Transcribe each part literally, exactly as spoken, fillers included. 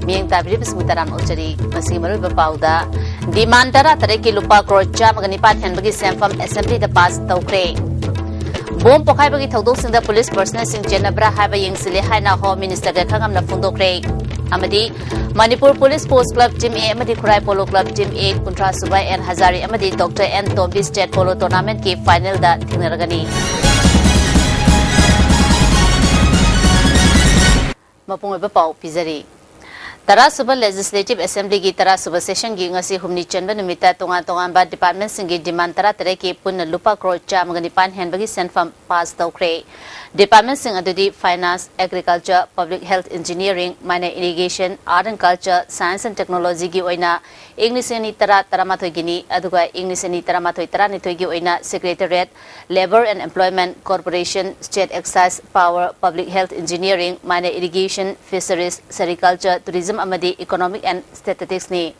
ꯃꯤꯠꯌꯦꯡ ꯇꯥꯕꯤꯔꯤꯕꯁꯤꯡꯕꯨ ꯇꯔꯥꯝꯅ ꯑꯣꯛꯆꯔꯤ꯫ ꯉꯁꯤꯒꯤ ꯃꯔꯨꯑꯣꯏꯕ ꯄꯥꯎꯗ, demand ꯇꯔꯥ ꯇꯔꯦꯠꯀꯤ ꯂꯨꯄꯥ ꯀ꯭ꯔꯣꯔ ꯆꯥꯝꯃꯒ ꯅꯤꯄꯥꯟ ꯍꯦꯟꯕꯒꯤ ꯁꯦꯟꯐꯝ assembly ꯗ pass ꯇꯧꯈ꯭ꯔꯦ꯫ ꯕꯣꯝ ꯄꯣꯈꯥꯏꯕꯒꯤ ꯊꯧꯗꯣꯛꯁꯤꯡꯗ police personnel ꯁꯤꯡ ꯆꯦꯟꯅꯕ꯭ꯔꯥ ꯍꯥꯏꯕ ꯌꯦꯡꯁꯤꯜꯂꯦ ꯍꯥꯏꯅ Home Minister ꯒ ꯈꯪꯉꯝꯅ ꯐꯣꯡꯗꯣꯛꯈ꯭ꯔꯦ꯫ ꯑꯃꯗꯤ Manipur Police Sports Club Team A ꯑꯃꯗꯤ ꯈꯨꯔꯥꯏ Polo Club Team A ꯀꯨꯟꯊ꯭ꯔꯥ ꯁꯨꯕ ꯑꯦꯟ ꯍꯖꯥꯔꯤ ꯑꯃꯗꯤ doctor N Tombi state polo tournament ꯀꯤ final ꯗ ꯊꯦꯡꯅꯔꯒꯅꯤ꯫ ꯃꯄꯨꯡ ꯑꯣꯏꯕ ꯄꯥꯎ ꯄꯤꯖꯔꯤ꯫ ꯇꯔꯥ ꯁꯨꯕ Legislative Assembly ꯒꯤ ꯇꯔꯥ ꯁꯨꯕ session ꯒꯤ ꯉꯁꯤ ꯍꯨꯝꯅꯤ ꯆꯟꯕ ꯅꯨꯃꯤꯠꯇ ꯇꯣꯉꯥꯟ ꯇꯣꯉꯥꯟꯕ department ꯁꯤꯡꯒꯤ demand ꯇꯔꯥ ꯇꯔꯦꯠꯀꯤ ꯄꯨꯟꯅ ꯂꯨꯄꯥ ꯀ꯭ꯔꯣꯔ ꯆꯥꯝꯃꯒ ꯅꯤꯄꯥꯟ ꯍꯦꯟꯕꯒꯤ ꯁꯦꯟꯐꯝ pass ꯇꯧꯈ꯭ꯔꯦ꯫ Department ꯁꯤꯡ ꯑꯗꯨꯗꯤ Finance, Agriculture, Public Health, Engineering, Miner Irrigation, Art and Culture, Science and Technology ꯒꯤ ꯑꯣꯏꯅ ꯏꯪ ꯂꯤꯁꯤꯡ ꯑꯅꯤ ꯇꯔꯥ ꯇꯔꯥꯃꯥꯊꯣꯏꯒꯤꯅꯤ, ꯑꯗꯨꯒ ꯏꯪ ꯂꯤꯁꯤꯡ ꯑꯅꯤ ꯇꯔꯥꯃꯥꯊꯣꯏ ꯇꯔꯥꯅꯤꯊꯣꯏꯒꯤ ꯑꯣꯏꯅ Secretariat, Labour and Employment, Corporation, State Excise, Power, Public Health, Engineering, Miner Irrigation, Fisheries, Sericulture, Tourism ꯑꯃꯗꯤ Economic and Statistics ꯅꯤ꯫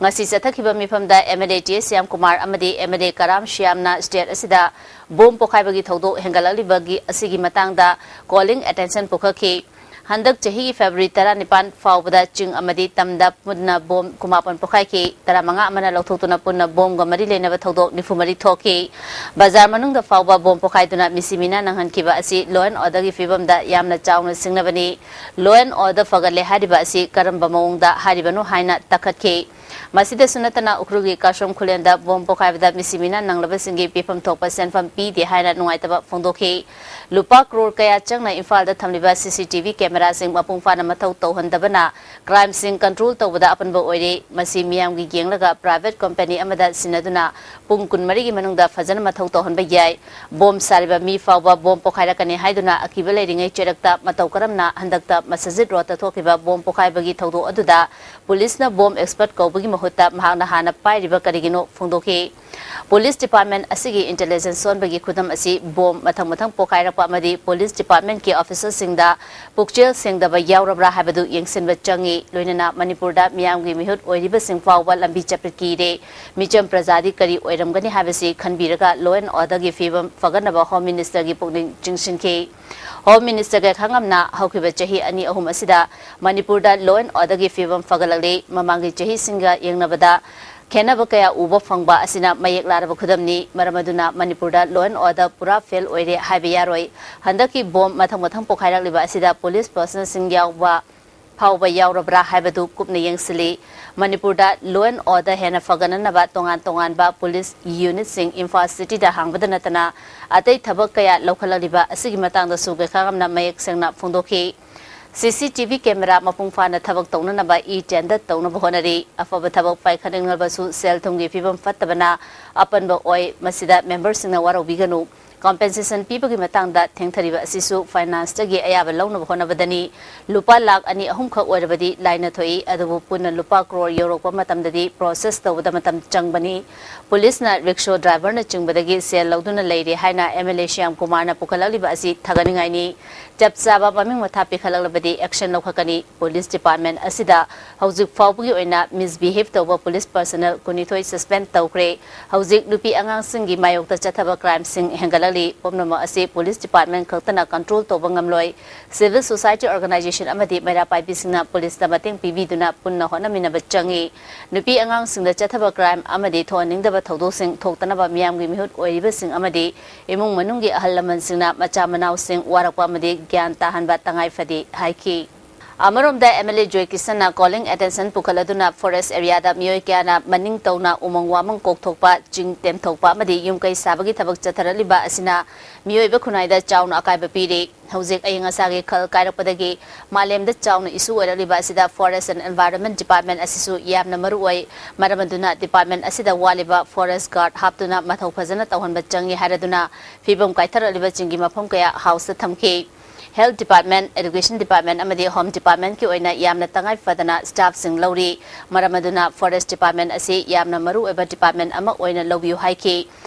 ꯉꯁꯤ ꯆꯠꯊꯈꯤꯕ ꯃꯤꯐꯝꯗ MLA ꯇꯤ ꯑꯦꯁ ꯁ꯭ꯌꯥꯝ ꯀꯨꯃꯥꯔ ꯑꯃꯗꯤ MLA ꯀꯔꯥꯝ ꯁ꯭ꯌꯥꯝꯅ state ꯑꯁꯤꯗ ꯕꯣꯝ ꯄꯣꯈꯥꯏꯕꯒꯤ ꯊꯧꯗꯣꯛ ꯍꯦꯟꯒꯠꯂꯛꯂꯤꯕꯒꯤ ꯑꯁꯤꯒꯤ ꯃꯇꯥꯡꯗ calling attention ꯄꯨꯈꯠꯈꯤ꯫ ꯍꯟꯗꯛ ꯆꯍꯤꯒꯤ February ꯇꯔꯥꯅꯤꯄꯥꯟ ꯐꯥꯎꯕꯗ ꯆꯤꯡ ꯑꯃꯗꯤ ꯇꯝꯗ ꯄꯨꯟꯅ ꯕꯣꯝ ꯀꯨꯟꯃꯥꯄꯟ ꯄꯣꯈꯥꯏꯈꯤ, ꯇꯔꯥꯃꯉꯥ ꯑꯃꯅ ꯂꯧꯊꯣꯛꯇꯨꯅ ꯄꯨꯟꯅ ꯕꯣꯝꯒ ꯃꯔꯤ ꯂꯩꯅꯕ ꯊꯧꯗꯣꯛ ꯅꯤꯐꯨ ꯃꯔꯤ ꯊꯣꯛꯈꯤ꯫ ꯕꯖꯥꯔ ꯃꯅꯨꯡꯗ ꯐꯥꯎꯕ ꯕꯣꯝ ꯄꯣꯈꯥꯏꯗꯨꯅ ꯃꯤꯁꯤ ꯃꯤꯅꯥ ꯅꯪꯍꯟꯈꯤꯕ ꯑꯁꯤ law and order ꯒꯤ ꯐꯤꯕꯝꯗ ꯌꯥꯝꯅ ꯆꯥꯎꯅ ꯁꯤꯡꯅꯕꯅꯤ꯫ Law and order ꯐꯒꯠꯂꯦ ꯍꯥꯏꯔꯤꯕ ꯑꯁꯤ ꯀꯔꯝꯕ ꯃꯑꯣꯡꯗ ꯍꯥꯏꯔꯤꯕꯅꯣ ꯍꯥꯏꯅ ꯇꯛꯈꯠꯈꯤ꯫ ꯃꯁꯤꯗꯁꯨ ꯅꯠꯇꯅ ꯎꯈ꯭ꯔꯨꯜꯒꯤ ꯀꯥꯁꯣꯝ ꯈꯨꯂꯦꯟꯗ ꯕꯣꯝ ꯄꯣꯈꯥꯏꯕꯗ ꯃꯤꯁꯤ ꯃꯤꯅꯥ ꯅꯪꯂꯕꯁꯤꯡꯒꯤ ꯄꯤꯐꯝ ꯊꯣꯛꯄ ꯁꯦꯟꯐꯝ ꯄꯤꯗꯦ ꯍꯥꯏꯅ ꯅꯨꯡꯉꯥꯏꯇꯕ ꯐꯣꯡꯗꯣꯛꯈꯤ꯫ ꯂꯨꯄꯥ ꯀ꯭ꯔꯣꯔ ꯀꯌꯥ ꯆꯪꯅ ꯏꯝꯐꯥꯜꯗ ꯊꯝꯂꯤꯕ CCTV camera ꯁꯤꯡ ꯃꯄꯨꯡ ꯐꯥꯅ ꯃꯊꯧ ꯇꯧꯍꯟꯗꯕꯅ crime ꯁꯤꯡ control ꯇꯧꯕꯗ ꯑꯄꯟꯕ ꯑꯣꯏꯔꯦ꯫ ꯃꯁꯤ ꯃꯤꯌꯥꯝꯒꯤ ꯌꯦꯡꯂꯒ private company ꯑꯃꯗ ꯁꯤꯟꯅꯗꯨꯅ ꯄꯨꯡ ꯀꯨꯟꯃꯔꯤꯒꯤ ꯃꯅꯨꯡꯗ ꯐꯖꯅ ꯃꯊꯧ ꯇꯧꯍꯟꯕ ꯌꯥꯏ꯫ ꯕꯣꯝ ꯁꯥꯔꯤꯕ ꯃꯤ ꯐꯥꯎꯕ ꯕꯣꯝ ꯄꯣꯈꯥꯏꯔꯛꯀꯅꯤ ꯍꯥꯏꯗꯨꯅ ꯑꯀꯤꯕ ꯂꯩꯔꯤꯉꯩ ꯆꯩꯔꯛꯇ ꯃꯇꯧ ꯀꯔꯝꯅ ꯍꯟꯗꯛꯇ ꯃꯁꯖꯤꯗ ꯔꯣꯗꯇ ꯊꯣꯛꯈꯤꯕ ꯕꯣꯝ ꯄꯣꯈꯥꯏꯕꯒꯤ ꯊꯧꯗꯣꯛ ꯑꯗꯨꯗ ꯄꯨꯂꯤꯁꯅ ꯕꯣꯝ expert ꯀꯧꯕꯒꯤ ꯃꯍꯨꯠꯇ ꯃꯍꯥꯛꯅ ꯍꯥꯟꯅ ꯄꯥꯏꯔꯤꯕ ꯀꯔꯤꯒꯤꯅꯣ ꯐꯣꯡꯗꯣꯛꯈꯤ꯫ ꯄꯨꯂꯤꯁ department ꯑꯁꯤꯒꯤ intelligence ꯁꯣꯟꯕꯒꯤ ꯈꯨꯗꯝ ꯑꯁꯤ ꯕꯣꯝ ꯃꯊꯪ ꯃꯊꯪ ꯄꯣꯈꯥꯏꯔꯛꯄ ꯑꯃꯗꯤ ꯄꯨꯂꯤꯁ department ꯀꯤ officer ꯁꯤꯡꯗ ꯄꯨꯛꯆꯦꯜ ꯁꯦꯡꯗꯕ ꯌꯥꯎꯔꯕ꯭ꯔꯥ ꯍꯥꯏꯕꯗꯨ ꯌꯦꯡꯁꯤꯟꯕ ꯆꯪꯏ꯫ ꯂꯣꯏꯅꯅ ꯃꯅꯤꯄꯨꯔꯗ ꯃꯤꯌꯥꯝꯒꯤ ꯃꯤꯍꯨꯠ ꯑꯣꯏꯔꯤꯕꯁꯤꯡ ꯐꯥꯎꯕ ꯂꯝꯕꯤ ꯆꯠꯄ ꯀꯤꯔꯦ꯫ ꯃꯤꯆꯝ ꯄ꯭ꯔꯖꯥꯗꯤ ꯀꯔꯤ ꯑꯣꯏꯔꯝꯒꯅꯤ ꯍꯥꯏꯕꯁꯤ ꯈꯟꯕꯤꯔꯒ law and order ꯒꯤ ꯐꯤꯕꯝ ꯐꯒꯠꯅꯕ Home Minister ꯒꯤ ꯄꯨꯛꯅꯤꯡ ꯆꯤꯡꯁꯤꯟꯈꯤ꯫ Home Minister ꯒ ꯈꯪꯉꯝꯅ ꯍꯧꯈꯤꯕ ꯆꯍꯤ ꯑꯅꯤ ꯑꯍꯨꯝ ꯑꯁꯤꯗ ꯃꯅꯤꯄꯨꯔꯗ law and order ꯒꯤ ꯐꯤꯕꯝ ꯐꯒꯠꯂꯛꯂꯤ꯫ ꯃꯃꯥꯡꯒꯤ ꯆꯍꯤꯁꯤꯡꯒ ꯌꯦꯡꯅꯕꯗ ꯈꯦꯟꯅꯕ ꯀꯌꯥ ꯎꯕ ꯐꯪꯕ ꯑꯁꯤꯅ ꯃꯌꯦꯛ ꯂꯥꯔꯕ ꯈꯨꯗꯝꯅꯤ꯫ ꯃꯔꯝ ꯑꯗꯨꯅ ꯃꯅꯤꯄꯨꯔꯗ law and order ꯄꯨꯔꯥ fail ꯑꯣꯏꯔꯦ ꯍꯥꯏꯕ ꯌꯥꯔꯣꯏ꯫ ꯍꯟꯗꯛꯀꯤ bomb ꯃꯊꯪ ꯃꯊꯪ ꯄꯣꯈꯥꯏꯔꯛꯂꯤꯕ ꯑꯁꯤꯗ police personnel ꯁꯤꯡ ꯌꯥꯎꯕ ꯐꯥꯎꯕ ꯌꯥꯎꯔꯕ꯭ꯔꯥ ꯍꯥꯏꯕꯗꯨ ꯀꯨꯞꯅ ꯌꯦꯡꯁꯤꯜꯂꯤ꯫ ꯃꯅꯤꯄꯨꯔꯗ law and order ꯍꯦꯟꯅ ꯐꯒꯠꯅꯅꯕ ꯇꯣꯉꯥꯟ ꯇꯣꯉꯥꯟꯕ police unit ꯁꯤꯡ ꯏꯝꯐꯥꯜ city ꯗ ꯍꯥꯡꯕꯗ ꯅꯠꯇꯅ ꯑꯇꯩ ꯊꯕꯛ ꯀꯌꯥ ꯂꯧꯈꯠꯂꯛꯂꯤꯕ ꯑꯁꯤꯒꯤ ꯃꯇꯥꯡꯗꯁꯨ ꯀꯩꯈꯥꯒꯝꯅ ꯃꯌꯦꯛ ꯁꯦꯡꯅ ꯐꯣꯡꯗꯣꯛꯈꯤ꯫ C C T V camera ꯃꯄꯨꯡ ꯐꯥꯅ ꯊꯕꯛ ꯇꯧꯅꯅꯕ e tender ꯇꯧꯅꯕ ꯍꯣꯠꯅꯔꯤ꯫ ꯑꯐꯕ ꯊꯕꯛ ꯄꯥꯏꯈꯠꯅꯤꯡꯂꯕꯁꯨ ꯁꯦꯜ ꯊꯨꯝꯒꯤ ꯐꯤꯕꯝ ꯐꯠꯇꯕꯅ ꯑꯄꯟꯕ ꯑꯣꯏ꯫ ꯃꯁꯤꯗ member ꯁꯤꯡꯅ ꯋꯥꯔꯧꯕꯤꯒꯅꯨ꯫ Compensation ꯄꯤꯕꯒꯤ ꯃꯇꯥꯡꯗ ꯊꯦꯡꯊꯔꯤꯕ ꯑꯁꯤꯁꯨ finance ꯇꯒꯤ ꯑꯌꯥꯕ ꯂꯧꯅꯕ ꯍꯣꯠꯅꯕꯗꯅꯤ꯫ ꯂꯨꯄꯥ ꯂꯥꯈ ꯑꯅꯤ ꯑꯍꯨꯝ ꯈꯛ ꯑꯣꯏꯔꯕꯗꯤ ꯂꯥꯏꯅ ꯊꯣꯛꯏ, ꯑꯗꯨꯕꯨ ꯄꯨꯟꯅ ꯂꯨꯄꯥ crore ꯌꯧꯔꯛꯄ ꯃꯇꯝꯗꯗꯤ process ꯇꯧꯕꯗ ꯃꯇꯝ ꯆꯪꯕꯅꯤ꯫ Police ꯅ rickshaw driver ꯅ ꯆꯤꯡꯕꯗꯒꯤ ꯁꯦꯜ ꯂꯧꯗꯨꯅ ꯂꯩꯔꯦ ꯍꯥꯏꯅ M L A ꯁ꯭ꯌꯥꯝ ꯀꯨꯃꯥꯔꯅ ꯄꯨꯈꯠꯂꯛꯂꯤꯕ ꯑꯁꯤ ꯊꯥꯒꯠꯅꯤꯡꯉꯥꯏꯅꯤ꯫ ꯆꯞ ꯆꯥꯕ ꯃꯃꯤꯡ ꯃꯊꯥ ꯄꯤꯈꯠꯂꯛꯂꯕꯗꯤ action ꯂꯧꯈꯠꯀꯅꯤ꯫ Police department ꯑꯁꯤꯗ ꯍꯧꯖꯤꯛ ꯐꯥꯎꯕꯒꯤ ꯑꯣꯏꯅ misbehave ꯇꯧꯕ police personnel ꯀꯨꯟꯅꯤꯊꯣꯏ suspend ꯇꯧꯈ꯭ꯔꯦ꯫ ꯍꯧꯖꯤꯛ ꯅꯨꯄꯤ ꯑꯉꯥꯡꯁꯤꯡꯒꯤ ꯃꯥꯌꯣꯛꯇ ꯆꯠꯊꯕ crime ꯁꯤꯡ ꯍꯦꯟꯒꯠꯂꯛꯂꯤ꯫ ꯄꯨꯝꯅꯃꯛ ꯑꯁꯤ police department ꯈꯛꯇꯅ control ꯇꯧꯕ ꯉꯝꯂꯣꯏ꯫ Civil society organization ꯑꯃꯗꯤ ꯃꯩꯔꯥ ꯄꯥꯏꯕꯤꯁꯤꯡꯅ police ꯇ ꯃꯇꯦꯡ ꯄꯤꯕꯤꯗꯨꯅ ꯄꯨꯟꯅ ꯍꯣꯠꯅꯃꯤꯟꯅꯕ ꯆꯪꯏ꯫ ꯅꯨꯄꯤ ꯑꯉꯥꯡꯁꯤꯡꯗ ꯆꯠꯊꯕ crime ꯑꯃꯗꯤ ꯊꯣꯛꯍꯟꯅꯤꯡꯗꯕ ꯊꯧꯗꯣꯛꯁꯤꯡ ꯊꯣꯛꯇꯅꯕ ꯃꯤꯌꯥꯝꯒꯤ ꯃꯤꯍꯨꯠ ꯑꯣꯏꯔꯤꯕꯁꯤꯡ ꯑꯃꯗꯤ ꯏꯃꯨꯡ ꯃꯅꯨꯡꯒꯤ ꯑꯍꯜ ꯂꯃꯟꯁꯤꯡꯅ ꯃꯆꯥ ꯃꯅꯥꯎꯁꯤꯡ ꯋꯥꯔꯛꯄ ꯑꯃꯗꯤ ꯒ꯭ꯌꯥꯟ ꯇꯥꯍꯟꯕ ꯇꯉꯥꯏ ꯐꯗꯦ ꯍꯥꯏꯈꯤ꯫ ꯑꯃꯔꯣꯝꯗ M L A joy ꯀꯤꯁꯟꯅ calling attention ꯄꯨꯈꯠꯂꯗꯨꯅ forest area ꯗ ꯃꯤꯑꯣꯏ ꯀꯌꯥꯅ ꯃꯅꯤꯡ ꯇꯧꯅ ꯎꯃꯪ ꯋꯥꯃꯪ ꯀꯣꯛꯊꯣꯛꯄ, ꯆꯤꯡ ꯇꯦꯝꯊꯣꯛꯄ ꯑꯃꯗꯤ ꯌꯨꯝ ꯀꯩ ꯁꯥꯕꯒꯤ ꯊꯕꯛ ꯆꯠꯊꯔꯛꯂꯤꯕ ꯑꯁꯤꯅ ꯃꯤꯑꯣꯏꯕ ꯈꯨꯟꯅꯥꯏꯗ ꯆꯥꯎꯅ ꯑꯀꯥꯏꯕ ꯄꯤꯔꯤ꯫ ꯍꯧꯖꯤꯛ ꯑꯏꯪ ꯑꯁꯥꯒꯤ ꯈꯜ ꯀꯥꯏꯔꯛꯄꯗꯒꯤ ꯃꯥꯂꯦꯝꯗ ꯆꯥꯎꯅ issue ꯑꯣꯏꯔꯛꯂꯤꯕ ꯑꯁꯤꯗ Forest and Environment Department ꯑꯁꯤꯁꯨ ꯌꯥꯝꯅ ꯃꯔꯨ ꯑꯣꯏ꯫ ꯃꯔꯝ ꯑꯗꯨꯅ department ꯑꯁꯤꯗ ꯋꯥꯠꯂꯤꯕ forest guard ꯍꯥꯞꯇꯨꯅ ꯃꯊꯧ ꯐꯖꯅ ꯇꯧꯍꯟꯕ ꯆꯪꯏ ꯍꯥꯏꯔꯗꯨꯅ ꯐꯤꯕꯝ ꯀꯥꯏꯊꯔꯛꯂꯤꯕ ꯆꯤꯡꯒꯤ ꯃꯐꯝ ꯀꯌꯥ house ꯇ ꯊꯝꯈꯤ꯫ Health Department, Education Department ꯑꯃꯗꯤ Home Departmentꯀꯤ ꯑꯣꯏꯅ ꯌꯥꯝꯅ ꯇꯉꯥꯏ ꯐꯗꯅ staffꯁꯤꯡ ꯂꯧꯔꯤ꯫ ꯃꯔꯝ ꯑꯗꯨꯅ Forest Department ꯑꯁꯤ ꯌꯥꯝꯅ ꯃꯔꯨꯑꯣꯏꯕ department ꯑꯃ ꯑꯣꯏꯅ ꯂꯧꯕꯤꯌꯨ ꯍꯥꯏꯈꯤ꯫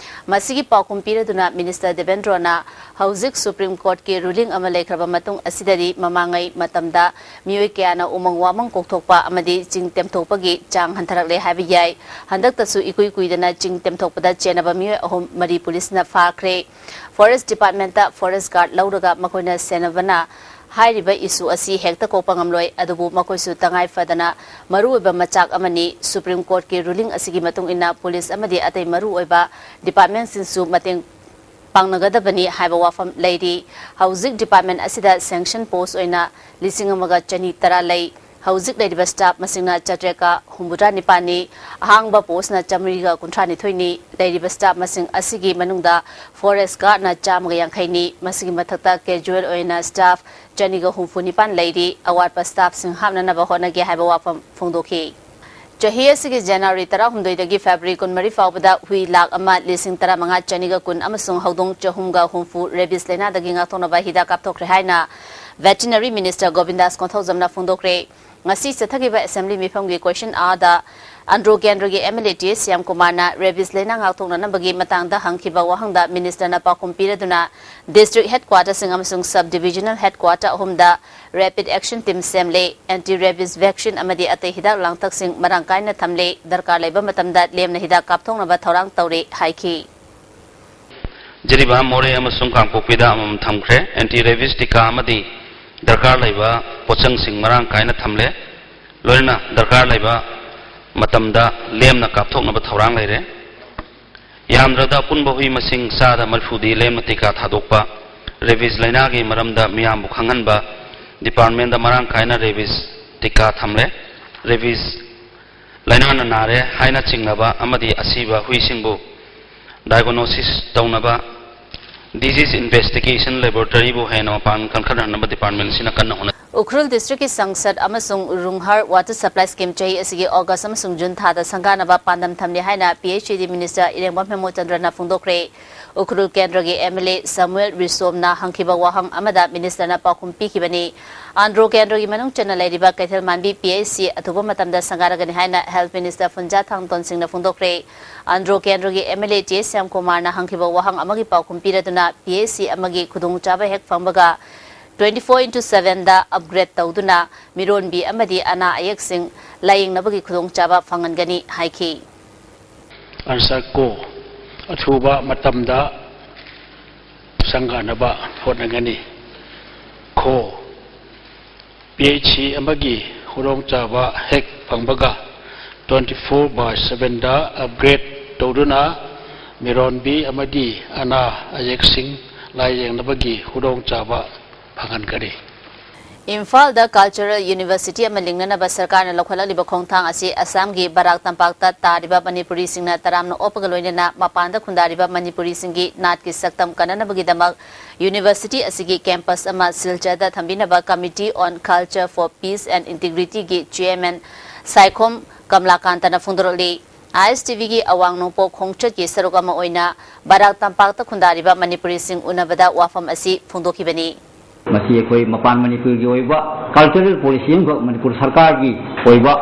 ꯃꯁꯤꯒꯤ ꯄꯥꯎꯈꯨꯝ ꯄꯤꯔꯗꯨꯅ Minister ꯗꯦꯕꯦꯟꯗ꯭ꯔꯣꯅ ꯍꯧꯖꯤꯛ Supreme Courtꯀꯤ ruling ꯑꯃ ꯂꯩꯈ꯭ꯔꯕ ꯃꯇꯨꯡ ꯑꯁꯤꯗꯗꯤ ꯃꯃꯥꯡꯉꯩ ꯃꯇꯝꯗ ꯃꯤꯑꯣꯏ ꯀꯌꯥꯅ ꯎꯃꯪ ꯋꯥꯃꯪ ꯀꯣꯛꯊꯣꯛꯄ ꯑꯃꯗꯤ ꯆꯤꯡ ꯇꯦꯝꯊꯣꯛꯄꯒꯤ ꯆꯥꯡ ꯍꯟꯊꯔꯛꯂꯦ ꯍꯥꯏꯕ ꯌꯥꯏ꯫ ꯍꯟꯗꯛꯇꯁꯨ ꯏꯀꯨꯏ ꯀꯨꯏꯗꯅ ꯆꯤꯡ ꯇꯦꯝꯊꯣꯛꯄꯗ ꯆꯦꯟꯅꯕ ꯃꯤꯑꯣꯏ ꯑꯍꯨꯝ ꯃꯔꯤ ꯄꯨꯂꯤꯁꯅ ꯐꯥꯈ꯭ꯔꯦ꯫ Forest Departmentꯇ forest guard ꯂꯧꯔꯒ ꯃꯈꯣꯏꯅ ꯁꯦꯟꯅꯕꯅ ꯍꯥꯏꯔꯤꯕ issue ꯑꯁꯤ ꯍꯦꯛꯇ ꯀꯣꯛꯄ ꯉꯝꯂꯣꯏ, ꯑꯗꯨꯕꯨ ꯃꯈꯣꯏꯁꯨ ꯇꯉꯥꯏ ꯐꯗꯅ ꯃꯔꯨꯑꯣꯏꯕ ꯃꯆꯥꯛ ꯑꯃꯅꯤ꯫ Supreme Courtꯀꯤ ruling ꯑꯁꯤꯒꯤ ꯃꯇꯨꯡ ꯏꯟꯅ ꯄꯨꯂꯤꯁ ꯑꯃꯗꯤ ꯑꯇꯩ ꯃꯔꯨꯑꯣꯏꯕ departmentꯁꯤꯡꯁꯨ ꯃꯇꯦꯡ ꯄꯥꯡꯅꯒꯗꯕꯅꯤ ꯍꯥꯏꯕ ꯋꯥꯐꯝ ꯂꯩꯔꯤ꯫ ꯍꯧꯖꯤꯛ department ꯑꯁꯤꯗ sanction post ꯑꯣꯏꯅ ꯂꯤꯁꯤꯡ ꯑꯃꯒ ꯆꯅꯤ ꯇꯔꯥ ꯂꯩ꯫ ꯍꯧꯖꯤꯛ ꯂꯩꯔꯤꯕ staff ꯃꯁꯤꯡꯅ ꯆꯥꯇ꯭ꯔꯦꯠꯀ ꯍꯨꯝꯐꯨꯇꯔꯥ ꯅꯤꯄꯥꯟꯅꯤ, ꯑꯍꯥꯡꯕ postꯅ ꯆꯥꯃꯔꯤꯒ ꯀꯨꯟꯊ꯭ꯔꯥ ꯅꯤꯊꯣꯏꯅꯤ꯫ ꯂꯩꯔꯤꯕ staff ꯃꯁꯤꯡ ꯑꯁꯤꯒꯤ ꯃꯅꯨꯡꯗ forest guardꯅ ꯆꯥꯝꯃꯒ ꯌꯥꯡꯈꯩꯅꯤ꯫ ꯃꯁꯤꯒꯤ ꯃꯊꯛꯇ casual ꯑꯣꯏꯅ staff ꯆꯅꯤꯒ ꯍꯨꯝꯐꯨ ꯅꯤꯄꯥꯟ ꯂꯩꯔꯤ꯫ ꯑꯋꯥꯠꯄ staffꯁꯤꯡ ꯍꯥꯞꯅꯅꯕ ꯍꯣꯠꯅꯒꯦ ꯍꯥꯏꯕ ꯋꯥꯐꯝ ꯐꯣꯡꯗꯣꯛꯈꯤ꯫ ꯆꯍꯤ ꯑꯁꯤꯒꯤ January ꯇꯔꯥꯍꯨꯝꯗꯣꯏꯗꯒꯤ February ꯀꯨꯟꯃꯔꯤ ꯐꯥꯎꯕꯗ ꯍꯨꯏ ꯂꯥꯈ ꯑꯃ ꯂꯤꯁꯤꯡ ꯇꯔꯥꯃꯉꯥ ꯆꯅꯤꯒ ꯀꯨꯟ ꯑꯃꯁꯨꯡ ꯍꯧꯗꯣꯡ ꯆꯍꯨꯝꯒ ꯍꯨꯝꯐꯨ rabies ꯂꯩꯅꯥꯗꯒꯤ ꯉꯥꯛꯊꯣꯛꯅꯕ ꯍꯤꯗꯥꯛ ꯀꯥꯞꯊꯣꯛꯈ꯭ꯔꯦ ꯍꯥꯏꯅ Veterinary Minister ꯒꯣꯕꯤꯟꯗꯥꯁ ꯀꯣꯟꯊꯧꯖꯝꯅ ꯐꯣꯡꯗꯣꯛꯈ꯭ꯔꯦ꯫ ꯉꯁꯤ ꯆꯠꯊꯈꯤꯕ assembly ꯃꯤꯐꯝꯒꯤ question hourꯗ ꯑꯟꯗ꯭ꯔꯣ ꯀꯦꯟꯗ꯭ꯔꯒꯤ MLA ꯇꯤ ꯑꯦꯁ ꯁ꯭ꯌꯥꯝꯀꯨꯃꯥꯔꯅ rabies ꯂꯩꯅꯥ ꯉꯥꯛꯊꯣꯛꯅꯅꯕꯒꯤ ꯃꯇꯥꯡꯗ ꯍꯪꯈꯤꯕ ꯋꯥꯍꯪꯗ ministerꯅ ꯄꯥꯎꯈꯨꯝ ꯄꯤꯔꯗꯨꯅ district headquarterꯁꯤꯡ ꯑꯃꯁꯨꯡ sub divisional headquarter ꯑꯍꯨꯝꯗ rapid action team ꯁꯦꯝꯂꯦ, anti rabies vaccine ꯑꯃꯗꯤ ꯑꯇꯩ ꯍꯤꯗꯥꯛ ꯂꯥꯡꯊꯛꯁꯤꯡ ꯃꯔꯥꯡ ꯀꯥꯏꯅ ꯊꯝꯂꯦ, ꯗꯔꯀꯥꯔ ꯂꯩꯕ ꯃꯇꯝꯗ ꯂꯦꯝꯅ ꯍꯤꯗꯥꯛ ꯀꯥꯞꯊꯣꯛꯅꯕ ꯊꯧꯔꯥꯡ ꯇꯧꯔꯦ ꯍꯥꯏꯈꯤ꯫ ꯖꯤꯔꯤꯕꯥꯝ, ꯃꯣꯔꯦ ꯑꯃꯁꯨꯡ ꯀꯥꯡꯄꯣꯛꯄꯤꯗ ꯑꯃꯃꯝ ꯊꯝꯈ꯭ꯔꯦ꯫ Anti rabies ꯇꯤꯀꯥ ꯑꯃꯗꯤ ꯗꯔꯀꯥꯔ ꯂꯩꯕ ꯄꯣꯠꯆꯪꯁꯤꯡ ꯃꯔꯥꯡ ꯀꯥꯏꯅ ꯊꯝꯂꯦ꯫ ꯂꯣꯏꯅꯅ ꯗꯔꯀꯥꯔ ꯂꯩꯕ ꯃꯇꯝꯗ ꯂꯦꯝꯅ ꯀꯥꯞꯊꯣꯛꯅꯕ ꯊꯧꯔꯥꯡ ꯂꯩꯔꯦ꯫ ꯌꯥꯝꯗ꯭ꯔꯕꯗ ꯑꯄꯨꯟꯕ ꯍꯨꯏ ꯃꯁꯤꯡ ꯆꯥꯗ ꯃꯔꯤꯐꯨꯗꯤ ꯂꯦꯝꯅ ꯇꯤꯀꯥ ꯊꯥꯗꯣꯛꯄ꯫ Rabies ꯂꯩꯅꯥꯒꯤ ꯃꯔꯝꯗ ꯃꯤꯌꯥꯝꯕꯨ ꯈꯪꯍꯟꯕ꯫ Departmentꯗ ꯃꯔꯥꯡ ꯀꯥꯏꯅ rabies ꯇꯤꯀꯥ ꯊꯝꯂꯦ꯫ Rabies ꯂꯩꯅꯥꯅ ꯅꯥꯔꯦ ꯍꯥꯏꯅ ꯆꯤꯡꯅꯕ ꯑꯃꯗꯤ ꯑꯁꯤꯕ ꯍꯨꯏꯁꯤꯡꯕꯨ diagnosis ꯇꯧꯅꯕ disease investigation laboratoryꯕꯨ ꯍꯦꯟꯅ ꯃꯄꯥꯡꯒꯜ ꯀꯟꯈꯠꯍꯟꯅꯕ departmentꯁꯤꯅ ꯀꯟꯅ ꯍꯣꯠꯅꯔꯤ꯫ ꯎꯈ꯭ꯔꯨꯜ districtꯀꯤ ꯁꯪꯁꯗ ꯑꯃꯁꯨꯡ ꯔꯨꯡꯍꯔ water supply scheme ꯆꯍꯤ ꯑꯁꯤꯒꯤ August ꯑꯃꯁꯨꯡ June ꯊꯥꯗ ꯁꯪꯒꯥꯅꯕ ꯄꯥꯟꯗꯝ ꯊꯝꯂꯤ ꯍꯥꯏꯅ P H E D minister ꯏꯔꯦꯡꯕꯝ ꯍꯦꯃꯆꯟꯗ꯭ꯔꯅ ꯐꯣꯡꯗꯣꯛꯈ꯭ꯔꯦ꯫ Ukhrul ꯀꯦꯟꯗ꯭ꯔꯒꯤ ꯑꯦꯝ ꯑꯦꯜ ꯑꯦ ꯁꯃꯨꯑꯦꯜ ꯔꯤꯁꯣꯝꯅ ꯍꯪꯈꯤꯕ ꯋꯥꯍꯪ ꯑꯃꯗ ꯃꯤꯅꯤꯁꯇꯔꯅ ꯄꯥꯎꯈꯨꯝ ꯄꯤꯈꯤꯕꯅꯤ꯫ ꯑꯟꯗ꯭ꯔꯣ ꯀꯦꯟꯗ꯭ꯔꯒꯤ ꯃꯅꯨꯡ ꯆꯟꯅ ꯂꯩꯔꯤꯕ ꯀꯩꯊꯦꯜ ꯃꯥꯟꯕꯤ ꯄꯤ ꯑꯩꯆ ꯁꯤ ꯑꯊꯨꯕ ꯃꯇꯝꯗ ꯁꯪꯒꯥꯔꯒꯅꯤ ꯍꯥꯏꯅ ꯍꯦꯜꯊ ꯃꯤꯅꯤꯁꯇꯔ ꯐꯨꯟꯖꯥ ꯊꯥꯡꯇꯣꯟ ꯁꯤꯡꯅ ꯐꯣꯡꯗꯣꯛꯈ꯭ꯔꯦ꯫ ꯑꯟꯗ꯭ꯔꯣ ꯀꯦꯟꯗ꯭ꯔꯒꯤ ꯑꯦꯝ ꯑꯦꯜ ꯑꯦ ꯖꯦ ꯁ꯭ꯌꯥꯝꯀꯨꯃꯥꯔꯅ ꯍꯪꯈꯤꯕ ꯋꯥꯍꯪ ꯑꯃꯒꯤ ꯄꯥꯎꯈꯨꯝ ꯄꯤꯔꯗꯨꯅ ꯄꯤ ꯑꯩꯆ ꯁꯤ ꯑꯃꯒꯤ ꯈꯨꯗꯣꯡꯆꯥꯕ ꯍꯦꯛ ꯐꯪꯕꯒ twenty four into seven ꯗ ꯑꯞꯒ꯭ꯔꯦꯗ ꯇꯧꯗꯨꯅ ꯃꯤꯔꯣꯟꯕꯤ ꯑꯃꯗꯤ ꯑꯅꯥ ꯑꯌꯦꯛꯁꯤꯡ ꯂꯥꯌꯦꯡꯅꯕꯒꯤ ꯈꯨꯗꯣꯡꯆꯥꯕ ꯐꯪꯍꯟꯒꯅꯤ ꯍꯥꯏꯈꯤ꯫ ꯑꯟꯁꯔ ꯀꯣ, ꯑꯊꯨꯕ ꯃꯇꯝꯗ ꯁꯪꯒꯥꯅꯕ ꯍꯣꯠꯅꯒꯅꯤ꯫ ꯈꯣ, ꯄꯤ ꯑꯩꯆ ꯁꯤ ꯑꯃꯒꯤ ꯈꯨꯗꯣꯡꯆꯥꯕ ꯍꯦꯛ ꯐꯪꯕꯒ twenty four by seven the upgrade ꯇꯧꯗꯨꯅ ꯃꯤꯔꯣꯟꯕꯤ ꯑꯃꯗꯤ ꯑꯅꯥ ꯑꯌꯦꯛꯁꯤꯡ ꯂꯥꯌꯦꯡꯅꯕꯒꯤ ꯈꯨꯗꯣꯡꯆꯥꯕ ꯐꯪꯍꯟꯒꯅꯤ꯫ ꯏꯝꯐꯥꯜꯗ ꯀꯜꯆꯔꯦꯜ ꯌꯨꯅꯤꯚꯔꯁꯤꯇꯤ ꯑꯃ ꯂꯤꯡꯅꯅꯕ ꯁꯔꯀꯥꯔꯅ ꯂꯧꯈꯠꯂꯛꯂꯤꯕ ꯈꯣꯡꯊꯥꯡ ꯑꯁꯤ ꯑꯁꯥꯝꯒꯤ ꯕꯔꯥꯛ ꯇꯝꯄꯥꯛꯇ ꯇꯥꯔꯤꯕ ꯃꯅꯤꯄꯨꯔꯤꯁꯤꯡꯅ ꯇꯔꯥꯝꯅ ꯑꯣꯛꯄꯒ ꯂꯣꯏꯅꯅ ꯃꯄꯥꯟꯗ ꯈꯨꯟꯗꯥꯔꯤꯕ ꯃꯅꯤꯄꯨꯔꯤꯁꯤꯡꯒꯤ ꯅꯥꯠꯀꯤ ꯁꯛꯇꯝ ꯀꯟꯅꯅꯕꯒꯤꯗꯃꯛ ꯌꯨꯅꯤꯚꯔꯁꯤꯇꯤ ꯑꯁꯤꯒꯤ ꯀꯦꯝꯄꯁ ꯑꯃ ꯁꯤꯜꯆꯔꯗ ꯊꯝꯕꯤꯅꯕ Committee on Culture for Peace and Integrity ꯒꯤ ꯆꯦꯌꯔꯃꯦꯟ ꯁꯥꯏꯈꯣꯝ ꯀꯃꯂꯥꯀꯥꯟꯇꯅ ꯐꯣꯡꯗꯣꯔꯛꯂꯤ꯫ ꯑꯥꯏ ꯑꯦꯁ ꯇꯤ ꯚꯤꯒꯤ ꯑꯋꯥꯡ ꯅꯣꯡꯄꯣꯛ ꯈꯣꯡꯆꯠꯀꯤ ꯁꯔꯨꯛ ꯑꯃ ꯑꯣꯏꯅ ꯕꯔꯥꯛ ꯇꯝꯄꯥꯛꯇ ꯈꯨꯟꯗꯥꯔꯤꯕ ꯃꯅꯤꯄꯨꯔꯤꯁꯤꯡ ꯎꯅꯕꯗ ꯋꯥꯐꯝ ꯑꯁꯤ ꯐꯣꯡꯗꯣꯛꯈꯤꯕꯅꯤ꯫ ꯃꯁꯤ ꯑꯩꯈꯣꯏ ꯃꯄꯥꯟ ꯃꯅꯤꯄꯨꯔꯒꯤ ꯑꯣꯏꯕ ꯀꯜꯆꯔꯦꯜ ꯄꯣꯂꯤꯁꯤ ꯑꯃꯈꯛ ꯃꯅꯤꯄꯨꯔ ꯁꯔꯀꯥꯔꯒꯤ ꯑꯣꯏꯕ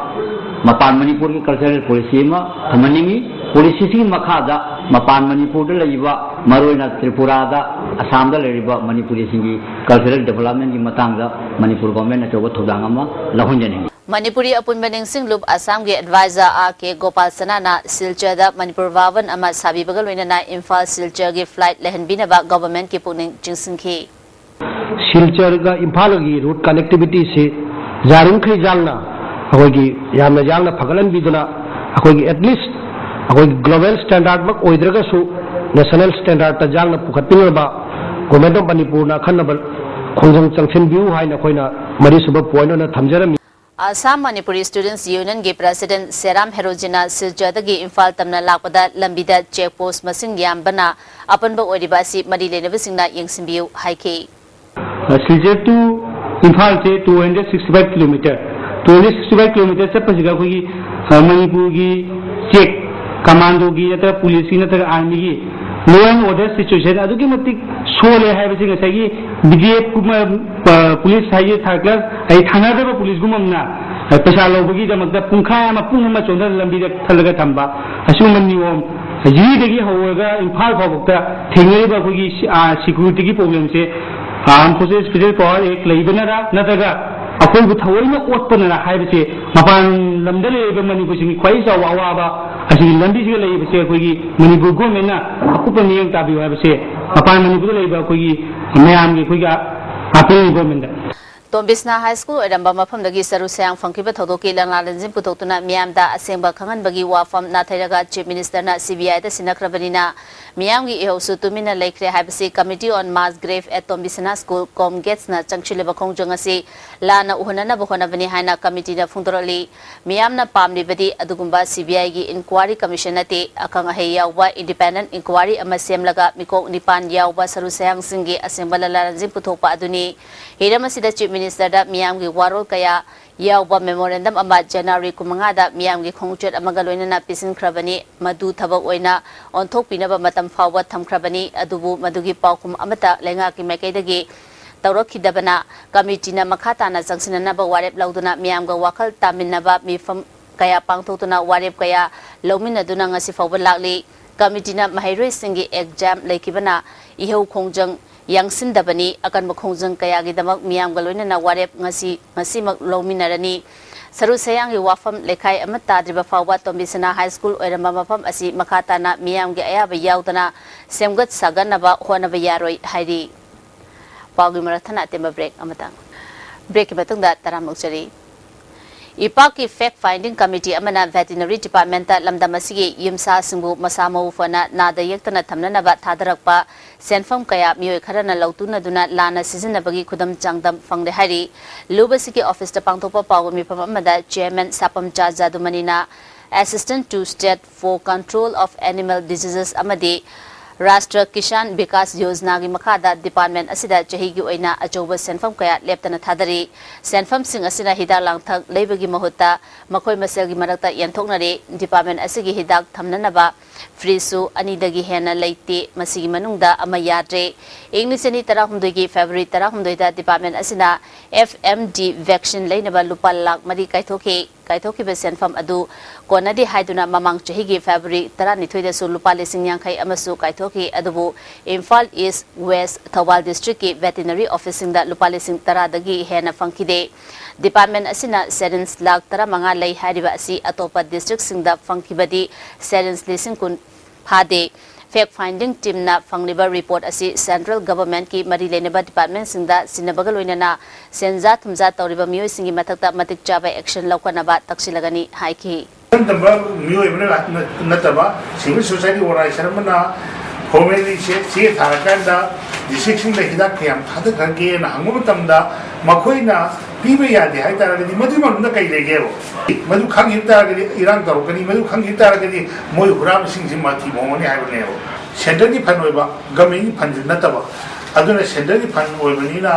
ꯃꯄꯥꯟ ꯃꯅꯤꯄꯨꯔꯒꯤ ꯀꯜꯆꯔꯦꯜ ꯄꯣꯂꯤꯁꯤ ꯑꯃ ꯊꯝꯍꯟꯅꯤꯡꯏ꯫ ꯄꯣꯂꯤꯁꯤꯁꯤꯒꯤ ꯃꯈꯥꯗ ꯃꯄꯥꯟ ꯃꯅꯤꯄꯨꯔꯗ ꯂꯩꯔꯤꯕ, ꯃꯔꯨꯑꯣꯏꯅ ꯇ꯭ꯔꯤꯄꯨꯔꯥꯗ, ꯑꯁꯥꯝꯗ ꯂꯩꯔꯤꯕ ꯃꯅꯤꯄꯨꯔꯤꯁꯤꯡꯒꯤ ꯀꯜꯆꯔꯦꯜ ꯗꯤꯕꯂꯞꯃꯦꯟꯒꯤ ꯃꯇꯥꯡꯗ ꯃꯅꯤꯄꯨꯔ ꯒꯣꯔꯃꯦꯟꯅ ꯑꯆꯧꯕ ꯊꯧꯗꯥꯡ ꯑꯃ ꯂꯧꯍꯟꯖꯅꯤꯡꯏ꯫ ꯃꯅꯤꯄꯨꯔꯤ ꯑꯄꯨꯟꯕ ꯅꯤꯡꯁꯤꯡꯂꯨꯞ ꯑꯁꯥꯝꯒꯤ ꯑꯦꯗꯚꯥꯏꯖꯔ ꯑꯥꯔ ꯀꯦ ꯒꯣꯄꯥꯜ ꯁꯅꯥꯅ ꯁꯤꯜꯆꯔꯗ ꯃꯅꯤꯄꯨꯔ ꯚꯥꯕꯟ ꯑꯃ ꯁꯥꯕꯤꯕꯒ ꯂꯣꯏꯅꯅ ꯏꯝꯐꯥꯜ ꯁꯤꯜꯆꯔꯒꯤ ꯐ꯭ꯂꯥꯏꯠ ꯂꯩꯍꯟꯕꯤꯅꯕ ꯒꯣꯚꯔꯟꯃꯦꯟꯠꯀꯤ ꯄꯨꯛꯅꯤꯡ ꯆꯤꯡꯁꯤꯟꯈꯤ꯫ ꯁꯤꯜꯆꯔꯒ ꯏꯝꯐꯥꯜꯒꯤ ꯔꯨꯠ ꯀꯅꯦꯛꯇꯤꯚꯤꯇꯤꯁꯤ ꯌꯥꯔꯤꯃꯈꯩ ꯌꯥꯡꯅ, ꯑꯩꯈꯣꯏꯒꯤ ꯌꯥꯝꯅ ꯌꯥꯡꯅ ꯐꯒꯠꯍꯟꯕꯤꯗꯨꯅ, ꯑꯩꯈꯣꯏꯒꯤ ꯑꯦꯠꯂꯤꯁ ꯑꯩꯈꯣꯏꯒꯤ ꯒ꯭ꯂꯣꯕꯦꯜ ꯁ꯭ꯇꯦꯟꯗꯔꯗꯃꯛ ꯑꯣꯏꯗ꯭ꯔꯒꯁꯨ ꯅꯦꯁꯅꯦꯜ ꯁ꯭ꯇꯦꯟꯗꯔꯗꯇ ꯌꯥꯡꯅ ꯄꯨꯈꯠꯄꯤꯅꯕ ꯒꯣꯔꯃꯦꯟꯠ ꯑꯣꯐ ꯃꯅꯤꯄꯨꯔꯅ ꯑꯈꯟꯅꯕ ꯈꯣꯡꯖꯪ ꯆꯪꯁꯤꯟꯕꯤꯌꯨ ꯍꯥꯏꯅ ꯑꯩꯈꯣꯏꯅ ꯃꯔꯤꯁꯨꯕ ꯄꯣꯏꯟꯠ ꯑꯣꯏꯅ ꯊꯝꯖꯔꯝꯃꯤ꯫ ꯑꯁꯥꯝ ꯃꯅꯤꯄꯨꯔꯤ ꯁ꯭ꯇꯨꯗꯦꯟꯠꯁ ꯌꯨꯅꯤꯌꯟꯒꯤ ꯄ꯭ꯔꯁꯤꯗꯦꯟꯠ ꯁꯦꯔꯥꯝ ꯍꯦꯔꯣꯖꯤꯅ ꯁꯤꯜꯆꯔꯗꯒꯤ ꯏꯝꯐꯥꯜ ꯇꯝꯅ ꯂꯥꯛꯄꯗ ꯂꯝꯕꯤꯗ ꯆꯦꯛ ꯄꯣꯁ꯭ꯠ ꯃꯁꯤꯡ ꯌꯥꯝꯕꯅ ꯑꯄꯟꯕ ꯑꯣꯏꯔꯤꯕ ꯑꯁꯤ ꯃꯔꯤ ꯂꯩꯅꯕꯁꯤꯡꯅ ꯌꯦꯡꯁꯤꯟꯕꯤꯌꯨ ꯍꯥꯏꯈꯤ꯫ Silchar to Imphal say two hundred sixty five kilometer, two hundred sixty five kilometer ꯆꯠꯄꯁꯤꯗ ꯑꯩꯈꯣꯏꯒꯤ ꯃꯅꯤꯄꯨꯔꯒꯤ ꯆꯦꯛ, ꯀꯃꯥꯟꯗꯣꯒꯤ ꯅꯠꯇ꯭ꯔꯒ ꯄꯨꯂꯤꯁꯀꯤ ꯅꯠꯇ꯭ꯔꯒ ꯑꯥꯔꯃꯤꯒꯤ Law and order situation ꯑꯗꯨꯛꯀꯤ ꯃꯇꯤꯛ ꯁꯣꯜꯂꯦ ꯍꯥꯏꯕꯁꯤ ꯉꯁꯥꯏꯒꯤ ꯕꯤ ꯖꯤ ꯑꯦꯐ ꯀꯨꯝꯕ, ꯑ, ꯄꯨꯂꯤꯁ ꯍꯥꯏꯒꯤ ꯊꯥꯔꯠ ꯀ꯭ꯂꯥꯁ, ꯑꯩ ꯊꯥꯅꯗꯕ ꯄꯨꯂꯤꯁꯒꯨꯝꯕ ꯑꯃꯅ, ꯑ, ꯄꯩꯁꯥ ꯂꯧꯕꯒꯤꯗꯃꯛꯇ ꯄꯨꯡꯈꯥꯏ ꯑꯃ, ꯄꯨꯡ ꯑꯃ ꯆꯣꯟꯊꯅ ꯂꯝꯕꯤꯗ ꯊꯜꯂꯒ ꯊꯝꯕ, ꯑꯁꯤꯒꯨꯝꯕ ꯅꯤꯌꯣꯝ, ꯖꯤꯔꯤꯗꯒꯤ ꯍꯧꯔꯒ ꯏꯝꯐꯥꯜ ꯐꯥꯎꯕꯗ ꯊꯦꯡꯅꯔꯤꯕ ꯑꯩꯈꯣꯏꯒꯤ ꯁꯤ-, ꯑ, ꯁꯦꯀ꯭ꯌꯨꯔꯤꯇꯤꯒꯤ ꯄ꯭ꯔꯣꯕ꯭ꯂꯦꯝꯁꯦ, ꯑꯥꯔꯝ ꯐꯣꯔꯁꯦꯁ ꯁ꯭ꯄꯦꯁꯦꯜ ꯄꯥꯋꯔ ꯑꯦꯛ ꯂꯩꯕꯅꯔ ꯅꯠꯇ꯭ꯔꯒ ꯑꯩꯈꯣꯏꯕꯨ ꯊꯑꯣꯏꯅ ꯑꯣꯠꯄꯅꯔ ꯍꯥꯏꯕꯁꯦ, ꯃꯄꯥꯟ ꯂꯝꯗ ꯂꯩꯔꯤꯕ ꯃꯅꯤꯄꯨꯔꯁꯤꯡꯒꯤ ꯈ꯭ꯋꯥꯏꯗꯒꯤ ꯆꯥꯎꯕ ꯑꯋꯥꯕ ꯑꯁꯤꯒꯤ ꯂꯝꯕꯤꯁꯤꯒ ꯂꯩꯔꯤꯕꯁꯦ ꯑꯩꯈꯣꯏꯒꯤ ꯃꯅꯤꯄꯨꯔ ꯒꯣꯔꯃꯦꯟꯅ ꯑꯀꯨꯞꯄ ꯃꯤꯠꯌꯦꯡ ꯇꯥꯕꯤꯌꯨ ꯍꯥꯏꯕꯁꯦ ꯃꯄꯥꯟ ꯃꯅꯤꯄꯨꯔꯗ ꯂꯩꯔꯤꯕ ꯑꯩꯈꯣꯏꯒꯤ ꯃꯌꯥꯝꯒꯤ ꯑꯩꯈꯣꯏꯒꯤ ꯑꯥꯄꯤꯜꯅꯤ ꯒꯣꯔꯃꯦꯟꯗ꯫ ꯇꯣꯝꯕꯤꯁꯅꯥ ꯍꯥꯏ ꯁ꯭ꯀꯨꯜ ꯑꯣꯏꯔꯝꯕ ꯃꯐꯝꯗꯒꯤ ꯆꯔꯨ ꯁꯌꯥꯡ ꯐꯪꯈꯤꯕ ꯊꯧꯗꯣꯛꯀꯤ ꯂꯪꯂꯥ ꯂꯪꯖꯤꯟ ꯄꯨꯊꯣꯛꯇꯨꯅ ꯃꯤꯌꯥꯝꯗ ꯑꯁꯦꯡꯕ ꯈꯪꯍꯟꯕꯒꯤ ꯋꯥꯐꯝ ꯅꯥꯊꯩꯔꯒ ꯆꯤꯐ ꯃꯤꯅꯤꯁꯇꯔꯅ ꯁꯤ ꯕꯤ ꯑꯥꯏꯗ ꯁꯤꯟꯅꯈ꯭ꯔꯕꯅꯤꯅ ꯃꯤꯌꯥꯝꯒꯤ ꯏꯍꯧꯁꯨ ꯇꯨꯃꯤꯟꯅ ꯂꯩꯈ꯭ꯔꯦ ꯍꯥꯏꯕꯁꯤ Committee on Mass Grave at Tombisana School, ꯀꯣꯝꯒꯦꯠꯁꯅ ꯆꯪꯁꯤꯜꯂꯤꯕ ꯈꯣꯡꯖꯪ ꯑꯁꯤ ꯂꯥꯟꯅ ꯎꯍꯟꯅꯅꯕ ꯍꯣꯠꯅꯕꯅꯤ ꯍꯥꯏꯅ ꯀꯃꯤꯇꯤꯅ ꯐꯣꯡꯗꯣꯔꯛꯂꯤ꯫ ꯃꯤꯌꯥꯝꯅ ꯄꯥꯝꯂꯤꯕꯗꯤ ꯑꯗꯨꯒꯨꯝꯕ ꯁꯤ ꯕꯤ ꯑꯥꯏꯒꯤ ꯏꯟꯀ꯭ꯋꯥꯔꯤ ꯀꯃꯤꯁꯟ ꯅꯠꯇꯦ, ꯑꯈꯪ ꯑꯍꯩ ꯌꯥꯎꯕ ꯏꯟꯗꯤꯄꯦꯟꯗꯦꯟꯠ ꯏꯟꯀ꯭ꯋꯥꯔꯤ ꯑꯃ ꯁꯦꯝꯂꯒ ꯃꯤꯀꯣꯛ ꯅꯤꯄꯥꯟ ꯌꯥꯎꯕ ꯁꯔꯨ ꯁꯌꯥꯡꯁꯤꯡꯒꯤ ꯑꯁꯦꯡꯕ ꯂꯂꯥ ꯂꯟꯖꯤꯡ ꯄꯨꯊꯣꯛꯄ ꯑꯗꯨꯅꯤ꯫ ꯍꯤꯔꯝ ꯑꯁꯤꯗ ꯆꯤꯐ ꯃꯤꯅꯤꯁꯇꯔꯗ ꯃꯤꯌꯥꯝꯒꯤ ꯋꯥꯔꯣꯜ ꯀꯌꯥ ꯌꯥꯎꯕ ꯃꯦꯃꯣꯔꯦꯟꯗꯝ ꯑꯃ ꯖꯅꯋꯥꯔꯤ ꯀꯨꯟꯃꯉꯥꯗ ꯃꯤꯌꯥꯝꯒꯤ ꯈꯣꯡꯆꯠ ꯑꯃꯒ ꯂꯣꯏꯅꯅ ꯄꯤꯁꯤꯟꯈ꯭ꯔꯕꯅꯤ꯫ ꯃꯗꯨ ꯊꯕꯛ ꯑꯣꯏꯅ ꯑꯣꯟꯊꯣꯛꯄꯤꯅꯕ ꯃꯇꯝ ꯐꯥꯎꯕ ꯊꯝꯈ꯭ꯔꯕꯅꯤ꯫ ꯑꯗꯨꯕꯨ ꯃꯗꯨꯒꯤ ꯄꯥꯎꯈꯨꯝ ꯑꯃꯠꯇ ꯂꯩꯉꯥꯛꯀꯤ ꯃꯥꯏꯀꯩꯗꯒꯤ ꯇꯧꯔꯛꯈꯤꯗꯕꯅ ꯀꯃꯤꯇꯤꯅ ꯃꯈꯥ ꯇꯥꯅ ꯆꯪꯁꯤꯟꯅꯅꯕ ꯋꯥꯔꯦꯞ ꯂꯧꯗꯨꯅ ꯃꯤꯌꯥꯝꯒ ꯋꯥꯈꯜ ꯇꯥꯃꯤꯟꯅꯕ ꯃꯤꯐꯝ ꯀꯌꯥ ꯄꯥꯡꯊꯣꯛꯇꯨꯅ ꯋꯥꯔꯦꯞ ꯀꯌꯥ ꯂꯧꯃꯤꯟꯅꯗꯨꯅ ꯉꯁꯤ ꯐꯥꯎꯕ ꯂꯥꯛꯂꯤ꯫ ꯀꯃꯤꯇꯤꯅ ꯃꯍꯩꯔꯣꯏꯁꯤꯡꯒꯤ ꯑꯦꯛꯖꯥꯝ ꯂꯩꯈꯤꯕꯅ ꯏꯍꯧ ꯈꯣꯡꯖꯪ ꯌꯥꯡꯁꯤꯟꯗꯕꯅꯤ꯫ ꯑꯀꯟꯕ ꯈꯣꯡꯖꯪ ꯀꯌꯥꯒꯤꯗꯃꯛ ꯃꯤꯌꯥꯝꯒ ꯂꯣꯏꯅꯅ ꯋꯥꯔꯦꯞ ꯉꯁꯤ, ꯉꯁꯤꯃꯛ ꯂꯧꯃꯤꯟꯅꯔꯅꯤ꯫ ꯁꯔꯨ ꯁꯌꯥꯡꯒꯤ ꯋꯥꯐꯝ ꯂꯩꯈꯥꯏ ꯑꯃ ꯇꯥꯗ꯭ꯔꯤꯕ ꯐꯥꯎꯕ ꯇꯣꯝꯕꯤꯁꯅꯥ ꯍꯥꯏ ꯁ꯭ꯀꯨꯜ ꯑꯣꯏꯔꯝꯕ ꯃꯐꯝ ꯑꯁꯤ ꯃꯈꯥ ꯇꯥꯅ ꯃꯤꯌꯥꯝꯒꯤ ꯑꯌꯥꯕ ꯌꯥꯎꯗꯅ ꯁꯦꯝꯒꯠ ꯁꯥꯒꯠꯅꯕ ꯍꯣꯠꯅꯕ ꯌꯥꯔꯣꯏ ꯍꯥꯏꯔꯤ꯫ ꯄꯥꯎꯒꯤ ꯃꯔꯛ ꯊꯠꯅ ꯑꯇꯦꯟꯕ ꯕ꯭ꯔꯦꯛ ꯑꯃꯇꯪ꯫ ꯕ꯭ꯔꯦꯛꯀꯤ ꯃꯇꯨꯡꯗ ꯇꯔꯥꯝꯅ ꯑꯣꯛꯆꯔꯤ꯫ ꯏꯄꯥꯛꯀꯤ ꯐꯦꯛ ꯐꯥꯏꯟꯗꯤꯡ ꯀꯃꯤꯇꯤ ꯑꯃꯅ ꯚꯦꯇꯤꯅꯔꯤ ꯗꯤꯄꯥꯔꯠꯃꯦꯟꯇ ꯂꯝꯗꯝ ꯑꯁꯤꯒꯤ ꯌꯨꯝꯁꯥꯁꯤꯡꯕꯨ ꯃꯁꯥ ꯃꯎ ꯐꯅ ꯅꯥꯗ ꯌꯦꯛꯇꯅ ꯊꯝꯅꯅꯕ ꯊꯥꯗꯔꯛꯄ ꯁꯦꯟꯐꯝ ꯀꯌꯥ ꯃꯤꯑꯣꯏ ꯈꯔꯅ ꯂꯧꯇꯨꯅꯗꯨꯅ ꯂꯥꯟꯅ ꯁꯤꯖꯤꯟꯅꯕꯒꯤ ꯈꯨꯗꯝ ꯆꯥꯡꯗꯝ ꯐꯪꯂꯦ ꯍꯥꯏꯔꯤ꯫ ꯂꯨꯕꯁꯤꯒꯤ ꯑꯣꯐꯤꯁꯇ ꯄꯥꯡꯊꯣꯛꯄ ꯄꯥꯎꯒꯤ ꯃꯤꯐꯝ ꯑꯃꯗ chairman ꯁꯥꯄꯝꯆꯥ ꯖꯥꯗꯨꯃꯅꯤꯅ Assistant to State for Control of Animal Diseases ꯑꯃꯗꯤ ꯔꯥꯁꯇ꯭ꯔ ꯀꯤꯁꯥꯟ ꯕꯤꯀꯥꯁ ꯌꯣꯖꯅꯥꯒꯤ ꯃꯈꯥꯗ ꯗꯤꯄꯥꯔꯠꯃꯦꯟ ꯑꯁꯤꯗ ꯆꯍꯤꯒꯤ ꯑꯣꯏꯅ ꯑꯆꯧꯕ ꯁꯦꯟꯐꯝ ꯀꯌꯥ ꯂꯦꯞꯇꯅ ꯊꯥꯗꯔꯤ꯫ ꯁꯦꯟꯐꯝꯁꯤꯡ ꯑꯁꯤꯅ ꯍꯤꯗꯥꯛ ꯂꯥꯡꯊꯛ ꯂꯩꯕꯒꯤ ꯃꯍꯨꯠꯇ ꯃꯈꯣꯏ ꯃꯁꯦꯜꯒꯤ ꯃꯔꯛꯇ ꯌꯦꯟꯊꯣꯛꯅꯔꯤ꯫ ꯗꯤꯄꯥꯔꯠꯃꯦꯟ ꯑꯁꯤꯒꯤ ꯍꯤꯗꯥꯛ ꯊꯝꯅꯅꯕ ꯐ꯭ꯔꯤꯖꯁꯨ ꯑꯅꯤꯗꯒꯤ ꯍꯦꯟꯅ ꯂꯩꯇꯦ꯫ ꯃꯁꯤꯒꯤ ꯃꯅꯨꯡꯗ ꯑꯃ ꯌꯥꯗ꯭ꯔꯦ꯫ ꯏꯪ ꯂꯤꯁꯤꯡ ꯑꯅꯤ ꯇꯔꯥꯍꯨꯝꯗꯣꯏꯒꯤ ꯐꯦꯕ꯭ꯔꯨꯋꯥꯔꯤ ꯇꯔꯥꯍꯨꯝꯗꯣꯏꯗ ꯗꯤꯄꯥꯔꯠꯃꯦꯟ ꯑꯁꯤꯅ F M D vaccine ꯂꯩꯅꯕ ꯂꯨꯄꯥ ꯂꯥꯈ ꯃꯔꯤ ꯀꯥꯏꯊꯣꯛꯈꯤ꯫ ꯀꯥꯏꯊꯣꯛꯈꯤꯕ ꯁꯦꯟꯐꯝ ꯑꯗꯨ ꯀꯣꯟꯅꯗꯦ ꯍꯥꯏꯗꯨꯅ ꯃꯃꯥꯡ ꯆꯍꯤꯒꯤ ꯐꯦꯕ꯭ꯔꯨꯋꯥꯔꯤ ꯇꯔꯥꯅꯤꯊꯣꯏꯗꯁꯨ ꯂꯨꯄꯥ ꯂꯤꯁꯤꯡ ꯌꯥꯡꯈꯩ ꯑꯃꯁꯨ ꯀꯥꯏꯊꯣꯛꯈꯤ꯫ ꯑꯗꯨꯕꯨ ꯏꯝꯐꯥꯜ ꯏꯁ, ꯋꯦꯁ, ꯊꯧꯕꯥꯜ ꯗꯤꯁꯇ꯭ꯔꯤꯛꯀꯤ ꯚꯦꯇꯤꯅꯔꯤ ꯑꯣꯐꯤꯁꯁꯤꯡꯗ ꯂꯨꯄꯥ ꯂꯤꯁꯤꯡ ꯇꯔꯥꯗꯒꯤ ꯍꯦꯟꯅ ꯐꯪꯈꯤꯗꯦ꯫ ꯗꯤꯄꯥꯔꯠꯃꯦꯟ ꯑꯁꯤꯅ ꯁꯦꯔꯤꯟꯖ ꯂꯥꯈ ꯇꯔꯥꯃꯉꯥ ꯂꯩ ꯍꯥꯏꯔꯤꯕ ꯑꯁꯤ ꯑꯇꯣꯞꯄ ꯗꯤꯁꯇ꯭ꯔꯤꯛꯁꯤꯡꯗ ꯐꯪꯈꯤꯕꯗꯤ ꯁꯦꯔꯤꯟꯖ ꯂꯤꯁꯤꯡ ꯀꯨꯟ ꯐꯥꯗꯦ꯫ ꯐꯦꯛ ꯐꯥꯏꯟꯗꯤꯡ ꯇꯤꯝꯅ ꯐꯪꯂꯤꯕ ꯔꯤꯄꯣꯔꯠ ꯑꯁꯤ ꯁꯦꯟꯇ꯭ꯔꯦꯜ ꯒꯚꯔꯟꯃꯦꯟꯠꯀꯤ ꯃꯔꯤ ꯂꯩꯅꯕ ꯗꯤꯄꯥꯔꯠꯃꯦꯟꯠꯁꯤꯡꯗ ꯁꯤꯟꯅꯕꯒ ꯂꯣꯏꯅꯅ ꯁꯦꯟꯖꯥ ꯊꯨꯝꯖꯥ ꯇꯧꯔꯤꯕ ꯃꯤꯑꯣꯏꯁꯤꯡꯒꯤ ꯃꯊꯛꯇ ꯃꯇꯤꯛ ꯆꯥꯕ ꯑꯦꯛꯁꯟ ꯂꯧꯈꯠꯅꯕ ꯇꯛꯁꯤꯜꯂꯒꯅꯤ ꯍꯥꯏꯈꯤ꯫ ꯏꯆꯝ ꯆꯝꯕ ꯃꯤꯑꯣꯏ ꯑꯃꯅ ꯅꯠꯇꯕ, civil society organization ꯑꯃꯅ formally ꯆꯦ, ꯆꯦ ꯊꯥꯔꯀꯥꯟꯗ districtꯁꯤꯡꯗ ꯍꯤꯗꯥꯛ ꯀꯌꯥꯝ ꯊꯥꯗꯈ꯭ꯔꯒꯦꯅ ꯍꯪꯕ ꯃꯇꯝꯗ ꯃꯈꯣꯏꯅ ꯄꯤꯕ ꯌꯥꯗꯦ ꯍꯥꯏ ꯇꯥꯔꯒꯗꯤ ꯃꯗꯨꯒꯤ ꯃꯅꯨꯡꯗ ꯀꯩ ꯂꯩꯒꯦꯕ? ꯃꯗꯨ ꯈꯪꯈꯤꯕ ꯇꯥꯔꯒꯗꯤ ꯏꯔꯥꯡ ꯇꯧꯔꯛꯀꯅꯤ, ꯃꯗꯨ ꯈꯪꯈꯤꯕ ꯇꯥꯔꯒꯗꯤ ꯃꯣꯏ ꯍꯨꯔꯥꯟꯕꯁꯤꯡꯁꯤ ꯃꯊꯤ ꯃꯣꯡꯉꯅꯤ ꯍꯥꯏꯕꯅꯦꯕ꯫ Centreꯒꯤ fund ꯑꯣꯏꯕ, governmentꯀꯤ fundꯁꯨ ꯅꯠꯇꯕ, ꯑꯗꯨꯅ centreꯒꯤ fund ꯑꯣꯏꯕꯅꯤꯅ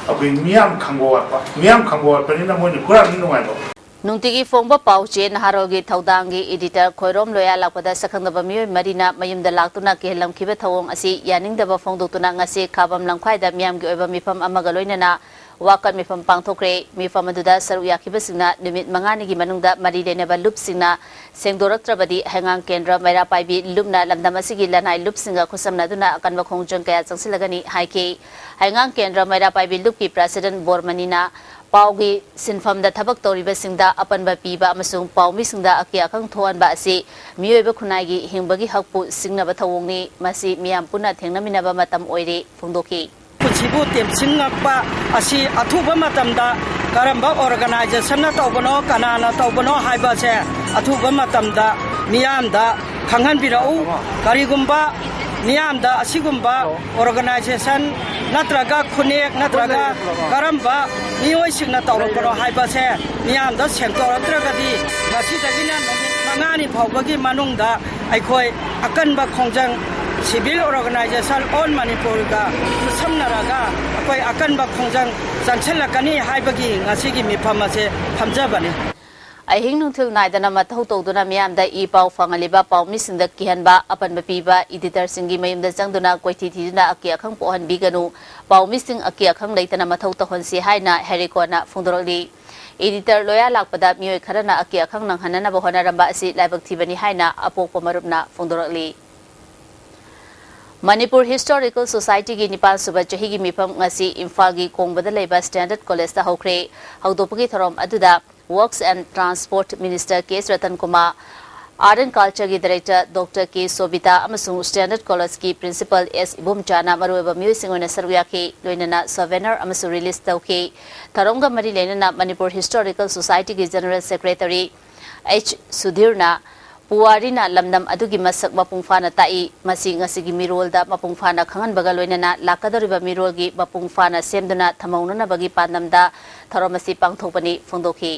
ꯑꯩꯈꯣꯏ ꯃꯤꯌꯥꯝ ꯈꯪꯕ ꯋꯥꯠꯄ, ꯃꯤꯌꯥꯝ ꯈꯪꯕ ꯋꯥꯠꯄꯅꯤꯅ ꯃꯣꯏꯅ ꯍꯨꯔꯥꯟꯕ ꯅꯨꯡꯉꯥꯏꯕ꯫ ꯅꯨꯡꯇꯤꯒꯤ ꯐꯣꯡꯕ ꯄꯥꯎ ꯆꯦ ꯅꯍꯥꯔꯣꯜꯒꯤ ꯊꯧꯗꯥꯡꯒꯤ editor ꯈꯣꯏꯔꯣꯝ ꯂꯣꯌꯥ ꯂꯥꯛꯄꯗ ꯁꯛꯈꯪꯗꯕ ꯃꯤꯑꯣꯏ ꯃꯔꯤꯅ ꯃꯌꯨꯝꯗ ꯂꯥꯛꯇꯨꯅ ꯀꯤꯍꯜꯂꯝꯈꯤꯕ ꯊꯧꯑꯣꯡ ꯑꯁꯤ ꯌꯥꯅꯤꯡꯗꯕ ꯐꯣꯡꯗꯣꯛꯇꯨꯅ ꯉꯁꯤ ꯈꯥꯕꯝ ꯂꯝꯈꯥꯏꯗ ꯃꯤꯌꯥꯝꯒꯤ ꯑꯣꯏꯕ ꯃꯤꯐꯝ ꯑꯃꯒ ꯂꯣꯏꯅꯅ ꯋꯥꯀꯠ ꯃꯤꯐꯝ ꯄꯥꯡꯊꯣꯛꯈ꯭ꯔꯦ꯫ ꯃꯤꯐꯝ ꯑꯗꯨꯗ ꯁꯔꯨꯛ ꯌꯥꯈꯤꯕꯁꯤꯡꯅ ꯅꯨꯃꯤꯠ ꯃꯉꯥꯅꯤꯒꯤ ꯃꯅꯨꯡꯗ ꯃꯔꯤ ꯂꯩꯅꯕ ꯂꯨꯞꯁꯤꯡꯅ ꯁꯦꯡꯗꯣꯔꯛꯇ꯭ꯔꯕꯗꯤ ꯍꯩꯉꯥꯡ ꯀꯦꯟꯗ꯭ꯔ ꯃꯩꯔꯥ ꯄꯥꯏꯕꯤ ꯂꯨꯞꯅ ꯂꯝꯗꯝ ꯑꯁꯤꯒꯤ ꯂꯅꯥꯏ ꯂꯨꯞꯁꯤꯡꯒ ꯈꯨꯠꯁꯝꯅꯗꯨꯅ ꯑꯀꯟꯕ ꯈꯣꯡꯖꯪ ꯀꯌꯥ ꯆꯪꯁꯤꯜꯂꯒꯅꯤ ꯍꯥꯏꯈꯤ꯫ ꯍꯩꯉꯥꯡ ꯀꯦꯟꯗ꯭ꯔ ꯃꯩꯔꯥ ꯄꯥꯏꯕꯤ ꯂꯨꯞꯀꯤ president ꯕꯣꯔꯃꯅꯤꯅ ꯄꯥꯎꯒꯤ ꯁꯤꯟꯐꯝꯗ ꯊꯕꯛ ꯇꯧꯔꯤꯕꯁꯤꯡꯗ ꯑꯄꯟꯕ ꯄꯤꯕ ꯑꯃꯁꯨꯡ ꯄꯥꯎꯃꯤꯁꯤꯡꯗ ꯑꯀꯤ ꯑꯈꯪ ꯊꯣꯛꯍꯟꯕ ꯑꯁꯤ ꯃꯤꯑꯣꯏꯕ ꯈꯨꯟꯅꯥꯏꯒꯤ ꯍꯤꯡꯕꯒꯤ ꯍꯛꯄꯨ ꯁꯤꯡꯅꯕ ꯊꯧꯑꯣꯡꯅꯤ꯫ ꯃꯁꯤ ꯃꯤꯌꯥꯝ ꯄꯨꯟꯅ ꯊꯦꯡꯅꯃꯤꯟꯅꯕ ꯃꯇꯝ ꯑꯣꯏꯔꯦ ꯐꯣꯡꯗꯣꯛꯈꯤ꯫ ꯄꯨꯟꯁꯤꯕꯨ ꯇꯦꯝꯁꯤꯡꯉꯛꯄ ꯑꯁꯤ ꯑꯊꯨꯕ ꯃꯇꯝꯗ ꯀꯔꯝꯕ organizationꯅ ꯇꯧꯕꯅꯣ, ꯀꯅꯥꯅ ꯇꯧꯕꯅꯣ ꯍꯥꯏꯕꯁꯦ ꯑꯊꯨꯕ ꯃꯇꯝꯗ ꯃꯤꯌꯥꯝꯗ ꯈꯪꯍꯟꯕꯤꯔꯛꯎ꯫ ꯀꯔꯤꯒꯨꯝꯕ ꯃꯤꯌꯥꯝꯗ ꯑꯁꯤꯒꯨꯝꯕ organization ꯅꯠꯇ꯭ꯔꯒ ꯈꯨꯅꯦꯛ ꯅꯠꯇ꯭ꯔꯒ ꯀꯔꯝꯕ ꯃꯤꯑꯣꯏꯁꯤꯡꯅ ꯇꯧꯔꯛꯄꯅꯣ ꯍꯥꯏꯕꯁꯦ ꯃꯤꯌꯥꯝꯗ ꯁꯦꯡꯗꯣꯔꯛꯇ꯭ꯔꯒꯗꯤ ꯉꯁꯤꯗꯒꯤꯅ ꯅꯨꯃꯤꯠ ꯃꯉꯥꯅꯤ ꯐꯥꯎꯕꯒꯤ ꯃꯅꯨꯡꯗ ꯑꯩꯈꯣꯏ ꯑꯀꯟꯕ ꯈꯣꯡꯖꯪ Civil Organization All Manipurꯒ ꯈꯨꯠꯁꯝꯅꯔꯒ ꯑꯩꯈꯣꯏ ꯑꯀꯟꯕ ꯈꯣꯡꯖꯪ ꯆꯪꯁꯤꯜꯂꯛꯀꯅꯤ ꯍꯥꯏꯕꯒꯤ ꯉꯁꯤꯒꯤ ꯃꯤꯐꯝ ꯑꯁꯦ ꯐꯝꯖꯕꯅꯤ꯫ ꯑꯍꯤꯡ ꯅꯨꯡꯊꯤꯜ ꯅꯥꯏꯗꯅ ꯃꯊꯧ ꯇꯧꯗꯨꯅ ꯃꯤꯌꯥꯝꯗ ꯏ ꯄꯥꯎ ꯐꯪꯍꯜꯂꯤꯕ ꯄꯥꯎꯃꯤꯁꯤꯡꯗ ꯀꯤꯍꯟꯕ, ꯑꯄꯟꯕ ꯄꯤꯕ, editorꯁꯤꯡꯒꯤ ꯃꯌꯨꯝꯗ ꯆꯪꯗꯨꯅ ꯀꯣꯏꯊꯤ ꯊꯤꯗꯨꯅ ꯑꯀꯤ ꯑꯈꯪ ꯄꯣꯛꯍꯟꯕꯤꯒꯅꯨ꯫ ꯄꯥꯎꯃꯤꯁꯤꯡ ꯑꯀꯤ ꯑꯈꯪ ꯂꯩꯇꯅ ꯃꯊꯧ ꯇꯧꯍꯟꯁꯤ ꯍꯥꯏꯅ ꯍꯦꯔꯤꯀꯣꯅ ꯐꯣꯡꯗꯣꯔꯛꯂꯤ꯫ Editor ꯂꯣꯌꯥ ꯂꯥꯛꯄꯗ ꯃꯤꯑꯣꯏ ꯈꯔꯅ ꯑꯀꯤ ꯑꯈꯪ ꯅꯪꯍꯟꯅꯅꯕ ꯍꯣꯠꯅꯔꯝꯕ ꯑꯁꯤ ꯂꯥꯏꯕꯛ ꯊꯤꯕꯅꯤ ꯍꯥꯏꯅ ꯑꯄꯣꯛꯄ ꯃꯔꯨꯞꯅ ꯐꯣꯡꯗꯣꯔꯛꯂꯤ꯫ ꯃꯅꯤꯄꯨꯔ ꯍꯤꯁꯇꯣꯔꯤꯀꯦꯜ ꯁꯣꯁꯥꯏꯇꯤꯒꯤ ꯅꯤꯄꯥꯟ ꯁꯨꯕ ꯆꯍꯤꯒꯤ ꯃꯤꯐꯝ ꯉꯁꯤ ꯏꯝꯐꯥꯜꯒꯤ ꯀꯣꯡꯕꯗ ꯂꯩꯕ ꯁ꯭ꯇꯦꯟꯗꯔꯗ ꯀꯣꯂꯦꯖꯇ ꯍꯧꯈ꯭ꯔꯦ꯫ ꯍꯧꯗꯣꯛꯄꯒꯤ ꯊꯧꯔꯝ ꯑꯗꯨꯗ Works and Transport Minister K S Ratan Kumar, Art and Cultureꯒꯤ Director Doctor ꯀꯦ ꯁꯣꯕꯤꯇꯥ ꯑꯃꯁꯨꯡ ꯁ꯭ꯇꯦꯟꯗꯔꯗ ꯀꯣꯂꯦꯖꯀꯤ Principal ꯑꯦꯁ ꯏꯕꯣꯝꯆꯥꯅ ꯃꯔꯨꯑꯣꯏꯕ ꯃꯤꯑꯣꯏꯁꯤꯡ ꯑꯣꯏꯅ ꯁꯔꯨꯛ ꯌꯥꯈꯤ꯫ ꯂꯣꯏꯅꯅ souvenir ꯑꯃꯁꯨ release ꯇꯧꯈꯤ꯫ ꯊꯧꯔꯝꯒ ꯃꯔꯤ ꯂꯩꯅꯅ ꯃꯅꯤꯄꯨꯔ ꯍꯤꯁꯇꯣꯔꯤꯀꯦꯜ ꯁꯣꯁꯥꯏꯇꯤꯒꯤ General Secretary ꯑꯩꯆ ꯁꯨꯙꯤꯔꯅ ꯄꯨꯋꯥꯔꯤꯅ ꯂꯝꯗꯝ ꯑꯗꯨꯒꯤ ꯃꯁꯛ ꯃꯄꯨꯡ ꯐꯥꯅ ꯇꯥꯛꯏ꯫ ꯃꯁꯤ ꯉꯁꯤꯒꯤ ꯃꯤꯔꯣꯜꯗ ꯃꯄꯨꯡ ꯐꯥꯅ ꯈꯪꯍꯟꯕꯒ ꯂꯣꯏꯅꯅ ꯂꯥꯛꯀꯗꯧꯔꯤꯕ ꯃꯤꯔꯣꯜꯒꯤ ꯃꯄꯨꯡ ꯐꯥꯅ ꯁꯦꯝꯗꯨꯅ ꯊꯝꯍꯧꯅꯅꯕꯒꯤ ꯄꯥꯟꯗꯝꯗ ꯊꯧꯔꯝ ꯑꯁꯤ ꯄꯥꯡꯊꯣꯛꯄꯅꯤ ꯐꯣꯡꯗꯣꯛꯈꯤ꯫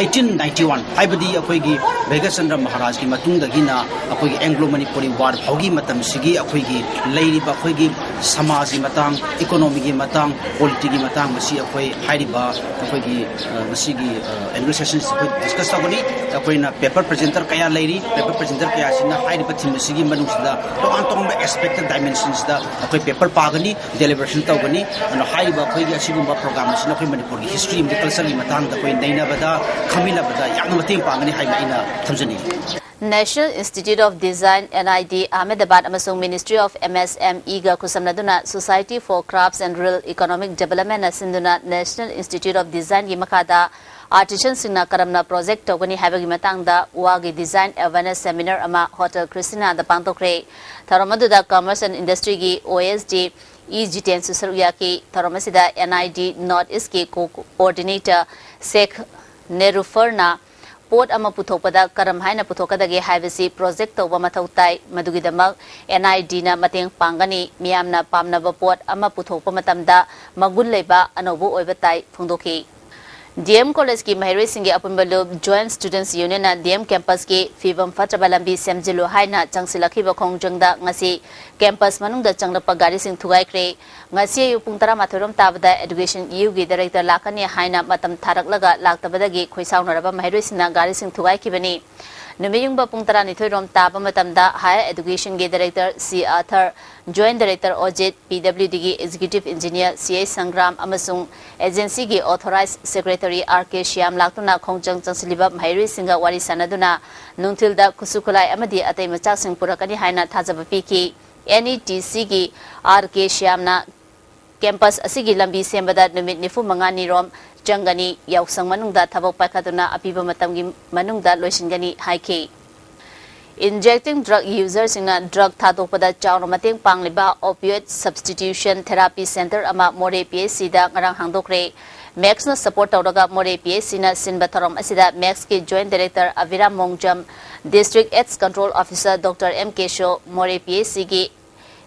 ꯑꯩꯠꯇꯤꯟ ꯅꯥꯏꯟꯇꯤ ꯋꯥꯟ ꯍꯥꯏꯕꯗꯤ ꯑꯩꯈꯣꯏꯒꯤ ꯚꯩꯒꯆꯟꯗ꯭ꯔ ꯃꯍꯥꯔꯥꯖꯀꯤ ꯃꯇꯨꯡꯗꯒꯤꯅ ꯑꯩꯈꯣꯏꯒꯤ ꯑꯦꯡꯒ꯭ꯂꯣ ꯃꯅꯤꯄꯨꯔꯤ ꯋꯥꯔ ꯐꯥꯎꯒꯤ ꯃꯇꯝꯁꯤꯒꯤ ꯑꯩꯈꯣꯏꯒꯤ ꯂꯩꯔꯤꯕ ꯑꯩꯈꯣꯏꯒꯤ ꯁꯃꯥꯖꯒꯤ ꯃꯇꯥꯡ, ꯏꯀꯣꯅꯣꯃꯤꯒꯤ ꯃꯇꯥꯡ, ꯄꯣꯂꯤꯇꯤꯒꯤ ꯃꯇꯥꯡ, ꯃꯁꯤ ꯑꯩꯈꯣꯏ ꯍꯥꯏꯔꯤꯕ ꯑꯩꯈꯣꯏꯒꯤ ꯉꯁꯤꯒꯤ ꯑꯦꯅꯨꯑꯦꯜ ꯁꯦꯁꯟꯁꯤ ꯑꯩꯈꯣꯏ ꯗꯤꯁꯀꯁ ꯇꯧꯒꯅꯤ꯫ ꯑꯩꯈꯣꯏꯅ ꯄꯦꯄꯔ ꯄ꯭ꯔꯖꯦꯟꯇꯔ ꯀꯌꯥ ꯂꯩꯔꯤ꯫ ꯄꯦꯄꯔ ꯄ꯭ꯔꯖꯦꯟꯇꯔ ꯀꯌꯥꯁꯤꯅ ꯍꯥꯏꯔꯤꯕ ꯊꯤꯝ ꯑꯁꯤꯒꯤ ꯃꯅꯨꯡꯁꯤꯗ ꯇꯣꯉꯥꯟ ꯇꯣꯉꯥꯟꯕ ꯑꯦꯁꯄꯦꯛꯇ, ꯗꯥꯏꯃꯦꯟꯁꯟꯁꯤꯗ ꯑꯩꯈꯣꯏ ꯄꯦꯄꯔ ꯄꯥꯒꯅꯤ, ꯗꯦꯂꯤꯕꯔꯦꯁꯟ ꯇꯧꯒꯅꯤ꯫ ꯑꯗꯨꯅ ꯍꯥꯏꯔꯤꯕ ꯑꯩꯈꯣꯏꯒꯤ ꯑꯁꯤꯒꯨꯝꯕ ꯄ꯭ꯔꯣꯒ꯭ꯔꯥꯝ ꯑꯁꯤꯅ ꯑꯩꯈꯣꯏ ꯃꯅꯤꯄꯨꯔꯒꯤ ꯍꯤꯁꯇ꯭ꯔꯤ ꯑꯃꯗꯤ ꯀꯜꯆꯔꯒꯤ ꯃꯇꯥꯡꯗ ꯑꯩꯈꯣꯏ ꯅꯩꯅꯕꯗ, ꯈꯪꯃꯤꯟꯅꯕꯗ ꯌꯥꯝꯅ ꯃꯇꯦꯡ ꯄꯥꯡꯒꯅꯤ ꯍꯥꯏꯅ ꯑꯩꯅ ꯊꯝꯖꯅꯤꯡꯏ꯫ National Institute of Design, NID, Ahmedabad ꯑꯃꯁꯨꯡ Ministry of MSMEꯒ ꯈꯨꯠꯁꯝꯅꯗꯨꯅ Society for Crafts and Rural Economic Developmentꯅ ꯁꯤꯟꯗꯨꯅ National Institute of Designꯒꯤ ꯃꯈꯥꯗ artisanꯁꯤꯡꯅ ꯀꯔꯝꯅ project ꯇꯧꯒꯅꯤ ꯍꯥꯏꯕꯒꯤ ꯃꯇꯥꯡꯗ ꯋꯥꯒꯤ design awareness seminar ꯑꯃ Hotel Christinaꯗ ꯄꯥꯡꯊꯣꯛꯈ꯭ꯔꯦ꯫ ꯊꯧꯔꯝ ꯑꯗꯨꯗ Commerce and Industryꯒꯤ OSD ꯏ ꯖꯤꯇꯦꯟꯁꯨ ꯁꯔꯨꯛ ꯌꯥꯈꯤ꯫ ꯊꯧꯔꯝ ꯑꯁꯤꯗ NID North Eastꯀꯤ co-coordinator ꯁꯦꯈ ꯅꯦꯔꯨꯐꯔꯅ ꯄꯣꯠ ꯑꯃ ꯄꯨꯊꯣꯛꯄꯗ ꯀꯔꯝ ꯍꯥꯏꯅ ꯄꯨꯊꯣꯛꯀꯗꯒꯦ ꯍꯥꯏꯕꯁꯤ project ꯇꯧꯕ ꯃꯊꯧ ꯇꯥꯏ꯫ ꯃꯗꯨꯒꯤꯗꯃꯛ NIDꯅ ꯃꯇꯦꯡ ꯄꯥꯡꯒꯅꯤ꯫ ꯃꯤꯌꯥꯝꯅ ꯄꯥꯝꯅꯕ ꯄꯣꯠ ꯑꯃ ꯄꯨꯊꯣꯛꯄ ꯃꯇꯝꯗ ꯃꯒꯨꯟ ꯂꯩꯕ ꯑꯅꯧꯕ ꯑꯣꯏꯕ ꯇꯥꯏ ꯐꯣꯡꯗꯣꯛꯈꯤ꯫ ꯗꯤ ꯑꯦꯝ ꯀꯣꯂꯦꯖꯀꯤ ꯃꯍꯩꯔꯣꯏꯁꯤꯡꯒꯤ ꯑꯄꯨꯟꯕ ꯂꯨꯞ Joint Students Unionꯅ ꯗꯤ ꯑꯦꯝ ꯀꯦꯝꯄꯁꯀꯤ ꯐꯤꯕꯝ ꯐꯠꯇ꯭ꯔꯕ ꯂꯝꯕꯤ ꯁꯦꯝꯖꯤꯜꯂꯨ ꯍꯥꯏꯅ ꯆꯪꯁꯤꯜꯂꯛꯈꯤꯕ ꯈꯣꯡꯖꯪꯗ ꯉꯁꯤ ꯀꯦꯝꯄꯁ ꯃꯅꯨꯡꯗ ꯆꯪꯂꯛꯄ ꯒꯥꯔꯤꯁꯤꯡ ꯊꯨꯒꯥꯏꯈ꯭ꯔꯦ꯫ ꯉꯁꯤ ꯑꯌꯨꯛ ꯄꯨꯡ ꯇꯔꯥꯃꯥꯊꯣꯏ ꯔꯣꯝ ꯇꯥꯕꯗ Education ꯏꯌꯨꯒꯤ director ꯂꯥꯛꯀꯅꯤ ꯍꯥꯏꯅ ꯃꯇꯝ ꯊꯥꯔꯛꯂꯒ ꯂꯥꯛꯇꯕꯗꯒꯤ ꯈꯣꯏꯁꯥꯎꯅꯔꯕ ꯃꯍꯩꯔꯣꯏꯁꯤꯡꯅ ꯒꯥꯔꯤꯁꯤꯡ ꯊꯨꯒꯥꯏꯈꯤꯕꯅꯤ꯫ ꯅꯨꯃꯤꯠ ꯌꯨꯡꯕ ꯄꯨꯡ ꯇꯔꯥꯅꯤꯊꯣꯏ ꯔꯣꯝ ꯇꯥꯕ ꯃꯇꯝꯗ Higher Educationꯒꯤ director ꯁꯤ ꯑꯥꯊꯔ, Joint Director ꯑꯣꯖꯤꯠ, ꯄꯤ ꯗꯕ꯭ꯂꯤꯎ ꯗꯤꯒꯤ Executive Engineer ꯁꯤ ꯑꯩꯆ ꯁꯪꯒ꯭ꯔꯥꯝ ꯑꯃꯁꯨꯡ agencyꯒꯤ authorized secretary ꯑꯥꯔ ꯀꯦ ꯁ꯭ꯌꯥꯝ ꯂꯥꯛꯇꯨꯅ ꯈꯣꯡꯖꯪ ꯆꯪꯁꯤꯜꯂꯤꯕ ꯃꯍꯩꯔꯣꯏꯁꯤꯡꯒ ꯋꯥꯔꯤ ꯁꯥꯟꯅꯗꯨꯅ ꯅꯨꯡꯊꯤꯜꯗ ꯈꯨꯠꯁꯨ ꯈꯨꯠꯂꯥꯏ ꯑꯃꯗꯤ ꯑꯇꯩ ꯃꯆꯥꯛꯁꯤꯡ ꯄꯨꯔꯛꯀꯅꯤ ꯍꯥꯏꯅ ꯊꯥꯖꯕ ꯄꯤꯈꯤ꯫ ꯑꯦꯟ ꯏ ꯇꯤ ꯁꯤꯒꯤ ꯑꯥꯔ ꯀꯦ ꯁ꯭ꯌꯥꯝꯅ campus ꯑꯁꯤꯒꯤ ꯂꯝꯕꯤ ꯁꯦꯝꯕꯗ ꯅꯨꯃꯤꯠ ꯅꯤꯐꯨ ꯃꯉꯥꯅꯤ ꯔꯣꯝ ꯆꯪꯒꯅꯤ, ꯌꯥꯎꯁꯪ ꯃꯅꯨꯡꯗ ꯊꯕꯛ ꯄꯥꯏꯈꯠꯇꯨꯅ ꯑꯄꯤꯕ ꯃꯇꯝꯒꯤ ꯃꯅꯨꯡꯗ ꯂꯣꯏꯁꯤꯟꯒꯅꯤ ꯍꯥꯏꯈꯤ꯫ Injecting drug userꯁꯤꯡꯅ drug ꯊꯥꯗꯣꯛꯄꯗ ꯆꯥꯎꯅ ꯃꯇꯦꯡ ꯄꯥꯡꯂꯤꯕ opioid substitution therapy center ꯑꯃ ꯃꯣꯔꯦ ꯄꯤ ꯑꯩꯆ ꯁꯤꯗ ꯉꯔꯥꯡ ꯍꯥꯡꯗꯣꯛꯈ꯭ꯔꯦ꯫ ꯃꯦꯛꯁꯅ support ꯇꯧꯔꯒ ꯃꯣꯔꯦ ꯄꯤ ꯑꯩꯆ ꯁꯤꯅ ꯁꯤꯟꯕ ꯊꯧꯔꯝ ꯑꯁꯤꯗ ꯃꯦꯛꯁꯀꯤ Joint Director Abiram Mongjam, District AIDS Control Officer Doctor M Kesho, Moreh P H ꯁꯤꯒꯤ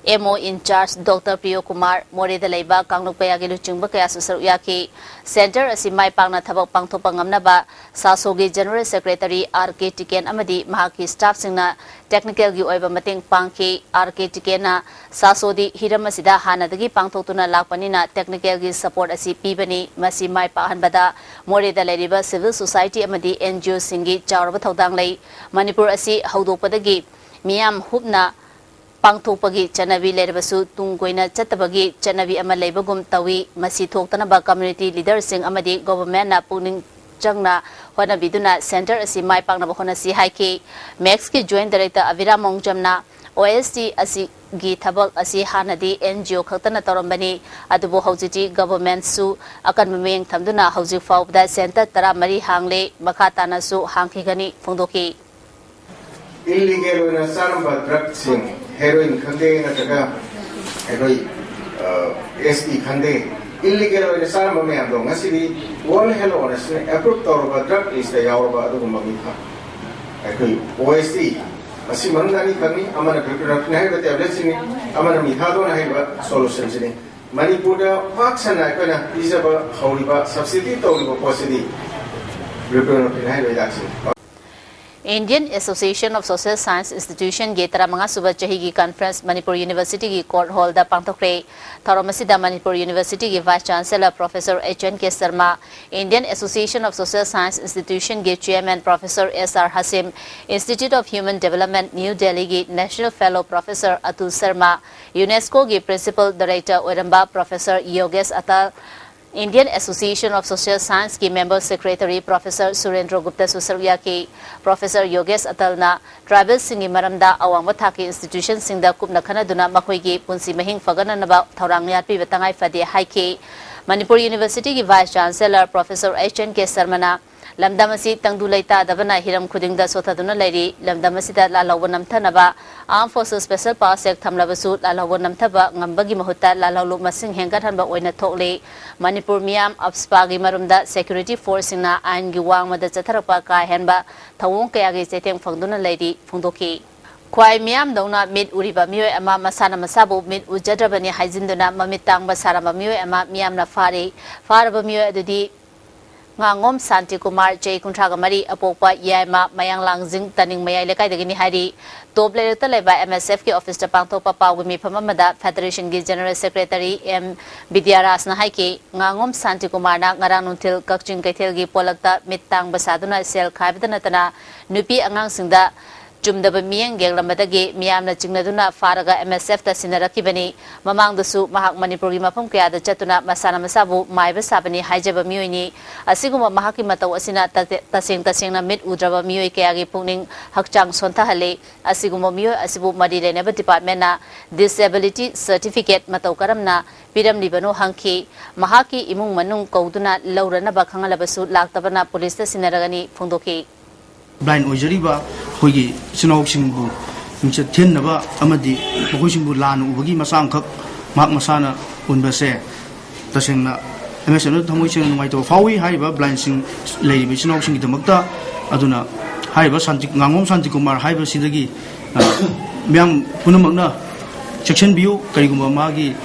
M O in charge Doctor Priyo Kumar, ꯃꯣꯔꯦꯗ ꯂꯩꯕ ꯀꯥꯡꯂꯨꯞ ꯀꯌꯥꯒꯤ ꯂꯨꯆꯤꯡꯕ ꯀꯌꯥꯁꯨ ꯁꯔꯨꯛ ꯌꯥꯈꯤ꯫ Center ꯑꯁꯤ ꯃꯥꯏ ꯄꯥꯛꯅ ꯊꯕꯛ ꯄꯥꯡꯊꯣꯛꯄ ꯉꯝꯅꯕ ꯁꯥꯁꯣꯒꯤ General Secretary ꯑꯥꯔ ꯀꯦ ꯇꯤꯀꯦꯟ ꯑꯃꯗꯤ ꯃꯍꯥꯛꯀꯤ staffꯁꯤꯡꯅ technicalꯒꯤ ꯑꯣꯏꯕ ꯃꯇꯦꯡ ꯄꯥꯡꯈꯤ꯫ ꯑꯥꯔ ꯀꯦ ꯇꯤꯀꯦꯟꯅ ꯁꯥꯁꯣꯗꯤ ꯍꯤꯔꯝ ꯑꯁꯤꯗ ꯍꯥꯟꯅꯗꯒꯤ ꯄꯥꯡꯊꯣꯛꯇꯨꯅ ꯂꯥꯛꯄꯅꯤꯅ technicalꯒꯤ support ꯑꯁꯤ ꯄꯤꯕꯅꯤ꯫ ꯃꯁꯤ ꯃꯥꯏ ꯄꯥꯛꯍꯟꯕꯗ ꯃꯣꯔꯦꯗ ꯂꯩꯔꯤꯕ civil society ꯑꯃꯗꯤ ꯑꯦꯟ ꯖꯤ ꯑꯣꯁꯤꯡꯒꯤ ꯆꯥꯎꯔꯕ ꯊꯧꯗꯥꯡ ꯂꯩ꯫ ꯃꯅꯤꯄꯨꯔ ꯑꯁꯤ ꯍꯧꯗꯣꯛꯄꯗꯒꯤ ꯃꯤꯌꯥꯝ ꯍꯨꯞꯅ ꯄꯥꯡꯊꯣꯛꯄꯒꯤ ꯆꯠꯅꯕꯤ ꯂꯩꯔꯕꯁꯨ, ꯇꯨꯡ ꯀꯣꯏꯅ ꯆꯠꯇꯕꯒꯤ ꯆꯠꯅꯕꯤ ꯑꯃ ꯂꯩꯕꯒꯨꯝ ꯇꯧꯏ꯫ ꯃꯁꯤ ꯊꯣꯛꯇꯅꯕ community leaderꯁꯤꯡ ꯑꯃꯗꯤ governmentꯅ ꯄꯨꯛꯅꯤꯡ ꯆꯪꯅ ꯍꯣꯠꯅꯕꯤꯗꯨꯅ center ꯑꯁꯤ ꯃꯥꯏ ꯄꯥꯛꯅꯕ ꯍꯣꯠꯅꯁꯤ ꯍꯥꯏꯈꯤ꯫ ꯃꯦꯛꯁꯀꯤ Joint Director ꯑꯕꯤꯔꯥꯝ ꯃꯣꯡꯖꯝꯅ ꯑꯣ ꯑꯦꯁ ꯇꯤ ꯑꯁꯤꯒꯤ ꯊꯕꯛ ꯑꯁꯤ ꯍꯥꯟꯅꯗꯤ ꯑꯦꯟ ꯖꯤ ꯑꯣ ꯈꯛꯇꯅ ꯇꯧꯔꯝꯕꯅꯤ, ꯑꯗꯨꯕꯨ ꯍꯧꯖꯤꯛꯇꯤ governmentꯁꯨ ꯑꯀꯟꯕ ꯃꯤꯠꯌꯦꯡ ꯊꯝꯗꯨꯅ ꯍꯧꯖꯤꯛ ꯐꯥꯎꯕꯗ center ꯇꯔꯥꯃꯔꯤ ꯍꯥꯡꯂꯦ, ꯃꯈꯥ ꯇꯥꯅꯁꯨ ꯍꯥꯡꯈꯤꯒꯅꯤ ꯐꯣꯡꯗꯣꯛꯈꯤ꯫ Illegal ꯑꯣꯏꯅ ꯆꯥꯔꯝꯕ drugꯁꯤꯡ, heroin ꯈꯪꯗꯦ ꯅꯠꯇ꯭ꯔꯒ ꯑꯩꯈꯣꯏ ꯑꯦꯁ ꯇꯤ ꯈꯪꯗꯦ, illegal ꯑꯣꯏꯅ ꯆꯥꯔꯝꯕ ꯃꯌꯥꯝꯗꯣ ꯉꯁꯤꯗꯤ World Health Organizationꯅ approve ꯇꯧꯔꯕ drug listꯇ ꯌꯥꯎꯔꯕ ꯑꯗꯨꯒꯨꯝꯕ ꯃꯤꯐꯥ ꯑꯩꯈꯣꯏ ꯑꯣ ꯑꯦꯁ ꯇꯤ, ꯃꯁꯤ ꯃꯅꯨꯡꯗ ꯑꯅꯤꯈꯛꯅꯤ, ꯑꯃꯅ buprenorphine ꯍꯥꯏꯔꯤꯕ tabletꯁꯤꯅꯤ, ꯑꯃꯅ methadone ꯍꯥꯏꯔꯤꯕ solutionꯁꯤꯅꯤ꯫ ꯃꯅꯤꯄꯨꯔꯗ ꯄꯥꯛ ꯁꯟꯅ ꯑꯩꯈꯣꯏꯅ ꯄꯤꯖꯕ ꯍꯧꯔꯤꯕ, ꯁꯕꯁꯤꯗꯤ ꯇꯧꯔꯤꯕ ꯄꯣꯠꯁꯤꯗꯤ ꯔꯤꯄ꯭ꯂꯦꯅꯣꯐꯤꯟ ꯍꯥꯏꯔꯤꯕ ꯍꯤꯗꯥꯛꯁꯤꯅꯤ꯫ Indian Association of Social Science Institutionꯒꯤ ꯇꯔꯥꯃꯉꯥ ꯁꯨꯕ ꯆꯍꯤꯒꯤ conference ꯃꯅꯤꯄꯨꯔ Universityꯒꯤ court hallꯗ ꯄꯥꯡꯊꯣꯛꯈ꯭ꯔꯦ꯫ ꯊꯧꯔꯝ ꯑꯁꯤꯗ Manipur Universityꯒꯤ Vice Chancellor Professor H N K Sharma, Indian Association of Social Science Institutionꯒꯤ Chairman Professor S R Hasim, Institute of Human Development, New Delhiꯒꯤ National Fellow Professor Atul Sharma, UNESCOꯒꯤ Principal Director ꯑꯣꯏꯔꯝꯕ Professor Yogesh Atal, Indian Association of Social Scienceꯀꯤ Member Secretary Professor Surendra Guptaꯁꯨ ꯁꯔꯨꯛ ꯌꯥꯈꯤ꯫ Professor Yogesh Atalꯅ tribalꯁꯤꯡꯒꯤ ꯃꯔꯝꯗ ꯑꯋꯥꯡꯕ ꯊꯥꯛꯀꯤ institutionꯁꯤꯡꯗ ꯀꯨꯞꯅ ꯈꯟꯅꯗꯨꯅ ꯃꯈꯣꯏꯒꯤ ꯄꯨꯟꯁꯤ ꯃꯍꯤꯡ ꯐꯒꯠꯅꯅꯕ ꯊꯧꯔꯥꯡ ꯌꯥꯠꯄꯤꯕ ꯇꯉꯥꯏ ꯐꯗꯦ ꯍꯥꯏꯈꯤ꯫ Manipur Universityꯒꯤ Vice Chancellor Professor H N K Sharmaꯅ ꯂꯝꯗꯝ ꯑꯁꯤ ꯇꯪꯗꯨ ꯂꯩꯇꯥꯗꯕꯅ ꯍꯤꯔꯝ ꯈꯨꯗꯤꯡꯗ ꯁꯣꯊꯗꯨꯅ ꯂꯩꯔꯤ꯫ ꯂꯝꯗꯝ ꯑꯁꯤꯗ ꯂꯥꯜꯍꯧꯕ ꯅꯝꯊꯅꯕ Armed Forces Special Powers Act ꯊꯝꯂꯕꯁꯨ ꯂꯥꯜꯍꯧꯕ ꯅꯝꯊꯕ ꯉꯝꯕꯒꯤ ꯃꯍꯨꯠꯇ ꯂꯥꯜꯍꯧꯂꯨ ꯃꯁꯤꯡ ꯍꯦꯟꯒꯠꯍꯟꯕ ꯑꯣꯏꯅ ꯊꯣꯛꯂꯤ꯫ ꯃꯅꯤꯄꯨꯔ ꯃꯤꯌꯥꯝ AFSPAꯒꯤ ꯃꯔꯨꯝꯗ security forceꯁꯤꯡꯅ ꯑꯥꯏꯟꯒꯤ ꯋꯥꯡꯃꯗ ꯆꯠꯊꯔꯛꯄ ꯀꯥ ꯍꯦꯟꯕ ꯊꯧꯑꯣꯡ ꯀꯌꯥꯒꯤ ꯆꯩꯊꯦꯡ ꯐꯪꯗꯨꯅ ꯂꯩꯔꯤ ꯐꯣꯡꯗꯣꯛꯈꯤ꯫ ꯈ꯭ꯋꯥꯏ ꯃꯤꯌꯥꯝꯗꯧꯅ ꯃꯤꯠ ꯎꯔꯤꯕ ꯃꯤꯑꯣꯏ ꯑꯃ ꯃꯁꯥꯅ ꯃꯁꯥꯕꯨ ꯃꯤꯠ ꯎꯖꯗ꯭ꯔꯕꯅꯤ ꯍꯥꯏꯖꯤꯟꯗꯨꯅ ꯃꯃꯤꯠ ꯇꯥꯡꯕ ꯁꯥꯔꯝꯕ ꯃꯤꯑꯣꯏ ꯑꯃ ꯃꯤꯌꯥꯝꯅ ꯐꯥꯔꯤ꯫ ꯐꯥꯔꯕ ꯃꯤꯑꯣꯏ ꯑꯗꯨꯗꯤ ꯉꯥꯉꯣꯝ ꯁꯥꯟꯇꯤꯀꯨꯃꯥꯔ, ꯆꯍꯤ ꯀꯨꯟꯊ꯭ꯔꯥꯒ ꯃꯔꯤ, ꯑꯄꯣꯛꯄ ꯌꯥꯏꯃ, ꯃꯌꯥꯡꯂꯥꯡꯖꯤꯡ, ꯇꯥꯅꯤꯡ ꯃꯌꯥꯏ ꯂꯩꯀꯥꯏꯗꯒꯤꯅꯤ ꯍꯥꯏꯔꯤ꯫ ꯇꯣꯞ ꯂꯩꯔꯛꯇ ꯂꯩꯕ MSFꯀꯤ officeꯇ ꯄꯥꯡꯊꯣꯛꯄ ꯄꯥꯎꯒꯤ ꯃꯤꯐꯝ ꯑꯃꯗ Federationꯒꯤ General Secretary M ꯕꯤꯗ꯭ꯌꯥꯔꯥꯖꯅ ꯍꯥꯏꯈꯤ, ꯉꯥꯉꯣꯝ ꯁꯥꯟꯇꯤꯀꯨꯃꯥꯔꯅ ꯉꯔꯥꯡ ꯅꯨꯡꯊꯤꯜ ꯀꯛꯆꯤꯡ ꯀꯩꯊꯦꯜꯒꯤ ꯄꯣꯂꯛꯇ ꯃꯤꯠ ꯇꯥꯡꯕ ꯁꯥꯗꯨꯅ ꯁꯦꯜ ꯈꯥꯏꯕꯗ ꯅꯠꯇꯅ ꯅꯨꯄꯤ ꯑꯉꯥꯡꯁꯤꯡꯗ ꯆꯨꯝꯗꯕ ꯃꯤꯠꯌꯦꯡ ꯌꯦꯡꯂꯝꯕꯗꯒꯤ ꯃꯤꯌꯥꯝꯅ ꯆꯤꯡꯅꯗꯨꯅ ꯐꯥꯔꯒ MSFꯇ ꯁꯤꯟꯅꯔꯛꯈꯤꯕꯅꯤ꯫ ꯃꯃꯥꯡꯗꯁꯨ ꯃꯍꯥꯛ ꯃꯅꯤꯄꯨꯔꯒꯤ ꯃꯐꯝ ꯀꯌꯥꯗ ꯆꯠꯇꯨꯅ ꯃꯁꯥꯅ ꯃꯁꯥꯕꯨ ꯃꯥꯏꯕ ꯁꯥꯕꯅꯤ ꯍꯥꯏꯖꯕ ꯃꯤꯑꯣꯏꯅꯤ꯫ ꯑꯁꯤꯒꯨꯝꯕ ꯃꯍꯥꯛꯀꯤ ꯃꯇꯧ ꯑꯁꯤꯅ ꯇ-, ꯇꯁꯦꯡ ꯇꯁꯦꯡꯅ ꯃꯤꯠ ꯎꯗ꯭ꯔꯕ ꯃꯤꯑꯣꯏ ꯀꯌꯥꯒꯤ ꯄꯨꯛꯅꯤꯡ ꯍꯛꯆꯥꯡ ꯁꯣꯟꯊꯍꯜꯂꯤ꯫ ꯑꯁꯤꯒꯨꯝꯕ ꯃꯤꯑꯣꯏ ꯑꯁꯤꯕꯨ ꯃꯔꯤ ꯂꯩꯅꯕ departmentꯅ disability certificate ꯃꯇꯧ ꯀꯔꯝꯅ ꯄꯤꯔꯝꯂꯤꯕꯅꯣ ꯍꯪꯈꯤ꯫ ꯃꯍꯥꯛꯀꯤ ꯏꯃꯨꯡ ꯃꯅꯨꯡ ꯀꯧꯗꯨꯅ ꯂꯧꯔꯅꯕ ꯈꯪꯍꯜꯂꯕꯁꯨ ꯂꯥꯛꯇꯕꯅ ꯄꯨꯂꯤꯁꯇ ꯁꯤꯟꯅꯔꯒꯅꯤ ꯐꯣꯡꯗꯣꯛꯈꯤ꯫ ꯕ꯭ꯂꯥꯏꯟ ꯑꯣꯏꯖꯔꯤꯕ ꯑꯩꯈꯣꯏꯒꯤ ꯏꯆꯤꯟ ꯏꯅꯥꯎꯁꯤꯡꯕꯨ ꯃꯤꯡꯆꯠ ꯊꯤꯍꯟꯅꯕ ꯑꯃꯗꯤ ꯃꯈꯣꯏꯁꯤꯡꯕꯨ ꯂꯥꯟꯅ ꯎꯕꯒꯤ ꯃꯆꯥ ꯑꯃꯈꯛ ꯃꯍꯥꯛ ꯃꯁꯥꯅ ꯎꯟꯕꯁꯦ ꯇꯁꯦꯡꯅ MSFꯅ ꯊꯃꯣꯏ ꯁꯦꯡꯅ ꯅꯨꯡꯉꯥꯏꯇꯕ ꯐꯥꯎꯏ꯫ ꯍꯥꯏꯔꯤꯕ ꯕ꯭ꯂꯥꯏꯟꯁꯤꯡ ꯂꯩꯔꯤꯕ ꯏꯆꯤꯟ ꯏꯅꯥꯎꯁꯤꯡꯒꯤꯗꯃꯛꯇ꯫ ꯑꯗꯨꯅ ꯍꯥꯏꯔꯤꯕ ꯁꯥꯟꯇꯤ, ꯉꯥꯉꯣꯝ ꯁꯥꯟꯇꯤꯀꯨꯃꯥꯔ ꯍꯥꯏꯕꯁꯤꯗꯒꯤ, ꯑ, ꯃꯤꯌꯥꯝ ꯄꯨꯝꯅꯃꯛꯅ ꯆꯦꯛꯁꯤꯟꯕꯤꯌꯨ꯫ ꯀꯔꯤꯒꯨꯝꯕ ꯃꯥꯒꯤ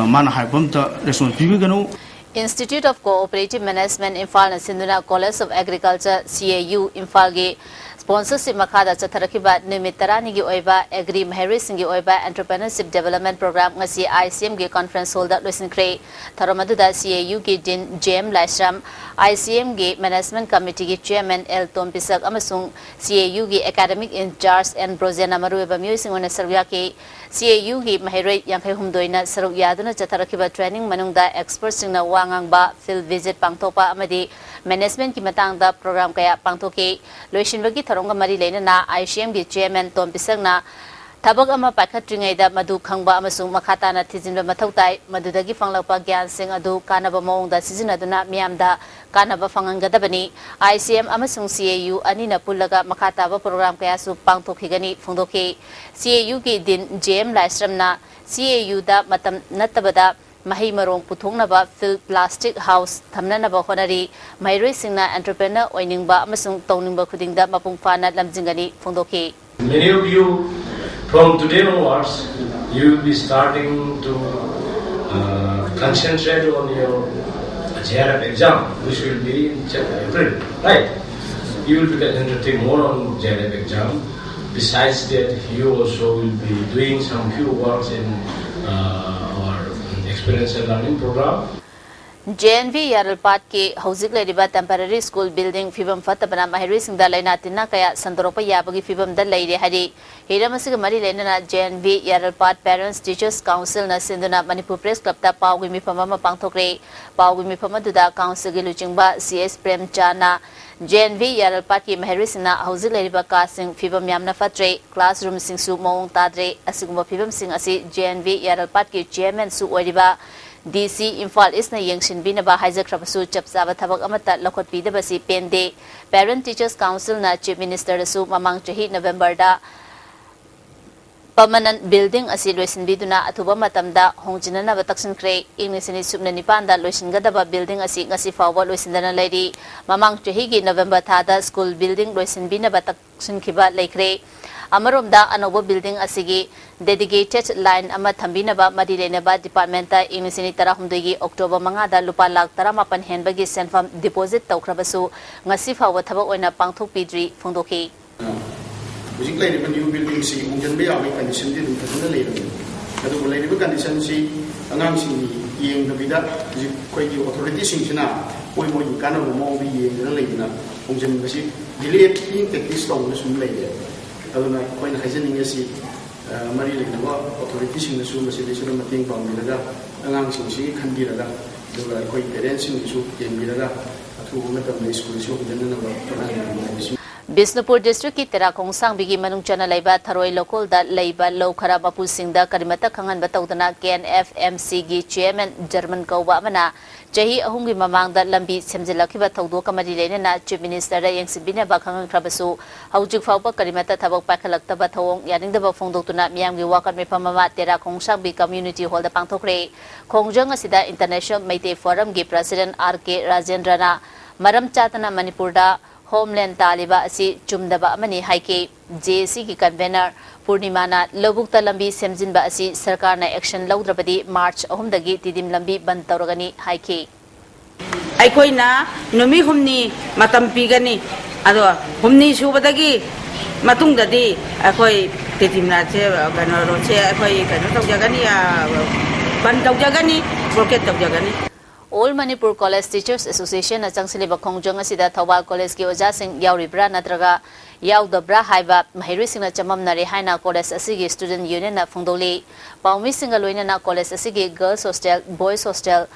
ꯃꯥꯅ ꯍꯥꯏꯕ ꯑꯝꯇ ꯔꯦꯁꯄꯣꯟꯁ ꯄꯤꯕꯤꯒꯅꯨ꯫ Institute of Cooperative Management ꯏꯝꯐꯥꯜꯅ ꯁꯤꯟꯗꯨꯅ College of Agriculture, C A U, ꯏꯝꯐꯥꯜꯒꯤ ꯁ꯭ꯄꯣꯟꯁꯔꯁꯤꯞ ꯃꯈꯥꯗ ꯆꯠꯊꯔꯛꯈꯤꯕ ꯅꯨꯃꯤꯠ ꯇꯔꯥꯅꯤꯒꯤ ꯑꯣꯏꯕ ꯑꯦꯒ꯭ꯔꯤ ꯃꯍꯩꯔꯣꯏꯁꯤꯡꯒꯤ ꯑꯣꯏꯕ ꯑꯦꯟꯇꯔꯄ꯭ꯔꯦꯅꯔꯁꯤꯞ ꯗꯦꯕꯂꯞꯃꯦꯟ ꯄ꯭ꯔꯣꯒ꯭ꯔꯥꯝ ꯉꯁꯤ I C Mꯒꯤ ꯀꯣꯟꯐ꯭ꯔꯦꯟꯁ ꯍꯣꯜꯗ ꯂꯣꯏꯁꯤꯟꯈ꯭ꯔꯦ꯫ ꯊꯧꯔꯝ ꯑꯗꯨꯗ C A Uꯒꯤ dean J M Laishram, I C Mꯒꯤ ꯃꯦꯅꯦꯖꯃꯦꯟ ꯀꯃꯤꯇꯤꯒꯤ ꯆꯦꯌꯔꯃꯦꯟ ꯑꯦꯜ ꯇꯣꯝꯄꯤꯁꯛ ꯑꯃꯁꯨꯡ C A Uꯒꯤ ꯑꯦꯀꯥꯗꯃꯤꯛ ꯏꯟꯆꯥꯔꯖ ꯑꯦꯟ ꯕ꯭ꯔꯣꯖꯦꯟꯅ ꯃꯔꯨꯑꯣꯏꯕ ꯃꯤꯑꯣꯏꯁꯤꯡ ꯑꯣꯏꯅ ꯁꯔꯨꯛ ꯌꯥꯈꯤ꯫ C A Uꯒꯤ ꯃꯍꯩꯔꯣꯏ ꯌꯥꯡꯈꯩ ꯍꯨꯝꯗꯣꯏꯅ ꯁꯔꯨꯛ ꯌꯥꯗꯨꯅ ꯆꯠꯊꯔꯛꯈꯤꯕ ꯇ꯭ꯔꯦꯅꯤꯡ ꯃꯅꯨꯡꯗ ꯑꯦꯛꯁꯄꯔꯠꯁꯤꯡꯅ ꯋꯥ ꯉꯥꯡꯕ, ꯐꯤꯜꯗ ꯚꯤꯖꯤꯠ ꯄꯥꯡꯊꯣꯛꯄ ꯑꯃꯗꯤ ꯃꯦꯅꯦꯖꯃꯦꯟꯠꯀꯤ ꯃꯇꯥꯡꯗ ꯄ꯭ꯔꯣꯒ꯭ꯔꯥꯝ ꯀꯌꯥ ꯄꯥꯡꯊꯣꯛꯈꯤ꯫ ꯂꯣꯏꯁꯤꯟꯕꯒꯤ ꯊꯧꯔꯝꯒ ꯃꯔꯤ ꯂꯩꯅꯅ I C Mꯒꯤ ꯆꯦꯌꯔꯃꯦꯟ ꯇꯣꯝ ꯄꯤꯁꯛꯅ ꯊꯕꯛ ꯑꯃ ꯄꯥꯏꯈꯠꯇ꯭ꯔꯤꯉꯩꯗ ꯃꯗꯨ ꯈꯪꯕ ꯑꯃꯁꯨꯡ ꯃꯈꯥ ꯇꯥꯅ ꯊꯤꯖꯤꯟꯕ ꯃꯊꯧ ꯇꯥꯏ꯫ ꯃꯗꯨꯗꯒꯤ ꯐꯪꯂꯛꯄ ꯒ꯭ꯌꯥꯟꯁꯤꯡ ꯑꯗꯨ ꯀꯥꯟꯅꯕ ꯃꯑꯣꯡꯗ ꯁꯤꯖꯤꯟꯅꯗꯨꯅ ꯃꯤꯌꯥꯝꯗ ꯀꯥꯟꯅꯕ ꯐꯪꯍꯟꯒꯗꯕꯅꯤ꯫ I C M ꯑꯃꯁꯨꯡ C A U ꯑꯅꯤꯅ ꯄꯨꯜꯂꯒ ꯃꯈꯥ ꯇꯥꯕ ꯄ꯭ꯔꯣꯒ꯭ꯔꯥꯝ ꯀꯌꯥꯁꯨ ꯄꯥꯡꯊꯣꯛꯈꯤꯒꯅꯤ ꯐꯣꯡꯗꯣꯛꯈꯤ꯫ C A Uꯒꯤ dean J M ꯂꯥꯏꯁ꯭ꯔꯝꯅ C A Uꯗ ꯃꯇꯝ ꯅꯠꯇꯕꯗ ꯃꯍꯩ ꯃꯔꯣꯡ ꯄꯨꯊꯣꯛꯅꯕ ꯐꯤꯜꯗ ꯄ꯭ꯂꯥꯁꯇꯤꯛ ꯍꯥꯎꯁ ꯊꯝꯅꯅꯕ ꯍꯣꯠꯅꯔꯤ꯫ ꯃꯍꯩꯔꯣꯏꯁꯤꯡꯅ ꯑꯦꯟꯇꯔꯄ꯭ꯔꯦꯅꯔ ꯑꯣꯏꯅꯤꯡꯕ ꯑꯃꯁꯨꯡ ꯇꯧꯅꯤꯡꯕ ꯈꯨꯗꯤꯡꯗ ꯃꯄꯨꯡ ꯐꯥꯅ ꯂꯝꯖꯤꯡꯒꯅꯤ ꯐꯣꯡꯗꯣꯛꯈꯤ꯫ Many of you, from today onwards, you will be starting to uh, concentrate on your J R F exam, which will be in Jan- April, right? You will be concentrating more on J R F exam. Besides that, you also will be doing some few works in uh, our experiential learning program. J N V ꯌꯥꯔꯜꯄꯥꯠꯀꯤ ꯍꯧꯖꯤꯛ ꯂꯩꯔꯤꯕ temporary school building ꯐꯤꯕꯝ ꯐꯠꯇꯕꯅ ꯃꯍꯩꯔꯣꯏꯁꯤꯡꯗ ꯂꯥꯏꯅꯥ ꯇꯤꯟꯅꯥ ꯀꯌꯥ ꯁꯟꯗꯣꯔꯛꯄ ꯌꯥꯕꯒꯤ ꯐꯤꯕꯝꯗ ꯂꯩꯔꯦ ꯍꯥꯏꯔꯤ꯫ ꯍꯤꯔꯝ ꯑꯁꯤꯒ ꯃꯔꯤ ꯂꯩꯅꯅ J N V ꯌꯥꯔꯜꯄꯥꯠ Parents Teachers Councilꯅ ꯁꯤꯟꯗꯨꯅ ꯃꯅꯤꯄꯨꯔ ꯄ꯭ꯔꯦꯁ ꯀ꯭ꯂꯕꯇ ꯄꯥꯎꯒꯤ ꯃꯤꯐꯝ ꯑꯃ ꯄꯥꯡꯊꯣꯛꯈ꯭ꯔꯦ꯫ ꯄꯥꯎꯒꯤ ꯃꯤꯐꯝ ꯑꯗꯨꯗ ꯀꯥꯎꯟꯁꯤꯜꯒꯤ ꯂꯨꯆꯤꯡꯕ C H ꯄ꯭ꯔꯦꯝꯆꯥꯟꯅ J N V ꯌꯥꯔꯜꯄꯥꯠꯀꯤ ꯃꯍꯩꯔꯣꯏꯁꯤꯡꯅ ꯍꯧꯖꯤꯛ ꯂꯩꯔꯤꯕ ꯀꯥꯁꯤꯡ ꯐꯤꯕꯝ ꯌꯥꯝꯅ ꯐꯠꯇ꯭ꯔꯦ, ꯀ꯭ꯂꯥꯁꯔꯨꯝꯁꯤꯡꯁꯨ ꯃꯑꯣꯡ ꯇꯥꯗ꯭ꯔꯦ꯫ ꯑꯁꯤꯒꯨꯝꯕ ꯐꯤꯕꯝꯁꯤꯡ ꯑꯁꯤ J N V ꯌꯥꯔꯜꯄꯥꯠꯀꯤ ꯆꯦꯌꯔꯃꯦꯟꯁꯨ ꯑꯣꯏꯔꯤꯕ D C ꯏꯝꯐꯥꯜ ꯏꯁꯅ ꯌꯦꯡꯁꯤꯟꯕꯤꯅꯕ ꯍꯥꯏꯖꯈ꯭ꯔꯕꯁꯨ ꯆꯞ ꯆꯥꯕ ꯊꯕꯛ ꯑꯃꯠꯇ ꯂꯧꯈꯠꯄꯤꯗꯕꯁꯤ ꯄꯦꯟꯗꯦ꯫ Parent Teachers Councilꯅ Chief Ministerꯗꯁꯨ ꯃꯃꯥꯡ ꯆꯍꯤ Novemberꯗ permanent building ꯑꯁꯤ ꯂꯣꯏꯁꯤꯟꯕꯤꯗꯨꯅ ꯑꯊꯨꯕ ꯃꯇꯝꯗ ꯍꯣꯡꯖꯤꯟꯅꯅꯕ ꯇꯛꯁꯤꯟꯈ꯭ꯔꯦ꯫ ꯏꯪ ꯂꯤꯁꯤꯡ ꯑꯅꯤ ꯁꯨꯞꯅ ꯅꯤꯄꯥꯟꯗ ꯂꯣꯏꯁꯤꯟꯒꯗꯕ building ꯑꯁꯤ ꯉꯁꯤ ꯐꯥꯎꯕ ꯂꯣꯏꯁꯤꯟꯗꯅ ꯂꯩꯔꯤ꯫ ꯃꯃꯥꯡ ꯆꯍꯤꯒꯤ November ꯊꯥꯗ ꯁ꯭ꯀꯨꯜ building ꯂꯣꯏꯁꯤꯟꯕꯤꯅꯕ ꯇꯛꯁꯤꯟꯈꯤꯕ ꯂꯩꯈ꯭ꯔꯦ꯫ ꯑꯃꯔꯣꯝꯗ ꯑꯅꯧꯕ building ꯑꯁꯤꯒꯤ Dedicated line ꯑꯃ ꯊꯝꯕꯤꯅꯕ ꯃꯔꯤ ꯂꯩꯅꯕ departmentꯇ ꯏꯪ ꯂꯤꯁꯤꯡ ꯑꯅꯤ ꯇꯔꯥꯍꯨꯝꯗꯣꯏꯒꯤ October ꯃꯉꯥꯗ ꯂꯨꯄꯥ ꯂꯥꯈ ꯇꯔꯥꯃꯥꯄꯟ ꯍꯦꯟꯕꯒꯤ ꯁꯦꯟꯐꯝ deposit ꯇꯧꯈ꯭ꯔꯕꯁꯨ, ꯉꯁꯤ ꯐꯥꯎꯕ ꯊꯕꯛ ꯑꯣꯏꯅ ꯄꯥꯡꯊꯣꯛꯄꯤꯗ꯭ꯔꯤ ꯐꯣꯡꯗꯣꯛꯈꯤ꯫ ꯍꯧꯖꯤꯛ ꯂꯩꯔꯤꯕ new buildingꯁꯤ ꯍꯣꯡꯖꯤꯟꯕ ꯌꯥꯕꯒꯤ conditionꯗꯤ ꯑꯗꯨꯝ ꯐꯖꯅ ꯂꯩꯔꯕꯅꯤ꯫ ꯑꯗꯨꯕꯨ ꯂꯩꯔꯤꯕ conditionꯁꯤ ꯑꯉꯥꯡꯁꯤꯡꯒꯤ ꯌꯦꯡꯗꯕꯤꯗ ꯍꯧꯖꯤꯛ ꯑꯩꯈꯣꯏꯒꯤ authorityꯁꯤꯡꯁꯤꯅ ꯃꯣꯏ ꯃꯣꯏꯒꯤ ꯀꯥꯟꯅꯕ ꯃꯑꯣꯡꯗ ꯌꯦꯡꯗꯅ ꯂꯩꯗꯅ ꯍꯣꯡꯖꯤꯟꯕꯁꯤ delay practice ꯇꯧꯗꯨꯅ ꯁꯨꯝ ꯂꯩꯔꯦ꯫ ꯑꯗꯨꯅ ꯑꯩꯈꯣꯏꯅ ꯍꯥꯏꯖꯅꯤꯡꯉꯤꯁꯤ, ꯑ, ꯃꯔꯤ ꯂꯩꯅꯕ authorityꯁꯤꯡꯅꯁꯨ ꯃꯁꯤꯗꯩꯁꯤꯗ ꯃꯇꯦꯡ ꯄꯥꯡꯕꯤꯔꯒ, ꯑꯉꯥꯡꯁꯤꯡꯁꯤ ꯈꯟꯕꯤꯔꯒ, ꯑꯗꯨꯒ ꯑꯩꯈꯣꯏ parentꯁꯤꯡꯒꯤꯁꯨ ꯌꯦꯡꯕꯤꯔꯒ, ꯑꯊꯨꯕ ꯃꯇꯝꯗ ꯁ꯭ꯀꯨꯜꯁꯤ ꯍꯣꯡꯖꯤꯟꯅꯅꯕ ꯍꯣꯠꯅꯍꯟꯕꯤꯌꯨ ꯍꯥꯏꯕꯁꯤ꯫ ꯕꯤꯁꯅꯨꯄꯨꯔ districtꯀꯤ ꯇꯦꯔꯥ ꯈꯣꯡꯁꯥꯡꯕꯤꯒꯤ ꯃꯅꯨꯡ ꯆꯟꯅ ꯂꯩꯕ ꯊꯔꯣꯏ ꯂꯧꯀꯣꯜꯗ ꯂꯩꯕ ꯂꯧ ꯈꯔ ꯃꯄꯨꯁꯤꯡꯗ ꯀꯔꯤꯃꯠꯇ ꯈꯪꯍꯟꯕ ꯇꯧꯗꯅ K N F M Cꯒꯤ chairman German ꯀꯧꯕ ꯑꯃꯅ ꯆꯍꯤ ꯑꯍꯨꯝꯒꯤ ꯃꯃꯥꯡꯗ ꯂꯝꯕꯤ ꯁꯦꯝꯖꯤꯜꯂꯛꯈꯤꯕ ꯊꯧꯗꯣꯛꯀ ꯃꯔꯤ ꯂꯩꯅꯅ Chief Ministerꯗ ꯌꯦꯡꯁꯤꯟꯕꯤꯅꯕ ꯈꯪꯍꯟꯈ꯭ꯔꯕꯁꯨ, ꯍꯧꯖꯤꯛ ꯐꯥꯎꯕ ꯀꯔꯤꯃꯠꯇ ꯊꯕꯛ ꯄꯥꯏꯈꯠꯂꯛꯇꯕ ꯊꯧꯑꯣꯡ ꯌꯥꯅꯤꯡꯗꯕ ꯐꯣꯡꯗꯣꯛꯇꯨꯅ ꯃꯤꯌꯥꯝꯒꯤ ꯋꯥꯀꯠ ꯃꯤꯐꯝ ꯑꯃ ꯇꯦꯔꯥ ꯈꯣꯡꯁꯥꯡꯕꯤ Community Hallꯗ ꯄꯥꯡꯊꯣꯛꯈ꯭ꯔꯦ꯫ ꯈꯣꯡꯖꯪ ꯑꯁꯤꯗ International Meitei Forumꯒꯤ President R K ꯔꯥꯖꯦꯟꯗ꯭ꯔꯅ ꯃꯔꯝ ꯆꯥꯗꯅ ꯃꯅꯤꯄꯨꯔꯗ homeland ꯇꯥꯜꯂꯤꯕ ꯑꯁꯤ ꯆꯨꯝꯗꯕ ꯑꯃꯅꯤ ꯍꯥꯏꯈꯤ꯫ JACꯒꯤ convener ꯄꯨꯔꯅꯤꯃꯥꯅ ꯂꯧꯕꯨꯛꯇ ꯂꯝꯕꯤ ꯁꯦꯝꯖꯤꯟꯕ ꯑꯁꯤ ꯁꯔꯀꯥꯔꯅ action ꯂꯧꯗ꯭ꯔꯕꯗꯤ March ꯑꯍꯨꯝꯗꯒꯤ ꯇꯤꯗꯤꯝ ꯂꯝꯕꯤ ꯕꯟꯗ ꯇꯧꯔꯒꯅꯤ ꯍꯥꯏꯈꯤ꯫ ꯑꯩꯈꯣꯏꯅ ꯅꯨꯃꯤꯠ ꯍꯨꯝꯅꯤ ꯃꯇꯝ ꯄꯤꯒꯅꯤ꯫ ꯑꯗꯣ ꯍꯨꯝꯅꯤ ꯁꯨꯕꯗꯒꯤ ꯃꯇꯨꯡꯗꯗꯤ ꯑꯩꯈꯣꯏ ꯇꯤꯗꯤꯝ ꯂꯥꯏꯠꯁꯦ ꯀꯩꯅꯣ ꯔꯣꯗꯁꯦ ꯑꯩꯈꯣꯏ ꯀꯩꯅꯣ ꯇꯧꯖꯒꯅꯤ, ꯕꯟ ꯇꯧꯖꯒꯅꯤ, blockade ꯇꯧꯖꯒꯅꯤ꯫ All Manipur College Teachers Associationꯅ ꯆꯪꯁꯤꯜꯂꯤꯕ ꯈꯣꯡꯖꯪ ꯑꯁꯤꯗ ꯊꯧꯕꯥꯜ ꯀꯣꯂꯦꯖꯀꯤ ꯑꯣꯖꯥꯁꯤꯡ ꯌꯥꯎꯔꯤꯕ꯭ꯔꯥ ꯅꯠꯇ꯭ꯔꯒ ꯌꯥꯎꯗꯕ꯭ꯔꯥ ꯍꯥꯏꯕ ꯃꯍꯩꯔꯣꯏꯁꯤꯡꯅ ꯆꯃꯝꯅꯔꯦ ꯍꯥꯏꯅ ꯀꯣꯂꯦꯖ ꯑꯁꯤꯒꯤ student unionꯅ ꯐꯣꯡꯗꯣꯛꯂꯤ꯫ ꯄꯥꯎꯃꯤꯁꯤꯡꯒ ꯂꯣꯏꯅꯅ ꯀꯣꯂꯦꯖ ꯑꯁꯤꯒꯤ girls hostel, boys hostel,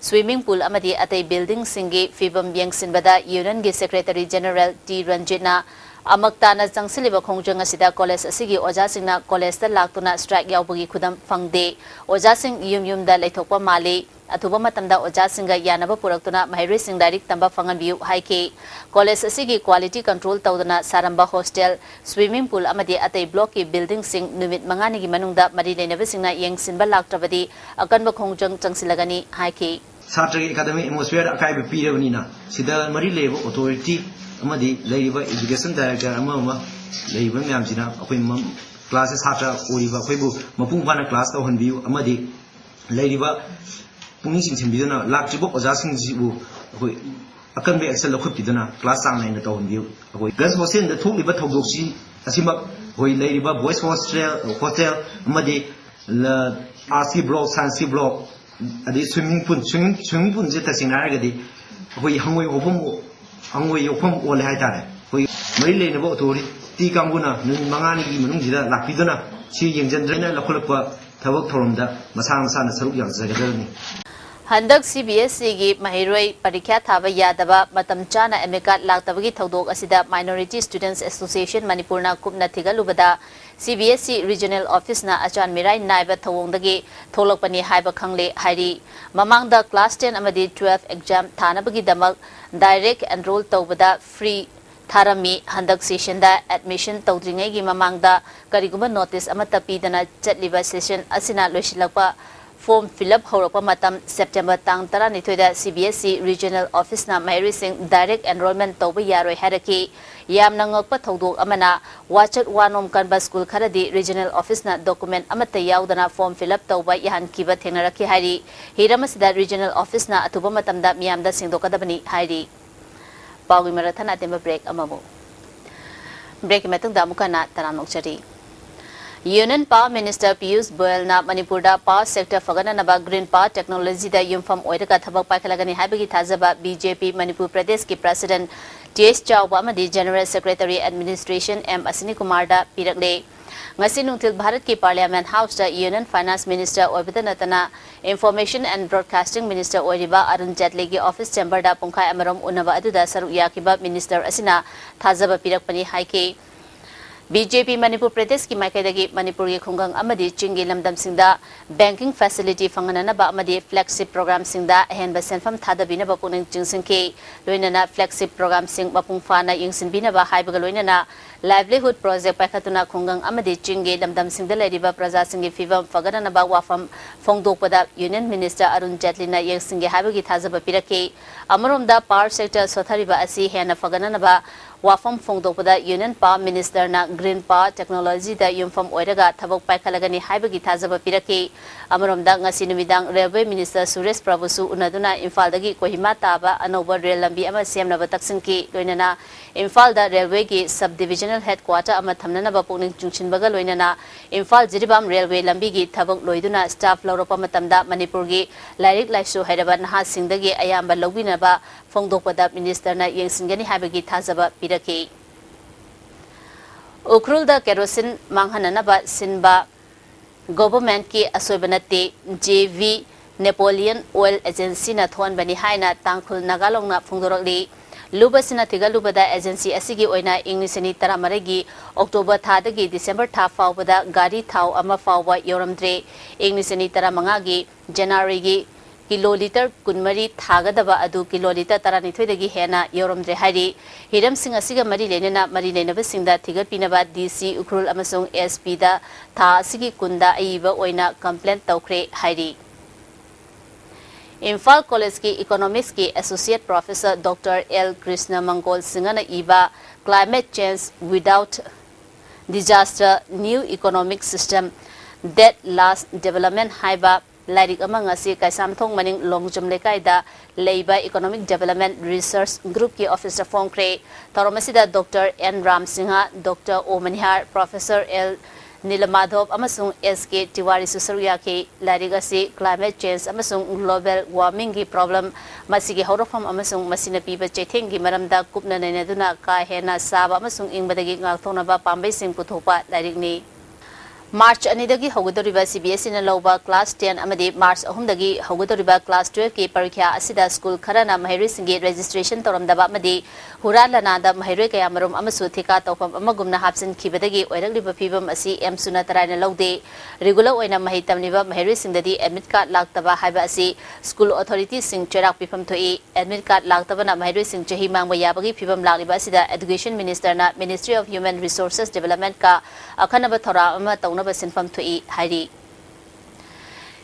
swimming pool ꯑꯃꯗꯤ ꯑꯇꯩ buildingꯁꯤꯡꯒꯤ ꯐꯤꯕꯝ ꯌꯦꯡꯁꯤꯟꯕꯗ unionꯒꯤ secretary general T ꯔꯟꯖꯤꯠꯅ ꯑꯃꯛ ꯇꯥꯅ ꯆꯪꯁꯤꯜꯂꯤꯕ ꯈꯣꯡꯖꯪ ꯑꯁꯤꯗ ꯀꯣꯂꯦꯖ ꯑꯁꯤꯒꯤ ꯑꯣꯖꯥꯁꯤꯡꯅ ꯀꯣꯂꯦꯖꯇ ꯂꯥꯛꯇꯨꯅ strike ꯌꯥꯎꯕꯒꯤ ꯈꯨꯗꯝ ꯐꯪꯗꯦ꯫ ꯑꯣꯖꯥꯁꯤꯡ ꯌꯨꯝ ꯌꯨꯝꯗ ꯂꯩꯊꯣꯛꯄ ꯃꯥꯜꯂꯤ꯫ ꯑꯊꯨꯕ ꯃꯇꯝꯗ ꯑꯣꯖꯥꯁꯤꯡꯒ ꯌꯥꯅꯕ ꯄꯨꯔꯛꯇꯨꯅ ꯃꯍꯩꯔꯣꯏꯁꯤꯡ ꯂꯥꯏꯔꯤꯛ ꯇꯝꯕ ꯐꯪꯍꯟꯕꯤꯌꯨ ꯍꯥꯏꯈꯤ꯫ ꯀꯣꯂꯦꯖ ꯑꯁꯤꯒꯤ quality control ꯇꯧꯗꯅ ꯁꯥꯔꯝꯕ hostel, swimming pool ꯑꯃꯗꯤ ꯑꯇꯩ blockꯀꯤ buildingꯁꯤꯡ ꯅꯨꯃꯤꯠ ꯃꯉꯥꯅꯤꯒꯤ ꯃꯅꯨꯡꯗ ꯃꯔꯤ ꯂꯩꯅꯕꯁꯤꯡꯅ ꯌꯦꯡꯁꯤꯟꯕ ꯂꯥꯛꯇ꯭ꯔꯕꯗꯤ ꯑꯀꯟꯕ ꯈꯣꯡꯖꯪ ꯆꯪꯁꯤꯜꯂꯒꯅꯤ ꯍꯥꯏꯈꯤ꯫ ꯁꯥꯇ꯭ꯔꯒꯤ academic atmosphereꯗ ꯑꯀꯥꯏꯕ ꯄꯤꯔꯕꯅꯤꯅ ꯁꯤꯗ ꯃꯔꯤ ꯂꯩꯅꯕ authority ꯑꯃꯗꯤ ꯂꯩꯔꯤꯕ education director ꯑꯃ ꯑꯃ ꯂꯩꯔꯤꯕ ꯃꯌꯥꯝꯁꯤꯅ ꯑꯩꯈꯣꯏ ꯃꯝ-, ꯀ꯭ꯂꯥꯁꯇ ꯁꯥꯇ꯭ꯔ ꯑꯣꯏꯔꯤꯕ ꯑꯩꯈꯣꯏꯕꯨ ꯃꯄꯨꯡ ꯐꯥꯅ ꯀ꯭ꯂꯥꯁ ꯇꯧꯍꯟꯕꯤꯌꯨ ꯑꯃꯗꯤ ꯂꯩꯔꯤꯕ ꯄꯨꯛꯅꯤꯡ ꯆꯤꯡꯁꯤꯟꯕꯤꯗꯨꯅ ꯂꯥꯛꯇ꯭ꯔꯤꯕ ꯑꯣꯖꯥꯁꯤꯡꯁꯤꯕꯨ ꯑꯩꯈꯣꯏ ꯑꯀꯟꯕ action ꯂꯧꯈꯠꯄꯤꯗꯨꯅ ꯀ꯭ꯂꯥꯁ ꯆꯥꯡ ꯅꯥꯏꯅ ꯇꯧꯍꯟꯕꯤꯌꯨ꯫ ꯑꯩꯈꯣꯏ girls hostel ꯗ ꯊꯣꯛꯂꯤꯕ ꯊꯧꯗꯣꯛꯁꯤ ꯑꯁꯤꯃꯛ ꯑꯩꯈꯣꯏ ꯂꯩꯔꯤꯕ boys hostel, hostel ꯑꯃꯗꯤ ꯂ-, arts ꯀꯤ block, science ꯀꯤ block, ꯑꯗꯩ swimming pool, swimming, swimming pool ꯁꯦ ꯇꯁꯦꯡꯅ ꯍꯥꯏꯔꯒꯗꯤ ꯑꯩꯈꯣꯏ ꯍꯪꯉꯣꯏ ꯌꯣꯛꯐꯝ, ꯍꯪꯉꯣꯏ ꯌꯣꯛꯐꯝ ꯑꯣꯜꯂꯦ ꯍꯥꯏꯇꯥꯔꯦ꯫ ꯑꯩꯈꯣꯏ ꯃꯔꯤ ꯂꯩꯅꯕ authority ꯀꯥꯡꯕꯨꯅ ꯅꯨꯃꯤꯠ ꯃꯉꯥꯅꯤꯒꯤ ꯃꯅꯨꯡꯁꯤꯗ ꯂꯥꯛꯄꯤꯗꯨꯅ ꯁꯤ ꯌꯦꯡꯁꯤꯟꯗ꯭ꯔꯦꯅ ꯂꯧꯈꯠꯂꯛꯄ ꯊꯕꯛ ꯊꯧꯔꯝꯗ ꯃꯁꯥ ꯃꯁꯥꯅ ꯁꯔꯨꯛ ꯌꯥꯖꯒꯗꯕꯅꯤ꯫ ꯍꯟꯗꯛ C B S E ꯒꯤ ꯃꯍꯩꯔꯣꯏ ꯄꯔꯤꯈ꯭ꯌꯥ ꯊꯥꯕ ꯌꯥꯗꯕ, ꯃꯇꯝ ꯆꯥꯅ admit card ꯂꯥꯛꯇꯕꯒꯤ ꯊꯧꯗꯣꯛ ꯑꯁꯤꯗ Minority Students Association ꯃꯅꯤꯄꯨꯔꯅ ꯀꯨꯞꯅ ꯊꯤꯒꯠꯂꯨꯕꯗ, C B S E regional office ꯅ ꯑꯆꯥꯟ ꯃꯤꯔꯥꯏ ꯅꯥꯏꯕ ꯊꯧꯑꯣꯡꯗꯒꯤ ꯊꯣꯛꯂꯛꯄꯅꯤ ꯍꯥꯏꯕ ꯈꯪꯂꯦ ꯍꯥꯏꯔꯤ꯫ ꯃꯃꯥꯡꯗ class ten ꯑꯃꯗꯤ twelve exam ꯊꯥꯅꯕꯒꯤꯗꯃꯛ direct enroll ꯇꯧꯕꯗ free ꯊꯥꯔꯝꯃꯤ꯫ ꯍꯟꯗꯛ session ꯗ admission ꯇꯧꯗ꯭ꯔꯤꯉꯩꯒꯤ ꯃꯃꯥꯡꯗ ꯀꯔꯤꯒꯨꯝꯕ notice ꯑꯃꯠꯇ ꯄꯤꯗꯅ ꯆꯠꯂꯤꯕ session ꯑꯁꯤꯅ ꯂꯣꯏꯁꯤꯜꯂꯛꯄ form fill up ꯍꯧꯔꯛꯄ ꯃꯇꯝ September ꯇꯥꯡ ꯇꯔꯥꯅꯤꯊꯣꯏꯗ C B S E regional office ꯅ ꯃꯍꯩꯔꯣꯏꯁꯤꯡ direct enrollment ꯇꯧꯕ ꯌꯥꯔꯣꯏ ꯍꯥꯏꯔꯛꯈꯤ꯫ ꯌꯥꯝꯅ ꯉꯛꯄ ꯊꯧꯗꯣꯛ ꯑꯃꯅ, ꯋꯥꯆꯠ ꯋꯥꯅꯣꯝ ꯀꯟꯕ school ꯈꯔꯗꯤ regional office ꯅ document ꯑꯃꯠꯇ ꯌꯥꯎꯗꯅ form fill up ꯇꯧꯕ ꯌꯥꯍꯟꯈꯤꯕ ꯊꯦꯡꯅꯔꯛꯈꯤ ꯍꯥꯏꯔꯤ꯫ ꯍꯤꯔꯝ ꯑꯁꯤꯗ regional office ꯅ ꯑꯊꯨꯕ ꯃꯇꯝꯗ ꯃꯤꯌꯥꯝꯗ ꯁꯦꯡꯗꯣꯛꯀꯗꯕꯅꯤ ꯍꯥꯏꯔꯤ꯫ ꯄꯥꯎꯒꯤ ꯃꯔꯛ ꯊꯠꯅ ꯑꯇꯦꯟꯕ break ꯑꯃꯃꯨꯛ꯫ Break ꯀꯤ ꯃꯇꯨꯡꯗ ꯑꯃꯨꯛ ꯍꯟꯅ ꯇꯔꯥꯝꯅ ꯑꯣꯛꯆꯔꯤ꯫ Union Power Minister ꯄꯤꯌꯨꯁ ꯒꯣꯌꯜꯅ ꯃꯅꯤꯄꯨꯔꯗ power sector ꯐꯒꯠꯅꯅꯕ green power technology ꯗ ꯌꯨꯝꯐꯝ ꯑꯣꯏꯔꯒ ꯊꯕꯛ ꯄꯥꯏꯈꯠꯂꯒꯅꯤ ꯍꯥꯏꯕꯒꯤ ꯊꯥꯖꯕ B J P ꯃꯅꯤꯄꯨꯔ ꯄ꯭ꯔꯗꯦꯁꯀꯤ president T H ꯆꯥꯎꯕ ꯑꯃꯗꯤ general secretary administration M ꯑꯁꯤꯅꯤ ꯀꯨꯃꯥꯔꯗ ꯄꯤꯔꯛꯂꯦ꯫ ꯉꯁꯤ ꯅꯨꯡꯊꯤꯜ ꯚꯥꯔꯠꯀꯤ Parliament House ꯇ Union Finance Minister ꯑꯣꯏꯕꯇ ꯅꯠꯇꯅ Information and Broadcasting Minister ꯑꯣꯏꯔꯤꯕ ꯑꯔꯨꯟ ꯖꯦꯠꯂꯤꯒꯤ office chamber ꯗ ꯄꯨꯡꯈꯥꯏ ꯑꯃꯔꯣꯝ ꯎꯅꯕ ꯑꯗꯨꯗ ꯁꯔꯨꯛ ꯌꯥꯈꯤꯕ minister ꯑꯁꯤꯅ ꯊꯥꯖꯕ ꯄꯤꯔꯛꯄꯅꯤ ꯍꯥꯏꯈꯤ꯫ B J P ꯃꯅꯤꯄꯨꯔ ꯄ꯭ꯔꯗꯦꯁꯀꯤ ꯃꯥꯏꯀꯩꯗꯒꯤ ꯃꯅꯤꯄꯨꯔꯒꯤ ꯈꯨꯡꯒꯪ ꯑꯃꯗꯤ ꯆꯤꯡꯒꯤ ꯂꯝꯗꯝꯁꯤꯡꯗ banking facility ꯐꯪꯍꯟꯅꯅꯕ ꯑꯃꯗꯤ flagship program ꯁꯤꯡꯗ ꯑꯍꯦꯟꯕ ꯁꯦꯟꯐꯝ ꯊꯥꯗꯕꯤꯅꯕ ꯄꯨꯛꯅꯤꯡ ꯆꯤꯡꯁꯤꯟꯈꯤ꯫ ꯂꯣꯏꯅꯅ flagship program ꯁꯤꯡ ꯃꯄꯨꯡ ꯐꯥꯅ ꯌꯦꯡꯁꯤꯟꯕꯤꯅꯕ ꯍꯥꯏꯕꯒ ꯂꯣꯏꯅꯅ livelihood project ꯄꯥꯏꯈꯠꯇꯨꯅ ꯈꯨꯡꯒꯪ ꯑꯃꯗꯤ ꯆꯤꯡꯒꯤ ꯂꯝꯗꯝꯁꯤꯡꯗ ꯂꯩꯔꯤꯕ ꯄ꯭ꯔꯖꯥꯁꯤꯡꯒꯤ ꯐꯤꯕꯝ ꯐꯒꯠꯅꯅꯕ ꯋꯥꯐꯝ ꯐꯣꯡꯗꯣꯛꯄꯗ Union Minister ꯑꯔꯨꯟ ꯖꯦꯠꯂꯤꯅ ꯌꯦꯡꯁꯤꯟꯒꯦ ꯍꯥꯏꯕꯒꯤ ꯊꯥꯖꯕ ꯄꯤꯔꯛꯈꯤ꯫ ꯑꯃꯔꯣꯝꯗ power sector ꯁꯣꯠꯊꯔꯤꯕ ꯑꯁꯤ ꯍꯦꯟꯅ ꯐꯒꯠꯅꯅꯕ ꯋꯥꯐꯝ ꯐꯣꯡꯗꯣꯛꯄꯗ Union Power Minister ꯅ Green Power Technology ꯗ ꯌꯨꯝꯐꯝ ꯑꯣꯏꯔꯒ ꯊꯕꯛ ꯄꯥꯏꯈꯠꯂꯒꯅꯤ ꯍꯥꯏꯕꯒꯤ ꯊꯥꯖꯕ ꯄꯤꯔꯛꯈꯤ꯫ ꯑꯃꯔꯣꯝꯗ ꯉꯁꯤ ꯅꯨꯃꯤꯗꯥꯡ Railway Minister ꯁꯨꯔꯦꯁ ꯄ꯭ꯔꯚꯨꯁꯨ ꯎꯅꯗꯨꯅ ꯏꯝꯐꯥꯜꯗꯒꯤ ꯀꯣꯍꯤꯃꯥ ꯇꯥꯕ ꯑꯅꯧꯕ ꯔꯦꯜ ꯂꯝꯕꯤ ꯑꯃ ꯁꯦꯝꯅꯕ ꯇꯛꯁꯤꯟꯈꯤ꯫ ꯂꯣꯏꯅꯅ ꯏꯝꯐꯥꯜꯗ ꯔꯦꯜꯋꯦꯒꯤ Sub Divisional Headquarter ꯑꯃ ꯊꯝꯅꯅꯕ ꯄꯨꯛꯅꯤꯡ ꯆꯤꯡꯁꯤꯟꯕꯒ ꯂꯣꯏꯅꯅ ꯏꯝꯐꯥꯜ ꯖꯤꯔꯤꯕꯥꯝ ꯔꯦꯜꯋꯦ ꯂꯝꯕꯤꯒꯤ ꯊꯕꯛ ꯂꯣꯏꯗꯨꯅ staff ꯂꯧꯔꯛꯄ ꯃꯇꯝꯗ ꯃꯅꯤꯄꯨꯔꯒꯤ ꯂꯥꯏꯔꯤꯛ ꯂꯥꯏꯁꯨ ꯍꯩꯔꯕ ꯅꯍꯥꯁꯤꯡꯗꯒꯤ ꯑꯌꯥꯝꯕ ꯂꯧꯕꯤꯅꯕ ꯐꯣꯡꯗꯣꯛꯄꯗ Minister ꯅ ꯌꯦꯡꯁꯤꯟꯒꯅꯤ ꯍꯥꯏꯕꯒꯤ ꯊꯥꯖꯕ ꯄꯤꯔꯛꯈꯤ꯫ ꯎꯈ꯭ꯔꯨꯜꯗ ꯀꯦꯔꯣꯁꯤꯟ ꯃꯥꯡꯍꯟꯅꯅꯕ ꯁꯤꯟꯕ Government ꯀꯤ ꯑꯁꯣꯏꯕ ꯅꯠꯇꯦ, J V Napoleon Oil Agency ꯅ ꯊꯣꯛꯍꯟꯕꯅꯤ ꯍꯥꯏꯅ ꯇꯥꯡꯈꯨꯜ ꯅꯥꯒꯥꯂꯣꯡꯅ ꯐꯣꯡꯗꯣꯔꯛꯂꯤ꯫ ꯂꯨꯕꯁꯤꯅ ꯊꯤꯒꯠꯂꯨꯕꯗ agency ꯑꯁꯤꯒꯤ ꯑꯣꯏꯅ ꯏꯪ ꯂꯤꯁꯤꯡ ꯑꯅꯤ ꯇꯔꯥꯃꯔꯤꯒꯤ October ꯊꯥꯗꯒꯤ December ꯊꯥ ꯐꯥꯎꯕꯗ ꯒꯥꯔꯤ ꯊꯥꯎ ꯑꯃ ꯐꯥꯎꯕ ꯌꯧꯔꯝꯗ꯭ꯔꯦ꯫ ꯏꯪ ꯂꯤꯁꯤꯡ ꯑꯅꯤ ꯇꯔꯥꯃꯉꯥꯒꯤ January ꯒꯤ ꯀꯤꯂꯣ ꯂꯤꯇꯔ ꯀꯨꯟꯃꯔꯤ ꯊꯥꯒꯗꯕ ꯑꯗꯨ ꯀꯤꯂꯣ ꯂꯤꯇꯔ ꯇꯔꯥꯅꯤꯊꯣꯏꯗꯒꯤ ꯍꯦꯟꯅ ꯌꯧꯔꯝꯗ꯭ꯔꯦ ꯍꯥꯏꯔꯤ꯫ ꯍꯤꯔꯝꯁꯤꯡ ꯑꯁꯤꯒ ꯃꯔꯤ ꯂꯩꯅꯅ ꯃꯔꯤ ꯂꯩꯅꯕꯁꯤꯡꯗ ꯊꯤꯒꯠꯄꯤꯅꯕ D C ꯎꯈ꯭ꯔꯨꯜ ꯑꯃꯁꯨꯡ S P ꯗ ꯊꯥ ꯑꯁꯤꯒꯤ ꯀꯨꯟꯗ ꯑꯏꯕ ꯑꯣꯏꯅ complaint ꯇꯧꯈ꯭ꯔꯦ ꯍꯥꯏꯔꯤ꯫ ꯏꯝꯐꯥꯜ College ꯀꯤ Economics ꯀꯤ Associate Professor Doctor L Krishna ꯃꯪꯒꯣꯜ ꯁꯤꯡꯍꯅ ꯏꯕ Climate Change Without Disaster, New Economic System that Lasts Development ꯍꯥꯏꯕ ꯂꯥꯏꯔꯤꯛ ꯑꯃ ꯉꯁꯤ ꯀꯩꯁꯥꯝꯊꯣꯡ ꯃꯅꯤꯡ ꯂꯣꯡꯖꯝ ꯂꯩꯀꯥꯏꯗ ꯂꯩꯕ Economic Development Research Group ꯀꯤ office ꯇ ꯐꯣꯡꯈ꯭ꯔꯦ꯫ ꯊꯧꯔꯝ ꯑꯁꯤꯗ Doctor N Ram Singh, Doctor O ꯃꯅꯤꯍꯥꯔ, Professor L ꯅꯤꯂꯃꯥꯙꯣꯞ ꯑꯃꯁꯨꯡ S K ꯇꯤꯋꯥꯔꯤꯁꯨ ꯁꯔꯨꯛ ꯌꯥꯈꯤ꯫ ꯂꯥꯏꯔꯤꯛ ꯑꯁꯤ climate change ꯑꯃꯁꯨꯡ global warming ꯒꯤ problem, ꯃꯁꯤꯒꯤ ꯍꯧꯔꯛꯐꯝ ꯑꯃꯁꯨꯡ ꯃꯁꯤꯅ ꯄꯤꯕ ꯆꯩꯊꯦꯡꯒꯤ ꯃꯔꯝꯗ ꯀꯨꯞꯅ ꯅꯩꯅꯗꯨꯅ ꯀꯥ ꯍꯦꯟꯅ ꯁꯥꯕ ꯑꯃꯁꯨꯡ ꯏꯪꯕꯗꯒꯤ ꯉꯥꯛꯊꯣꯛꯅꯕ ꯄꯥꯝꯕꯩꯁꯤꯡ ꯄꯨꯊꯣꯛꯄ ꯂꯥꯏꯔꯤꯛꯅꯤ꯫ March ꯑꯅꯤꯗꯒꯤ ꯍꯧꯒꯗꯧꯔꯤꯕ C B S E ꯅ ꯂꯧꯕ class ten ꯑꯃꯗꯤ March ꯑꯍꯨꯝꯗꯒꯤ ꯍꯧꯒꯗꯧꯔꯤꯕ class twelve ꯀꯤ ꯄꯔꯤꯈ꯭ꯌꯥ ꯑꯁꯤꯗ school ꯈꯔꯅ ꯃꯍꯩꯔꯣꯏꯁꯤꯡꯒꯤ registration ꯇꯧꯔꯝꯗꯕ ꯑꯃꯗꯤ ꯍꯨꯔꯥꯟ ꯂꯅꯥꯗ ꯃꯍꯩꯔꯣꯏ ꯀꯌꯥꯃꯔꯨꯝ ꯑꯃꯁꯨ ꯊꯤꯀꯥ ꯇꯧꯐꯝ ꯑꯃꯒꯨꯝꯅ ꯍꯥꯞꯆꯤꯟꯈꯤꯕꯗꯒꯤ ꯑꯣꯏꯔꯛꯂꯤꯕ ꯐꯤꯕꯝ ꯑꯁꯤ ꯑꯦꯝꯁꯨꯅ ꯇꯔꯥꯏꯅ ꯂꯧꯗꯦ꯫ Regular ꯑꯣꯏꯅ ꯃꯍꯩ ꯇꯝꯂꯤꯕ ꯃꯍꯩꯔꯣꯏꯁꯤꯡꯗꯗꯤ admit card ꯂꯥꯛꯇꯕ ꯍꯥꯏꯕ ꯑꯁꯤ school authority ꯁꯤꯡ ꯆꯩꯔꯥꯛ ꯄꯤꯐꯝ ꯊꯣꯛꯏ꯫ Admit card ꯂꯥꯛꯇꯕꯅ ꯃꯍꯩꯔꯣꯏꯁꯤꯡ ꯆꯍꯤ ꯃꯥꯡꯕ ꯌꯥꯕꯒꯤ ꯐꯤꯕꯝ ꯂꯥꯛꯂꯤꯕ ꯑꯁꯤꯗ Education Minister ꯅ Ministry of Human Resources Development ꯀ ꯑꯈꯟꯅꯕ ꯊꯧꯔꯥꯡ ꯑꯃ ꯇꯧꯅꯕ ꯁꯤꯟꯐꯝ ꯊꯣꯛꯏ ꯍꯥꯏꯔꯤ꯫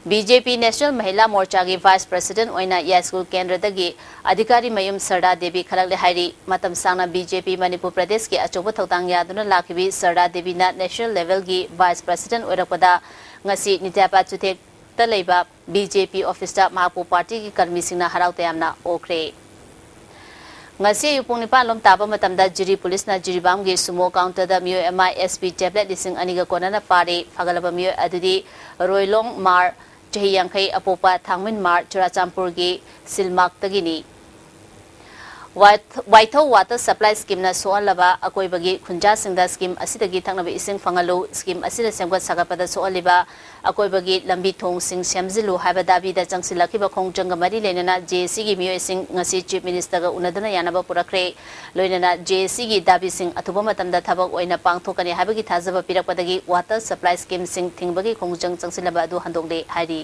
ꯕꯤ ꯖꯦ ꯄꯤ National Mahila Morchaꯒꯤ Vice President ꯑꯣꯏꯅ ꯌꯥꯏꯁ꯭ꯀꯨꯜ ꯀꯦꯟꯗ꯭ꯔꯗꯒꯤ ꯑꯙꯤꯀꯥꯔꯤ ꯃꯌꯨꯝ ꯁꯔꯗꯥ ꯗꯦꯕꯤ ꯈꯜꯂꯛꯂꯦ ꯍꯥꯏꯔꯤ꯫ ꯃꯇꯝ ꯁꯥꯡꯅ ꯕꯤ ꯖꯦ ꯄꯤ ꯃꯅꯤꯄꯨꯔ ꯄ꯭ꯔꯗꯦꯁꯀꯤ ꯑꯆꯧꯕ ꯊꯧꯗꯥꯡ ꯌꯥꯗꯨꯅ ꯂꯥꯛꯈꯤꯕꯤ ꯁꯔꯗꯥ ꯗꯦꯕꯤꯅ national levelꯒꯤ Vice President ꯑꯣꯏꯔꯛꯄꯗ ꯉꯁꯤ ꯅꯤꯇ꯭ꯌꯥꯄꯥ ꯆꯨꯊꯦꯛꯇ ꯂꯩꯕ ꯕꯤ ꯖꯦ ꯄꯤ officeꯇ ꯃꯍꯥꯛꯄꯨ partyꯒꯤ ꯀꯔꯃꯤꯁꯤꯡꯅ ꯍꯔꯥꯎ ꯇꯌꯥꯝꯅ ꯑꯣꯛꯈ꯭ꯔꯦ꯫ ꯉꯁꯤ ꯑꯌꯨꯛ ꯄꯨꯡ ꯅꯤꯄꯥꯟ ꯂꯣꯝ ꯇꯥꯕ ꯃꯇꯝꯗ ꯖꯤꯔꯤ ꯄꯨꯂꯤꯁꯅ ꯖꯤꯔꯤꯕꯥꯝꯒꯤ sumo counterꯗ ꯃꯤꯑꯣꯏ ꯑꯃ S P tablet ꯂꯤꯁꯤꯡ ꯑꯅꯤꯒ ꯀꯣꯟꯅꯅ ꯐꯥꯔꯦ꯫ ꯐꯥꯒꯠꯂꯕ ꯃꯤꯑꯣꯏ ꯑꯗꯨꯗꯤ ꯔꯣꯏꯂꯣꯡ ꯃꯥꯔ, ꯆꯍꯤ ꯌꯥꯡꯈꯩ, ꯑꯄꯣꯛꯄ ꯊꯥꯡꯃꯤꯟ ꯃꯥꯔ, ꯆꯨꯔꯥꯆꯥꯟꯄꯨꯔꯒꯤ ꯁꯤꯜꯃꯥꯛꯇꯒꯤꯅꯤ꯫ ꯋꯥꯏꯊ-, ꯋꯥꯏꯊꯧ water supply schemeꯅ ꯁꯣꯛꯍꯜꯂꯕ ꯑꯀꯣꯏꯕꯒꯤ ꯈꯨꯟꯖꯥꯁꯤꯡꯗ scheme ꯑꯁꯤꯗꯒꯤ ꯊꯛꯅꯕ ꯏꯁꯤꯡ ꯐꯪꯍꯜꯂꯨ, scheme ꯑꯁꯤꯅ ꯁꯦꯝꯒꯠ ꯁꯥꯒꯠꯄꯗ ꯁꯣꯛꯍꯜꯂꯤꯕ ꯑꯀꯣꯏꯕꯒꯤ ꯂꯝꯕꯤ ꯊꯣꯡꯁꯤꯡ ꯁꯦꯝꯖꯤꯜꯂꯨ ꯍꯥꯏꯕ ꯗꯥꯕꯤꯗ ꯆꯪꯁꯤꯜꯂꯛꯈꯤꯕ ꯈꯣꯡꯖꯪꯒ ꯃꯔꯤ ꯂꯩꯅꯅ J A Cꯒꯤ ꯃꯤꯑꯣꯏꯁꯤꯡ ꯉꯁꯤ Chief Ministerꯒ ꯎꯅꯗꯨꯅ ꯌꯥꯅꯕ ꯄꯨꯔꯛꯈ꯭ꯔꯦ꯫ ꯂꯣꯏꯅꯅ J A Cꯒꯤ ꯗꯥꯕꯤꯁꯤꯡ ꯑꯊꯨꯕ ꯃꯇꯝꯗ ꯊꯕꯛ ꯑꯣꯏꯅ ꯄꯥꯡꯊꯣꯛꯀꯅꯤ ꯍꯥꯏꯕꯒꯤ ꯊꯥꯖꯕ ꯄꯤꯔꯛꯄꯗꯒꯤ water supply schemeꯁꯤꯡ ꯊꯤꯡꯕꯒꯤ ꯈꯣꯡꯖꯪ ꯆꯪꯁꯤꯜꯂꯕ ꯑꯗꯨ ꯍꯟꯗꯣꯛꯂꯦ ꯍꯥꯏꯔꯤ꯫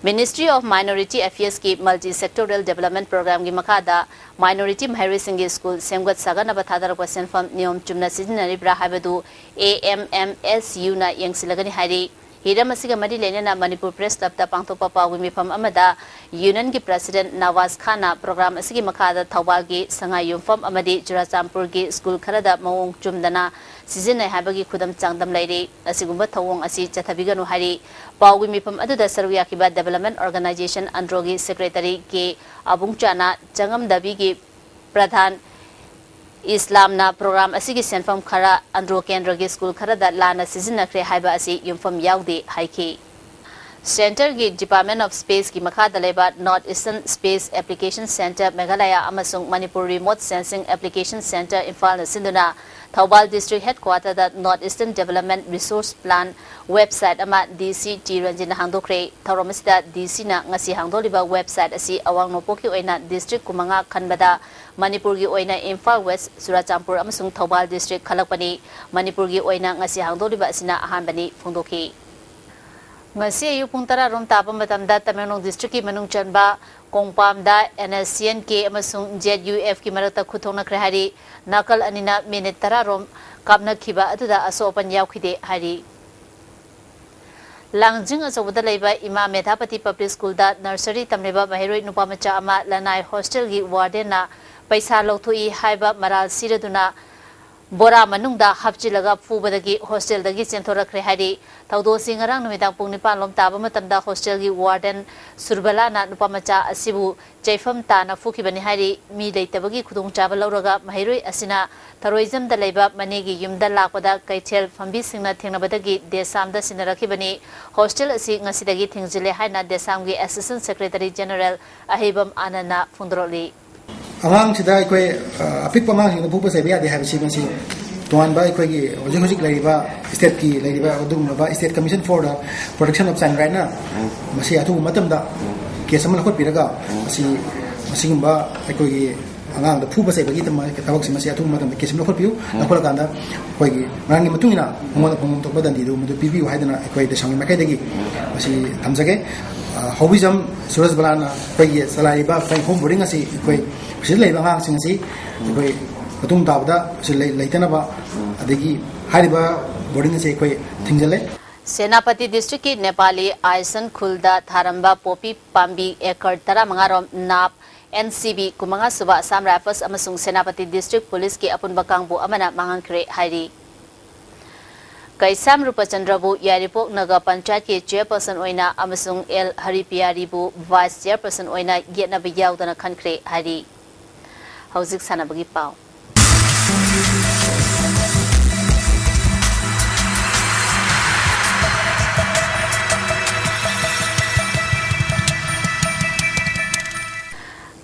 Ministry of Minority Affairsꯀꯤ Multi Sectoral Development Programꯒꯤ ꯃꯈꯥꯗ minority ꯃꯍꯩꯔꯣꯏꯁꯤꯡꯒꯤ school ꯁꯦꯝꯒꯠ ꯁꯥꯒꯠꯅꯕ ꯊꯥꯗꯔꯛꯄ ꯁꯦꯟꯐꯝ ꯅꯤꯌꯣꯝ ꯆꯨꯝꯅ ꯁꯤꯖꯤꯟꯅꯔꯤꯕ꯭ꯔꯥ ꯍꯥꯏꯕꯗꯨ A M M S Uꯅ ꯌꯦꯡꯁꯤꯜꯂꯒꯅꯤ ꯍꯥꯏꯔꯤ꯫ ꯍꯤꯔꯝ ꯑꯁꯤꯒ ꯃꯔꯤ ꯂꯩꯅꯅ ꯃꯅꯤꯄꯨꯔ Press Clubꯇ ꯄꯥꯡꯊꯣꯛꯄ ꯄꯥꯎꯒꯤ ꯃꯤꯐꯝ ꯑꯃꯗ Unionꯒꯤ President ꯅꯋꯥꯖ ꯈꯥꯟꯅ program ꯑꯁꯤꯒꯤ ꯃꯈꯥꯗ ꯊꯧꯕꯥꯜꯒꯤ ꯁꯉꯥꯏ ꯌꯨꯝꯐꯝ ꯑꯃꯗꯤ ꯆꯨꯔꯥꯆꯥꯟꯄꯨꯔꯒꯤ school ꯈꯔꯗ ꯃꯑꯣꯡ ꯆꯨꯝꯗꯅ ꯁꯤꯖꯤꯟꯅꯩ ꯍꯥꯏꯕꯒꯤ ꯈꯨꯗꯝ ꯆꯥꯡꯗꯝ ꯂꯩꯔꯤ꯫ ꯑꯁꯤꯒꯨꯝꯕ ꯊꯧꯑꯣꯡ ꯑꯁꯤ ꯆꯠꯊꯕꯤꯒꯅꯨ ꯍꯥꯏꯔꯤ꯫ ꯄꯥꯎꯒꯤ ꯃꯤꯐꯝ ꯑꯗꯨꯗ ꯁꯔꯨꯛ ꯌꯥꯈꯤꯕ Development Organisation ꯑꯟꯗ꯭ꯔꯣꯒꯤ Secretary ꯀꯦ ꯑꯕꯨꯡꯆꯥꯅ ꯆꯪꯉꯝꯗꯕꯤꯒꯤ ꯄ꯭ꯔꯙꯥꯟ ꯏꯁꯂꯥꯝꯅ program ꯑꯁꯤꯒꯤ ꯁꯦꯟꯐꯝ ꯈꯔ ꯑꯟꯗ꯭ꯔꯣ ꯀꯦꯟꯗ꯭ꯔꯒꯤ school ꯈꯔꯗ ꯂꯥꯟꯅ ꯁꯤꯖꯤꯟꯅꯈ꯭ꯔꯦ ꯍꯥꯏꯕ ꯑꯁꯤ ꯌꯨꯝꯐꯝ ꯌꯥꯎꯗꯦ ꯍꯥꯏꯈꯤ꯫ Centreꯒꯤ Department of Spaceꯀꯤ ꯃꯈꯥꯗ ꯂꯩꯕ North Eastern Space Application Centre Meghalaya ꯑꯃꯁꯨꯡ Manipur Remote Sensing Application Centre ꯏꯝꯐꯥꯜꯅ ꯁꯤꯟꯗꯨꯅ Thoubal District Headquarterꯗ North Eastern Development Resource Plan website ꯑꯃ D C ꯇꯤ ꯔꯟꯖꯤꯠꯅ ꯍꯥꯡꯗꯣꯛꯈ꯭ꯔꯦ꯫ ꯊꯧꯔꯝ ꯑꯁꯤꯗ D Cꯅ ꯉꯁꯤ ꯍꯥꯡꯗꯣꯛꯂꯤꯕ website ꯑꯁꯤ ꯑꯋꯥꯡ ꯅꯣꯡꯄꯣꯛꯀꯤ ꯑꯣꯏꯅ district ꯀꯨꯟꯃꯉꯥ ꯈꯟꯕꯗ ꯃꯅꯤꯄꯨꯔꯒꯤ ꯑꯣꯏꯅ ꯏꯝꯐꯥꯜ West, ꯆꯨꯔꯥꯆꯥꯟꯄꯨꯔ ꯑꯃꯁꯨꯡ ꯊꯧꯕꯥꯜ district ꯈꯜꯂꯛꯄꯅꯤ꯫ ꯃꯅꯤꯄꯨꯔꯒꯤ ꯑꯣꯏꯅ ꯉꯁꯤ ꯍꯥꯡꯗꯣꯛꯂꯤꯕ ꯑꯁꯤꯅ ꯑꯍꯥꯟꯕꯅꯤ ꯐꯣꯡꯗꯣꯛꯈꯤ꯫ ꯉꯁꯤ ꯑꯌꯨꯛ ꯄꯨꯡ ꯇꯔꯥ ꯔꯣꯝ ꯇꯥꯕ ꯃꯇꯝꯗ ꯇꯃꯦꯡꯂꯣꯡ districtꯀꯤ ꯃꯅꯨꯡ ꯆꯟꯕ ꯀꯣꯡꯄꯥꯝꯗ N S C N K ꯑꯃꯁꯨꯡ Z U Fꯀꯤ ꯃꯔꯛꯇ ꯈꯨꯠ ꯊꯣꯛꯅꯈ꯭ꯔꯦ ꯍꯥꯏꯔꯤ꯫ ꯅꯥꯀꯜ ꯑꯅꯤꯅ minute ꯇꯔꯥ ꯔꯣꯝ ꯀꯥꯞꯅꯈꯤꯕ ꯑꯗꯨꯗ ꯑꯁꯣꯛ ꯑꯄꯟ ꯌꯥꯎꯈꯤꯗꯦ ꯍꯥꯏꯔꯤ꯫ ꯂꯥꯡꯖꯤꯡ ꯑꯆꯧꯕꯗ ꯂꯩꯕ ꯏꯃꯥ ꯃꯦꯙꯥꯄꯇꯤ ꯄꯕ꯭ꯂꯤꯛ ꯁ꯭ꯀꯨꯜꯗ ꯅꯔꯁꯔꯤ ꯇꯝꯂꯤꯕ ꯃꯍꯩꯔꯣꯏ ꯅꯨꯄꯥ ꯃꯆꯥ ꯑꯃ ꯂꯅꯥꯏ ꯍꯣꯁꯇꯦꯜꯒꯤ ꯋꯥꯔꯗꯦꯟꯅ ꯄꯩꯁꯥ ꯂꯧꯊꯣꯛꯏ ꯍꯥꯏꯕ ꯃꯔꯥꯜ ꯁꯤꯔꯗꯨꯅ ꯕꯣꯔꯥ ꯃꯅꯨꯡꯗ ꯍꯥꯞꯆꯤꯜꯂꯒ ꯐꯨꯕꯗꯒꯤ ꯍꯣꯁꯇꯦꯜꯗꯒꯤ ꯆꯦꯟꯊꯣꯔꯛꯈ꯭ꯔꯦ ꯍꯥꯏꯔꯤ꯫ ꯊꯧꯗꯣꯛ ꯑꯁꯤ ꯉꯔꯥꯡ ꯅꯨꯃꯤꯗꯥꯡ ꯄꯨꯡ ꯅꯤꯄꯥꯟ ꯂꯣꯝ ꯇꯥꯕ ꯃꯇꯝꯗ ꯍꯣꯁꯇꯦꯜꯒꯤ ꯋꯥꯔꯗꯦꯟ ꯁꯨꯔꯕꯂꯥꯅ ꯅꯨꯄꯥ ꯃꯆꯥ ꯑꯁꯤꯕꯨ ꯆꯩꯐꯝ ꯇꯥꯅ ꯐꯨꯈꯤꯕꯅꯤ ꯍꯥꯏꯔꯤ꯫ ꯃꯤ ꯂꯩꯇꯕꯒꯤ ꯈꯨꯗꯣꯡꯆꯥꯕ ꯂꯧꯔꯒ ꯃꯍꯩꯔꯣꯏ ꯑꯁꯤꯅ ꯊꯔꯣꯏꯖꯝꯗ ꯂꯩꯕ ꯃꯅꯦꯒꯤ ꯌꯨꯝꯗ ꯂꯥꯛꯄꯗ ꯀꯩꯊꯦꯜ ꯐꯝꯕꯤꯁꯤꯡꯅ ꯊꯦꯡꯅꯕꯗꯒꯤ ꯗꯦꯁꯥꯝꯗ ꯁꯤꯟꯅꯔꯛꯈꯤꯕꯅꯤ꯫ ꯍꯣꯁꯇꯦꯜ ꯑꯁꯤ ꯉꯁꯤꯗꯒꯤ ꯊꯤꯡꯖꯤꯜꯂꯦ ꯍꯥꯏꯅ ꯗꯦꯁꯥꯝꯒꯤ ꯑꯦꯁꯤꯁꯇꯦꯟ ꯁꯦꯀ꯭ꯔꯦꯇꯔꯤ ꯖꯦꯅꯔꯦꯜ ꯑꯍꯩꯕꯝ ꯑꯥꯅꯟꯅ ꯐꯣꯡꯗꯣꯔꯛꯂꯤ꯫ ꯑꯉꯥꯡꯁꯤꯗ ꯑꯩꯈꯣꯏ, ꯑ, ꯑꯄꯤꯛꯄ ꯑꯉꯥꯡꯁꯤꯡꯗ ꯐꯨꯕ ꯆꯩꯕ ꯌꯥꯗꯦ ꯍꯥꯏꯕꯁꯤ ꯃꯁꯤ ꯇꯣꯉꯥꯟꯕ ꯑꯩꯈꯣꯏꯒꯤ ꯍꯧꯖꯤꯛ ꯍꯧꯖꯤꯛ ꯂꯩꯔꯤꯕ ꯁ꯭ꯇꯦꯠꯀꯤ ꯂꯩꯔꯤꯕ ꯑꯗꯨꯒꯨꯝꯂꯕ State Commission for the Protection of Child Right ꯅ ꯃꯁꯤ ꯑꯊꯨꯕ ꯃꯇꯝꯗ ꯀꯦꯁ ꯑꯃ ꯂꯧꯈꯠꯄꯤꯔꯒ ꯃꯁꯤ, ꯃꯁꯤꯒꯨꯝꯕ ꯑꯩꯈꯣꯏꯒꯤ ꯑꯉꯥꯡꯗ ꯐꯨꯕ ꯆꯩꯕꯒꯤ ꯊꯕꯛꯁꯤ ꯃꯁꯤ ꯑꯊꯨꯕ ꯃꯇꯝꯗ ꯀꯦꯁ ꯑꯃ ꯂꯧꯈꯠꯄꯤꯌꯨ꯫ ꯂꯧꯈꯠꯂꯀꯥꯟꯗ ꯑꯩꯈꯣꯏꯒꯤ ꯃꯔꯝꯒꯤ ꯃꯇꯨꯡ ꯏꯟꯅ ꯃꯉꯣꯟꯗ ꯐꯪꯐꯝ ꯊꯣꯛꯄ ꯗꯟꯗꯤꯗꯨ ꯃꯗꯨ ꯄꯤꯕꯤꯌꯨ ꯍꯥꯏꯗꯅ ꯑꯩꯈꯣꯏ ꯗꯦꯁꯥꯝꯒꯤ ꯃꯥꯏꯀꯩꯗꯒꯤ ꯃꯁꯤ ꯊꯝꯖꯒꯦ꯫ ꯑ, ꯍꯧꯕꯤꯖꯝ ꯁꯨꯔꯖ ꯕꯂꯥꯅ ꯑꯩꯈꯣꯏꯒꯤ ꯆꯂꯥꯏꯔꯤꯕ ꯑꯩꯈꯣꯏ ꯍꯣꯝ ꯕꯣꯔꯗꯤꯡ ꯑꯁꯤ ꯑꯩꯈꯣꯏ ꯃꯁꯤꯗ ꯂꯩꯔꯤꯕ ꯑꯉꯥꯡꯁꯤꯡ ꯑꯁꯤ ꯑꯩꯈꯣꯏ ꯃꯇꯨꯡ ꯇꯥꯕꯗ ꯃꯁꯤ ꯂꯩ-, ꯂꯩꯇꯅꯕ ꯑꯗꯒꯤ ꯍꯥꯏꯔꯤꯕ ꯕꯣꯔꯗꯤꯡ ꯑꯁꯤ ꯑꯩꯈꯣꯏ ꯊꯤꯡꯖꯤꯜꯂꯦ꯫ ꯁꯦꯅꯥꯄꯇꯤ ꯗꯤꯁꯇ꯭ꯔꯤꯛꯀꯤ ꯅꯦꯄꯥꯂꯤ ꯑꯥꯏꯁꯟ ꯈꯨꯜꯗ ꯊꯥꯔꯝꯕ ꯄꯣꯄꯤ ꯄꯥꯝꯕꯤ ꯑꯦꯀꯔ ꯇꯔꯥꯃꯉꯥ ꯔꯣꯝ ꯅꯥꯞ, ꯑꯦꯟ ꯁꯤ ꯕꯤ, ꯀꯨꯟꯃꯉꯥ ꯁꯨꯕ ꯑꯁꯥꯝ ꯔꯥꯏꯐꯜꯁ ꯑꯃꯁꯨꯡ ꯁꯦꯅꯥꯄꯇꯤ ꯗꯤꯁꯇ꯭ꯔꯤꯛ ꯄꯨꯂꯤꯁꯀꯤ ꯑꯄꯨꯟꯕ ꯀꯥꯡꯕꯨ ꯑꯃꯅ ꯃꯥꯡꯍꯟꯈ꯭ꯔꯦ ꯍꯥꯏꯔꯤ꯫ ꯀꯩꯁꯥꯝ ꯔꯨꯄꯆꯟꯗ꯭ꯔꯕꯨ ꯌꯥꯏꯔꯤꯄꯣꯛ ꯅꯒ ꯄꯟꯆꯥꯌꯠꯀꯤ ꯆꯤꯌꯔꯄꯔꯁꯟ ꯑꯣꯏꯅ ꯑꯃꯁꯨꯡ ꯑꯦꯜ ꯍꯔꯤꯄꯤꯌꯥꯔꯤꯕꯨ ꯚꯥꯏꯁ ꯆꯤꯌꯔꯄꯔꯁꯟ ꯑꯣꯏꯅ ꯌꯦꯠꯅꯕ ꯌꯥꯎꯗꯅ ꯈꯟꯈ꯭ꯔꯦ ꯍꯥꯏꯔꯤ꯫ ꯍꯧꯖꯤꯛ ꯁꯥꯟꯅꯕꯒꯤ ꯄꯥꯎ꯫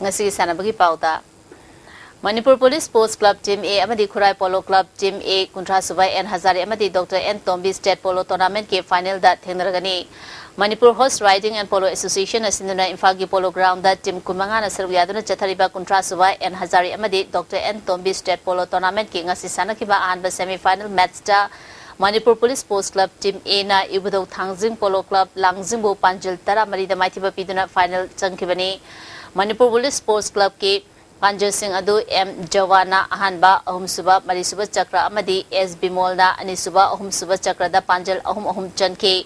ꯉꯁꯤꯒꯤ ꯁꯥꯟꯅꯕꯒꯤ ꯄꯥꯎꯗ, Manipur police sports club team A ꯑꯃꯗꯤ Khurai polo club team A Kunthra Suba N Hazare ꯑꯃꯗꯤ doctor N Tombi state polo ꯇꯣꯔꯅꯥꯃꯦꯟꯠꯀꯤ ꯐꯥꯏꯅꯦꯜꯗ ꯊꯦꯡꯅꯔꯒꯅꯤ꯫ Manipur horse riding and polo ꯑꯦꯁꯣꯁꯤꯌꯦꯁꯟꯅ ꯁꯤꯟꯗꯨꯅ ꯏꯝꯐꯥꯜꯒꯤ ꯄꯣꯂꯣ ꯒ꯭ꯔꯥꯎꯟꯗ ꯇꯤꯝ ꯀꯨꯟꯃꯉꯥꯅ ꯁꯔꯨꯛ ꯌꯥꯗꯨꯅ ꯆꯠꯊꯔꯤꯕ ꯀꯨꯟꯊ꯭ꯔꯥ ꯁꯨꯕ ꯑꯦꯟ ꯍꯖꯥꯔꯦ ꯑꯃꯗꯤ doctor N Tombi state polo ꯇꯣꯔꯅꯥꯃꯦꯟꯠꯀꯤ ꯉꯁꯤ ꯁꯥꯟꯅꯈꯤꯕ ꯑꯍꯥꯟꯕ ꯁꯦꯃꯤ ꯐꯥꯏꯅꯦꯜ ꯃꯦꯠꯆꯇ Manipur police sports club team ꯑꯦꯅ ꯏꯕꯨꯙꯧ ꯊꯥꯡꯖꯤꯡ ꯄꯣꯂꯣ ꯀ꯭ꯂꯕ ꯂꯥꯡꯖꯤꯡꯕꯨ ꯄꯥꯟꯖꯤꯜ ꯇꯔꯥꯃꯔꯤꯗ ꯃꯥꯏꯊꯤꯕ ꯄꯤꯗꯨꯅ ꯐꯥꯏꯅꯦꯜ ꯆꯪꯈꯤꯕꯅꯤ꯫ ꯃꯅꯤꯄꯨꯔ ꯄꯨꯂꯤꯁ ꯁ꯭ꯄꯣꯔꯠꯁ ꯀ꯭ꯂꯕꯀꯤ ꯄꯥꯟꯖꯜꯁꯤꯡ ꯑꯗꯨ ꯑꯦꯝ ꯖꯋꯥꯟꯅ ꯑꯍꯥꯟꯕ, ꯑꯍꯨꯝꯁꯨꯕ, ꯃꯔꯤꯁꯨꯕ ꯆꯀ꯭ꯔ ꯑꯃꯗꯤ ꯑꯦꯁ ꯕꯤꯃꯣꯜꯅ ꯑꯅꯤꯁꯨꯕ, ꯑꯍꯨꯝꯁꯨꯕ ꯆꯀ꯭ꯔꯗ ꯄꯥꯟꯖꯜ ꯑꯍꯨꯝ ꯑꯍꯨꯝ ꯆꯟꯈꯤ꯫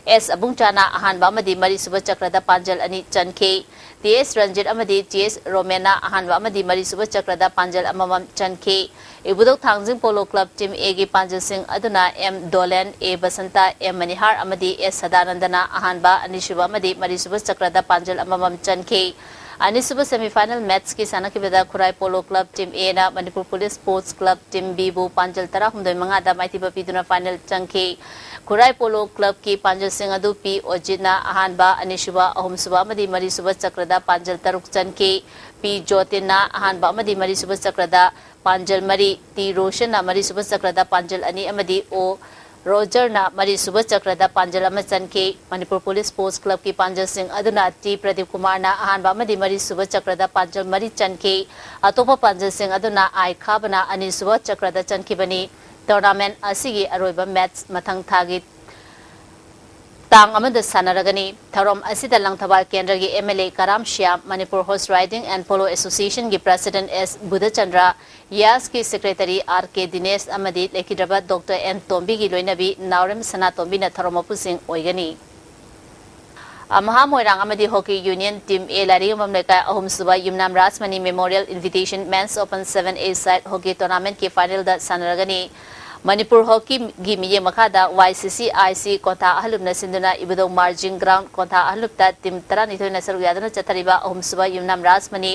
ꯑꯦꯁ ꯑꯕꯨꯡꯆꯥꯅ ꯑꯍꯥꯟꯕ ꯑꯃꯗꯤ ꯃꯔꯤꯁꯨꯕ ꯆꯀ꯭ꯔꯗ ꯄꯥꯟꯖꯜ ꯑꯅꯤ ꯆꯟꯈꯤ꯫ ꯇꯤ ꯑꯦꯁ ꯔꯟꯖꯤꯠ ꯑꯃꯗꯤ ꯇꯤ ꯑꯦꯁ ꯔꯣꯃꯦꯟꯅ ꯑꯍꯥꯟꯕ ꯑꯃꯗꯤ ꯃꯔꯤꯁꯨꯕ ꯆꯀ꯭ꯔꯗ ꯄꯥꯟꯖꯜ ꯑꯃꯃꯝ ꯆꯟꯈꯤ꯫ ꯏꯕꯨꯙꯧ ꯊꯥꯡꯖꯤꯡ ꯄꯣꯂꯣ ꯀ꯭ꯂꯕ ꯇꯤꯝ ꯑꯦꯒꯤ ꯄꯥꯟꯖꯜꯁꯤꯡ ꯑꯗꯨꯅ ꯑꯦꯝ ꯗꯣꯂꯦꯟ, ꯑꯦ ꯕꯁꯟꯇ, ꯑꯦꯝ ꯃꯅꯤꯍꯥꯔ ꯑꯃꯗꯤ ꯑꯦꯁ ꯁꯗꯥꯅꯟꯗꯅ ꯑꯍꯥꯟꯕ, ꯑꯅꯤꯁꯨꯕ ꯑꯃꯗꯤ ꯃꯔꯤꯁꯨꯕ ꯆꯀ꯭ꯔꯗ ꯄꯥꯟꯖꯜ ꯑꯃꯃꯝ ꯆꯟꯈꯤ꯫ ꯑꯅꯤꯁꯨꯕ semi final match ꯀꯤ ꯁꯥꯟꯅꯈꯤꯕꯗ ꯈꯨꯔꯥꯏ ꯄꯣꯂꯣ ꯀ꯭ꯂꯕ ꯇꯤꯝ ꯑꯦꯅ Manipur police sports club team ꯕꯤꯕꯨ ꯄꯥꯟꯖꯜ ꯇꯔꯥꯍꯨꯝꯗꯣꯏ ꯃꯉꯥꯗ ꯃꯥꯏꯊꯤꯕ ꯄꯤꯗꯨꯅ ꯐꯥꯏꯅꯦꯜ ꯆꯪꯈꯤ꯫ ꯈꯨꯔꯥꯏ ꯄꯣꯂꯣ ꯀ꯭ꯂꯕꯀꯤ ꯄꯥꯟꯖꯜꯁꯤꯡ ꯑꯗꯨ ꯄꯤ ꯑꯣꯖꯤꯠꯅ ꯑꯍꯥꯟꯕ, ꯑꯅꯤꯁꯨꯕ, ꯑꯍꯨꯝꯁꯨꯕ ꯑꯃꯗꯤ ꯃꯔꯤꯁꯨꯕ ꯆꯀ꯭ꯔꯗ ꯄꯥꯟꯖꯜ ꯇꯔꯨꯛ ꯆꯟꯈꯤ꯫ ꯄꯤ ꯖꯣꯇꯤꯟꯅ ꯑꯍꯥꯟꯕ ꯑꯃꯗꯤ ꯃꯔꯤꯁꯨꯕ ꯆꯀ꯭ꯔꯗ ꯄꯥꯟꯖꯜ ꯃꯔꯤ, ꯇꯤ ꯔꯣꯁꯟꯅ ꯃꯔꯤꯁꯨꯕ ꯆꯀ꯭ꯔꯗ ꯄꯥꯟꯖꯜ ꯑꯅꯤ ꯑꯃꯗꯤ ꯑꯣ ꯔꯣꯖꯔꯅ ꯃꯔꯤꯁꯨꯕ ꯆꯀ꯭ꯔꯗ ꯄꯥꯟꯖꯜ ꯑꯃ ꯆꯟꯈꯤ꯫ ꯃꯅꯤꯄꯨꯔ ꯄꯨꯂꯤꯁ ꯁ꯭ꯄꯣꯔꯠꯁ ꯀ꯭ꯂꯕꯀꯤ ꯄꯥꯟꯖꯜꯁꯤꯡ ꯑꯗꯨꯅ ꯇꯤ ꯄ꯭ꯔꯗꯤꯞ ꯀꯨꯃꯥꯔꯅ ꯑꯍꯥꯟꯕ ꯑꯃꯗꯤ ꯃꯔꯤꯁꯨꯕ ꯆꯀ꯭ꯔꯗ ꯄꯥꯟꯖꯜ ꯃꯔꯤ ꯆꯟꯈꯤ꯫ ꯑꯇꯣꯞꯄ ꯄꯥꯟꯖꯜꯁꯤꯡ ꯑꯗꯨꯅ ꯑꯥꯏ ꯈꯥꯕꯅ ꯑꯅꯤꯁꯨꯕ ꯆꯀ꯭ꯔꯗ ꯆꯟꯈꯤꯕꯅꯤ꯫ ꯇꯣꯔꯅꯥꯃꯦꯟ ꯑꯁꯤꯒꯤ ꯑꯔꯣꯏꯕ ꯃꯦꯠꯆ ꯃꯊꯪ ꯊꯥꯒꯤ ꯇꯥꯡ ꯑꯃꯗ ꯁꯥꯟꯅꯔꯒꯅꯤ꯫ ꯊꯧꯔꯝ ꯑꯁꯤꯗ ꯂꯪꯊꯕꯥꯜ ꯀꯦꯟꯗ꯭ꯔꯒꯤ M L A Karam Shyam, Manipur horse riding and polo ꯑꯦꯁꯣꯁꯤꯌꯦꯁꯟꯒꯤ ꯄ꯭ꯔꯁꯤꯗꯦꯟꯠ ꯑꯦꯁ ꯕꯨꯙꯆꯟꯗ꯭ꯔ, ꯌꯥꯁꯀꯤ ꯁꯦꯀ꯭ꯔꯦꯇꯔꯤ ꯑꯥꯔ ꯀꯦ ꯗꯤꯅꯦꯁ ꯑꯃꯗꯤ ꯂꯩꯈꯤꯗ꯭ꯔꯕ ꯗꯣꯛꯇꯔ ꯑꯦꯟ ꯇꯣꯝꯕꯤꯒꯤ ꯂꯣꯏꯅꯕꯤ ꯅꯥꯎꯔꯦꯝ ꯁꯅꯥꯇꯣꯝꯕꯤꯅ ꯊꯧꯔꯝ ꯃꯄꯨꯁꯤꯡ ꯑꯣꯏꯒꯅꯤ꯫ ꯑꯃꯍꯥ ꯃꯣꯏꯔꯥꯡ ꯑꯃꯗꯤ ꯍꯣꯀꯤ ꯌꯨꯅꯤꯌꯟ ꯇꯤꯝ ꯑꯦ ꯂꯥꯏꯔꯤꯉꯝꯕꯝ ꯂꯩꯀꯥꯏ ꯑꯍꯨꯝꯁꯨꯕ Yumnam Rajmani memorial invitation men's open seven a side hockey ꯇꯣꯔꯅꯥꯃꯦꯟꯠꯀꯤ ꯐꯥꯏꯅꯦꯜꯗ ꯁꯥꯟꯅꯔꯒꯅꯤ꯫ ꯃꯅꯤꯄꯨꯔ ꯍꯣꯀꯤꯒꯤ ꯃꯤꯠꯌꯦꯡ ꯃꯈꯥꯗ ꯋꯥꯏ ꯁꯤ ꯁꯤ ꯑꯥꯏ ꯁꯤ ꯀꯣꯟꯊꯥ ꯑꯍꯜꯂꯨꯞꯅ ꯁꯤꯟꯗꯨꯅ ꯏꯕꯨꯙꯧ ꯃꯥꯔꯖꯤꯡ ꯒ꯭ꯔꯥꯎꯟ ꯀꯣꯟꯊꯥ ꯑꯍꯜꯂꯨꯞꯇ ꯇꯤꯝ ꯇꯔꯥꯅꯤꯊꯣꯏꯅ ꯁꯔꯨꯛ ꯌꯥꯗꯨꯅ ꯆꯠꯊꯔꯤꯕ ꯑꯍꯨꯝꯁꯨꯕ Yumnam Rajmani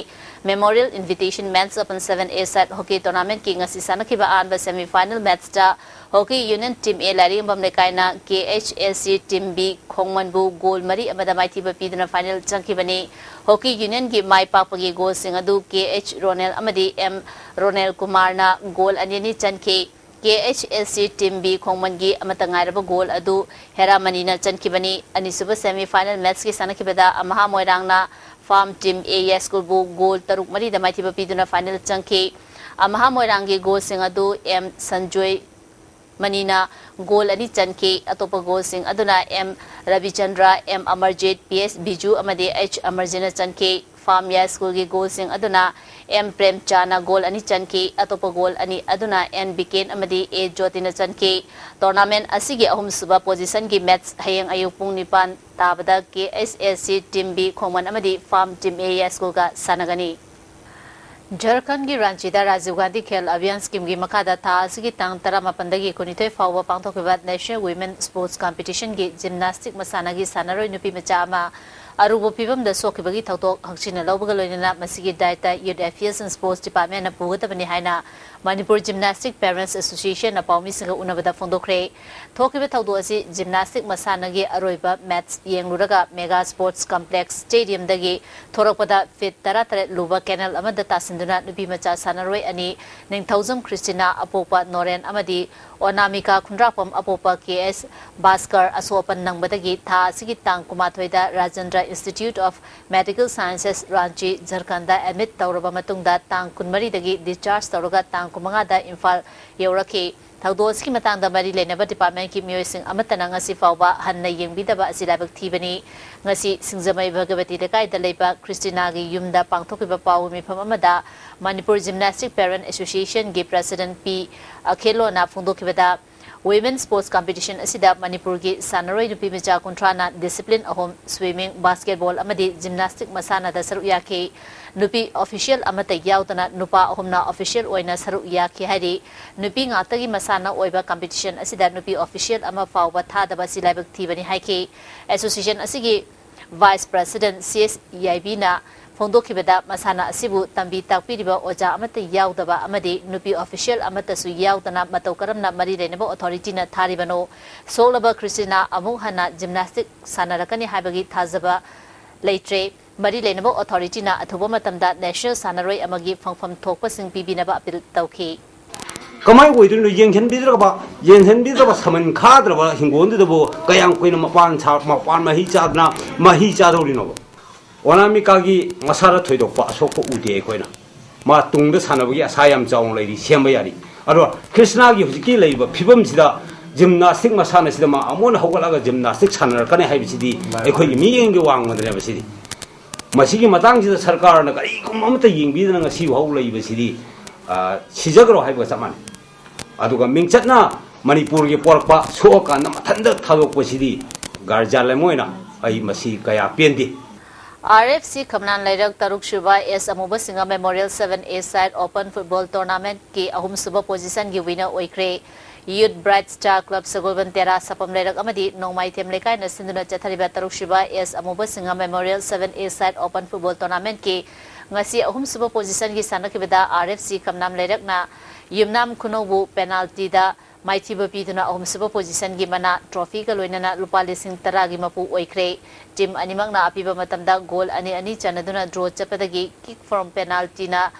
memorial invitation men's open seven a side hockey ꯇꯣꯔꯅꯥꯃꯦꯟꯠꯀꯤ ꯉꯁꯤ ꯁꯥꯟꯅꯈꯤꯕ ꯑꯍꯥꯟꯕ ꯁꯦꯃꯤ ꯐꯥꯏꯅꯦꯜ ꯃꯦꯠꯆꯇ hockey union team A Lairingambam ꯂꯩꯀꯥꯏꯅ K H S C team B ꯈꯣꯡꯃꯟꯕꯨ goal ꯃꯔꯤ ꯑꯃꯗ ꯃꯥꯏꯊꯤꯕ ꯄꯤꯗꯨꯅ ꯐꯥꯏꯅꯦꯜ ꯆꯪꯈꯤꯕꯅꯤ꯫ ꯍꯣꯀꯤ ꯌꯨꯅꯤꯌꯟꯒꯤ ꯃꯥꯏ ꯄꯥꯛꯄꯒꯤ ꯒꯣꯜꯁꯤꯡ ꯑꯗꯨ ꯀꯦ ꯑꯩꯆ ꯔꯣꯅꯦꯜ ꯑꯃꯗꯤ ꯑꯦꯝ ꯔꯣꯅꯦꯜ ꯀꯨꯃꯥꯔꯅ ꯒꯣꯜ ꯑꯅꯤ ꯑꯅꯤ ꯆꯟꯈꯤ꯫ ꯀꯦ H S C team B ꯈꯣꯡꯃꯟꯒꯤ ꯑꯃꯠꯇ ꯉꯥꯏꯔꯕ ꯒꯣꯜ ꯑꯗꯨ ꯍꯦꯔꯥꯃꯅꯤꯅ ꯆꯟꯈꯤꯕꯅꯤ꯫ ꯑꯅꯤꯁꯨꯕ ꯁꯦꯃꯤ ꯐꯥꯏꯅꯦꯜ ꯃꯦꯠꯆꯀꯤ ꯁꯥꯟꯅꯈꯤꯕꯗ ꯑꯃꯍꯥ ꯃꯣꯏꯔꯥꯡꯅ ꯐꯥꯝ ꯇꯤꯝ ꯑꯦ ꯌꯥꯏꯁ꯭ꯀꯨꯜꯕꯨ ꯒꯣꯜ ꯇꯔꯨꯛ ꯃꯔꯤꯗ ꯃꯥꯏꯊꯤꯕ ꯄꯤꯗꯨꯅ ꯐꯥꯏꯅꯦꯜ ꯆꯪꯈꯤ꯫ ꯑꯃꯍꯥ ꯃꯣꯏꯔꯥꯡꯒꯤ ꯒꯣꯜꯁꯤꯡ ꯑꯗꯨ ꯑꯦꯝ ꯁꯟꯖꯣꯏ, ꯃꯅꯤꯅ ꯒꯣꯜ ꯑꯅꯤ ꯆꯟꯈꯤ꯫ ꯑꯇꯣꯞꯄ ꯒꯣꯜꯁꯤꯡ ꯑꯗꯨꯅ M ꯔꯕꯤꯆꯟꯗ꯭ꯔ, M Amarjeet, P S Biju ꯑꯃꯗꯤ ꯑꯩꯆ ꯑꯃꯔꯖꯤꯠꯅ ꯆꯟꯈꯤ꯫ ꯐꯥꯝ ꯌꯥꯏ ꯁ꯭ꯀꯨꯜꯒꯤ ꯒꯣꯜꯁꯤꯡ ꯑꯗꯨꯅ ꯑꯦꯝ ꯄ꯭ꯔꯦꯝꯆꯥꯅ ꯒꯣꯜ ꯑꯅꯤ ꯆꯟꯈꯤ꯫ ꯑꯇꯣꯞꯄ ꯒꯣꯜ ꯑꯅꯤ ꯑꯗꯨꯅ ꯑꯦꯟ ꯕꯤꯀꯦꯟ ꯑꯃꯗꯤ ꯑꯦ ꯖꯣꯇꯤꯅ ꯆꯟꯈꯤ꯫ ꯇꯣꯔꯅꯥꯃꯦꯟ ꯑꯁꯤꯒꯤ ꯑꯍꯨꯝꯁꯨꯕ ꯄꯣꯖꯤꯁꯟꯒꯤ ꯃꯦꯠꯆ ꯍꯌꯦꯡ ꯑꯌꯨꯛ ꯄꯨꯡ ꯅꯤꯄꯥꯟ ꯇꯥꯕꯗ ꯀꯦ ꯑꯦꯁ ꯑꯦꯁ ꯁꯤ ꯇꯤꯝ ꯕꯤ ꯈꯣꯡꯃꯟ ꯑꯃꯗꯤ ꯐꯥꯝ ꯇꯤꯝ ꯑꯦ ꯌꯥꯏ ꯁ꯭ꯀꯨꯜꯒ ꯁꯥꯟꯅꯒꯅꯤ꯫ ꯖꯔꯈꯟꯒꯤ ꯔꯥꯟꯆꯤꯗ ꯔꯥꯖꯤꯕ ꯒꯥꯟꯙꯤ ꯈꯦꯜ ꯑꯚꯤꯌꯥꯟ ꯁ꯭ꯀꯤꯝꯒꯤ ꯃꯈꯥꯗ ꯊꯥ ꯑꯁꯤꯒꯤ ꯇꯥꯡ ꯇꯔꯥꯃꯥꯄꯟꯗꯒꯤ ꯀꯨꯟꯅꯤꯊꯣꯏ ꯐꯥꯎꯕ ꯄꯥꯡꯊꯣꯛꯈꯤꯕ National Women Sports Competitionꯒꯤ gymnastic ꯃꯁꯥꯟꯅꯒꯤ ꯁꯥꯟꯅꯔꯣꯏ ꯅꯨꯄꯤ ꯃꯆꯥ ꯑꯃ ꯑꯔꯨꯕ ꯐꯤꯕꯝꯗ ꯁꯣꯛꯈꯤꯕꯒꯤ ꯊꯧꯗꯣꯛ ꯍꯛꯆꯤꯟꯅ ꯂꯧꯕꯒ ꯂꯣꯏꯅꯅ ꯃꯁꯤꯒꯤ ꯗꯥꯏꯠꯇ Youth Affairs and Sports Departmentꯅ ꯄꯨꯒꯗꯕꯅꯤ ꯍꯥꯏꯅ ꯃꯅꯤꯄꯨꯔ Gymnastic Parents Associationꯅ ꯄꯥꯎꯃꯤꯁꯤꯡꯒ ꯎꯅꯕꯗ ꯐꯣꯡꯗꯣꯛꯈ꯭ꯔꯦ꯫ ꯊꯣꯛꯈꯤꯕ ꯊꯧꯗꯣꯛ ꯑꯁꯤ gymnastic ꯃꯁꯥꯟꯅꯒꯤ ꯑꯔꯣꯏꯕ ꯃꯦꯠꯆ ꯌꯦꯡꯂꯨꯔꯒ Mega Sports Complex Stadiumꯗꯒꯤ ꯊꯣꯔꯛꯄꯗ ꯐꯤꯠ ꯇꯔꯥꯇꯔꯦꯠ ꯂꯨꯕ ꯀꯦꯅꯦꯜ ꯑꯃꯗ ꯇꯥꯁꯤꯟꯗꯨꯅ ꯅꯨꯄꯤ ꯃꯆꯥ ꯁꯥꯟꯅꯔꯣꯏ ꯑꯅꯤ, ꯅꯤꯡꯊꯧꯖꯝ ꯈ꯭ꯔꯤꯁꯇꯤꯅꯥ ꯑꯄꯣꯛꯄ ꯅꯣꯔꯦꯟ ꯑꯃꯗꯤ ꯑꯣꯅꯥꯃꯤꯀꯥ ꯈꯨꯟꯗ꯭ꯔꯥꯛꯄꯝ ꯑꯄꯣꯛꯄ ꯀꯦ ꯑꯦꯁ ꯚꯥꯁꯀꯔ ꯑꯁꯣꯛ ꯑꯄꯟ ꯅꯪꯕꯗꯒꯤ ꯊꯥ ꯑꯁꯤꯒꯤ ꯇꯥꯡ ꯀꯨꯟꯃꯥꯊꯣꯏꯗ Rajendra Institute of Medical Sciences Ranchi Jharkhand admit ꯇꯧꯔꯕ ꯃꯇꯨꯡꯗ ꯇꯥꯡ ꯀꯨꯟꯃꯔꯤꯗꯒꯤ discharge ꯇꯧꯔꯒ ꯇꯥꯡ ꯀꯨꯟꯃꯉꯥꯗ ꯏꯝꯐꯥꯜ ꯌꯧꯔꯛꯈꯤ꯫ ꯊꯧꯗꯣꯛ ꯑꯁꯤꯒꯤ ꯃꯇꯥꯡꯗ ꯃꯔꯤ ꯂꯩꯅꯕ departmentꯀꯤ ꯃꯤꯑꯣꯏꯁꯤꯡ ꯑꯃꯠꯇꯅ ꯉꯁꯤ ꯐꯥꯎꯕ ꯍꯟꯅ ꯌꯦꯡꯕꯤꯗꯕ ꯑꯁꯤ ꯂꯥꯏꯕꯛ ꯊꯤꯕꯅꯤ꯫ ꯉꯁꯤ ꯁꯤꯡꯖꯃꯩ ꯚꯒꯕꯇꯤ ꯂꯩꯀꯥꯏꯗ ꯂꯩꯕ ꯈ꯭ꯔꯤꯁꯇꯤꯅꯥꯒꯤ ꯌꯨꯝꯗ ꯄꯥꯡꯊꯣꯛꯈꯤꯕ ꯄꯥꯎ ꯃꯤꯐꯝ ꯑꯃꯗ ꯃꯅꯤꯄꯨꯔ Gymnastic Parent Associationꯒꯤ president ꯄꯤ ꯑꯈꯦꯂꯣꯅ ꯐꯣꯡꯗꯣꯛꯈꯤꯕꯗ, Women Sports Competition ꯑꯁꯤꯗ ꯃꯅꯤꯄꯨꯔꯒꯤ ꯁꯥꯟꯅꯔꯣꯏ ꯅꯨꯄꯤ ꯃꯆꯥ ꯀꯨꯟꯊ꯭ꯔꯥꯅ discipline ꯑꯍꯨꯝ, swimming, basketball ꯑꯃꯗꯤ gymnastic ꯃꯁꯥꯟꯅꯗ ꯁꯔꯨꯛ ꯌꯥꯈꯤ꯫ ꯅꯨꯄꯤ official ꯑꯃꯠꯇ ꯌꯥꯎꯗꯅ ꯅꯨꯄꯥ ꯑꯍꯨꯝꯅ official ꯑꯣꯏꯅ ꯁꯔꯨꯛ ꯌꯥꯈꯤ ꯍꯥꯏꯔꯤ꯫ ꯅꯨꯄꯤ ꯉꯥꯛꯇꯒꯤ ꯃꯁꯥꯟꯅ ꯑꯣꯏꯕ competition ꯑꯁꯤꯗ ꯅꯨꯄꯤ official ꯑꯃ ꯐꯥꯎꯕ ꯊꯥꯗꯕ ꯑꯁꯤ ꯂꯥꯏꯕꯛ ꯊꯤꯕꯅꯤ ꯍꯥꯏꯈꯤ꯫ Association ꯑꯁꯤꯒꯤ Vice President ꯁꯤ ꯑꯦꯁ ꯌꯥꯏꯕꯤꯅ ꯐꯣꯡꯗꯣꯛꯈꯤꯕꯗ, ꯃꯁꯥꯟꯅ ꯑꯁꯤꯕꯨ ꯇꯝꯕꯤ ꯇꯥꯛꯄꯤꯔꯤꯕ ꯑꯣꯖꯥ ꯑꯃꯠꯇ ꯌꯥꯎꯗꯕ ꯑꯃꯗꯤ ꯅꯨꯄꯤ official ꯑꯃꯠꯇꯁꯨ ꯌꯥꯎꯗꯅ ꯃꯇꯧ ꯀꯔꯝꯅ ꯃꯔꯤ ꯂꯩꯅꯕ authorityꯅ ꯊꯥꯔꯤꯕꯅꯣ? ꯁꯣꯛꯂꯕ ꯈ꯭ꯔꯤꯁꯇꯤꯅꯥ ꯑꯃꯨꯛ ꯍꯟꯅ gymnastic ꯁꯥꯟꯅꯔꯛꯀꯅꯤ ꯍꯥꯏꯕꯒꯤ ꯊꯥꯖꯕ ꯂꯩꯇ꯭ꯔꯦ꯫ ꯃꯔꯤ ꯂꯩꯅꯕ authorityꯅ ꯑꯊꯨꯕ ꯃꯇꯝꯗ national ꯁꯥꯟꯅꯔꯣꯏ ꯑꯃꯒꯤ ꯐꯪꯐꯝ ꯊꯣꯛꯄꯁꯤꯡ ꯄꯤꯕꯤꯅꯕ appeal ꯇꯧꯈꯤ꯫ ꯀꯃꯥꯏꯅ ꯑꯣꯏꯗꯣꯏꯅꯣ? ꯌꯦꯡꯁꯤꯟꯕꯤꯗ꯭ꯔꯕ, ꯌꯦꯡꯁꯤꯟꯕꯤꯗ꯭ꯔꯕ, ꯁꯃꯟ ꯈꯥꯗ꯭ꯔꯕ ꯍꯤꯡꯒꯣꯜꯗꯨꯗꯕꯨ ꯀꯌꯥꯝ ꯀꯨꯏꯅ ꯃꯄꯥꯟ ꯁꯥ-, ꯃꯄꯥꯟ ꯃꯍꯩ ꯆꯥꯗꯅ ꯃꯍꯩ ꯆꯥꯗꯧꯔꯤꯅꯣꯕ? ꯑꯣꯅꯥꯃꯤꯀꯥꯒꯤ ꯃꯁꯥꯗ ꯊꯣꯏꯗꯣꯛꯄ ꯑꯁꯣꯛꯄ ꯎꯗꯦ ꯑꯩꯈꯣꯏꯅ꯫ ꯃꯥ ꯇꯨꯡꯗ ꯁꯥꯟꯅꯕꯒꯤ ꯑꯁꯥ ꯌꯥꯝ ꯆꯥꯎꯅ ꯂꯩꯔꯤ, ꯁꯦꯝꯕ ꯌꯥꯔꯤ꯫ ꯑꯗꯣ ꯀ꯭ꯔꯤꯁꯅꯥꯒꯤ ꯍꯧꯖꯤꯛꯀꯤ ꯂꯩꯔꯤꯕ ꯐꯤꯕꯝꯁꯤꯗ ꯖꯤꯝꯅꯥꯁꯇꯤꯛ ꯃꯁꯥꯟꯅꯁꯤꯗ ꯃꯥ ꯑꯃꯨꯛ ꯍꯟꯅ ꯍꯧꯒꯠꯂꯒ ꯖꯤꯝꯅꯥꯁꯇꯤꯛ ꯁꯥꯟꯅꯔꯛꯀꯅꯤ ꯍꯥꯏꯕꯁꯤꯗꯤ ꯑꯩꯈꯣꯏꯒꯤ ꯃꯤꯠꯌꯦꯡꯒꯤ ꯋꯥꯡꯃꯗꯅꯦꯕ꯫ ꯁꯤꯗꯤ ꯃꯁꯤꯒꯤ ꯃꯇꯥꯡꯁꯤꯗ ꯁꯔꯀꯥꯔꯅ ꯀꯔꯤꯒꯨꯝꯕ ꯑꯃꯠꯇ ꯌꯦꯡꯕꯤꯗꯅ ꯉꯁꯤ ꯐꯥꯎ ꯂꯩꯕꯁꯤꯗꯤ, ꯑ, ꯁꯤꯖꯈ꯭ꯔꯣ ꯍꯥꯏꯕꯒ ꯆꯞ ꯃꯥꯟꯅꯩ꯫ ꯑꯗꯨꯒ ꯃꯤꯡꯆꯠꯅ ꯃꯅꯤꯄꯨꯔꯒꯤ ꯄꯣꯔꯛꯄ ꯁꯣꯛꯑꯀꯥꯟꯗ ꯃꯊꯟꯇ ꯊꯥꯗꯣꯛꯄꯁꯤꯗꯤ ꯒꯥꯔꯖꯤꯌꯥꯟ ꯑꯃ ꯑꯣꯏꯅ ꯑꯩ ꯃꯁꯤ ꯀꯌꯥ ꯄꯦꯟꯗꯦ꯫ ꯑꯥꯔ ꯑꯦꯐ ꯁꯤ ꯈꯝꯅꯥꯝ ꯂꯩꯔꯛ ꯇꯔꯨꯛ ꯁꯨꯕ ꯑꯦꯁ ꯑꯃꯨꯕ Singh memorial seven a side open football ꯇꯣꯔꯅꯥꯃꯦꯟꯠꯀꯤ ꯑꯍꯨꯝꯁꯨꯕ ꯄꯣꯖꯤꯁꯟꯒꯤ ꯋꯤꯅꯔ ꯑꯣꯏꯈ꯭ꯔꯦ꯫ ꯌꯨꯠ ꯕ꯭ꯔꯥꯏꯠ ꯁ꯭ꯇꯥꯔ ꯀ꯭ꯂꯕ ꯁꯒꯣꯜꯕꯟ ꯇꯦꯔꯥ ꯁꯥꯄꯝ ꯂꯩꯔꯛ ꯑꯃꯗꯤ ꯅꯣꯡꯃꯥꯏꯊꯦꯝ ꯂꯩꯀꯥꯏꯅ ꯁꯤꯟꯗꯨꯅ ꯆꯠꯊꯔꯤꯕ ꯇꯔꯨꯛ ꯁꯨꯕ ꯑꯦꯁ ꯑꯃꯨꯕ Singh memorial seven a side open football ꯇꯣꯔꯅꯥꯃꯦꯟꯠꯀꯤ ꯉꯁꯤ ꯑꯍꯨꯝꯁꯨꯕ ꯄꯣꯖꯤꯁꯟꯒꯤ ꯁꯥꯟꯅꯈꯤꯕꯗ ꯑꯥꯔ ꯑꯦꯐ ꯁꯤ ꯈꯝꯅꯥꯝ ꯂꯩꯔꯛꯅ ꯌꯨꯝꯅꯥꯝ ꯈꯨꯅꯧꯕꯨ ꯄꯦꯅꯥꯜꯇꯤꯗ ꯃꯥꯏꯊꯤꯕ ꯄꯤꯗꯨꯅ ꯑꯍꯨꯝꯁꯨꯕ ꯄꯣꯖꯤꯁꯟꯒꯤ ꯃꯅꯥ ꯇ꯭ꯔꯣꯐꯤꯒ ꯂꯣꯏꯅꯅ ꯂꯨꯄꯥ ꯂꯤꯁꯤꯡ ꯇꯔꯥꯒꯤ ꯃꯄꯨ ꯑꯣꯏꯈ꯭ꯔꯦ꯫ ꯇꯤꯝ ꯑꯅꯤꯃꯛꯅ ꯑꯄꯤꯕ ꯃꯇꯝꯗ ꯒꯣꯜ ꯑꯅꯤ ꯑꯅꯤ ꯆꯟꯅꯗꯨꯅ ꯗ꯭ꯔꯣ ꯆꯠꯄꯗꯒꯤ ꯀꯤꯛ ꯐ꯭ꯔꯣꯝ ꯄꯦꯅꯥꯜꯇꯤꯅ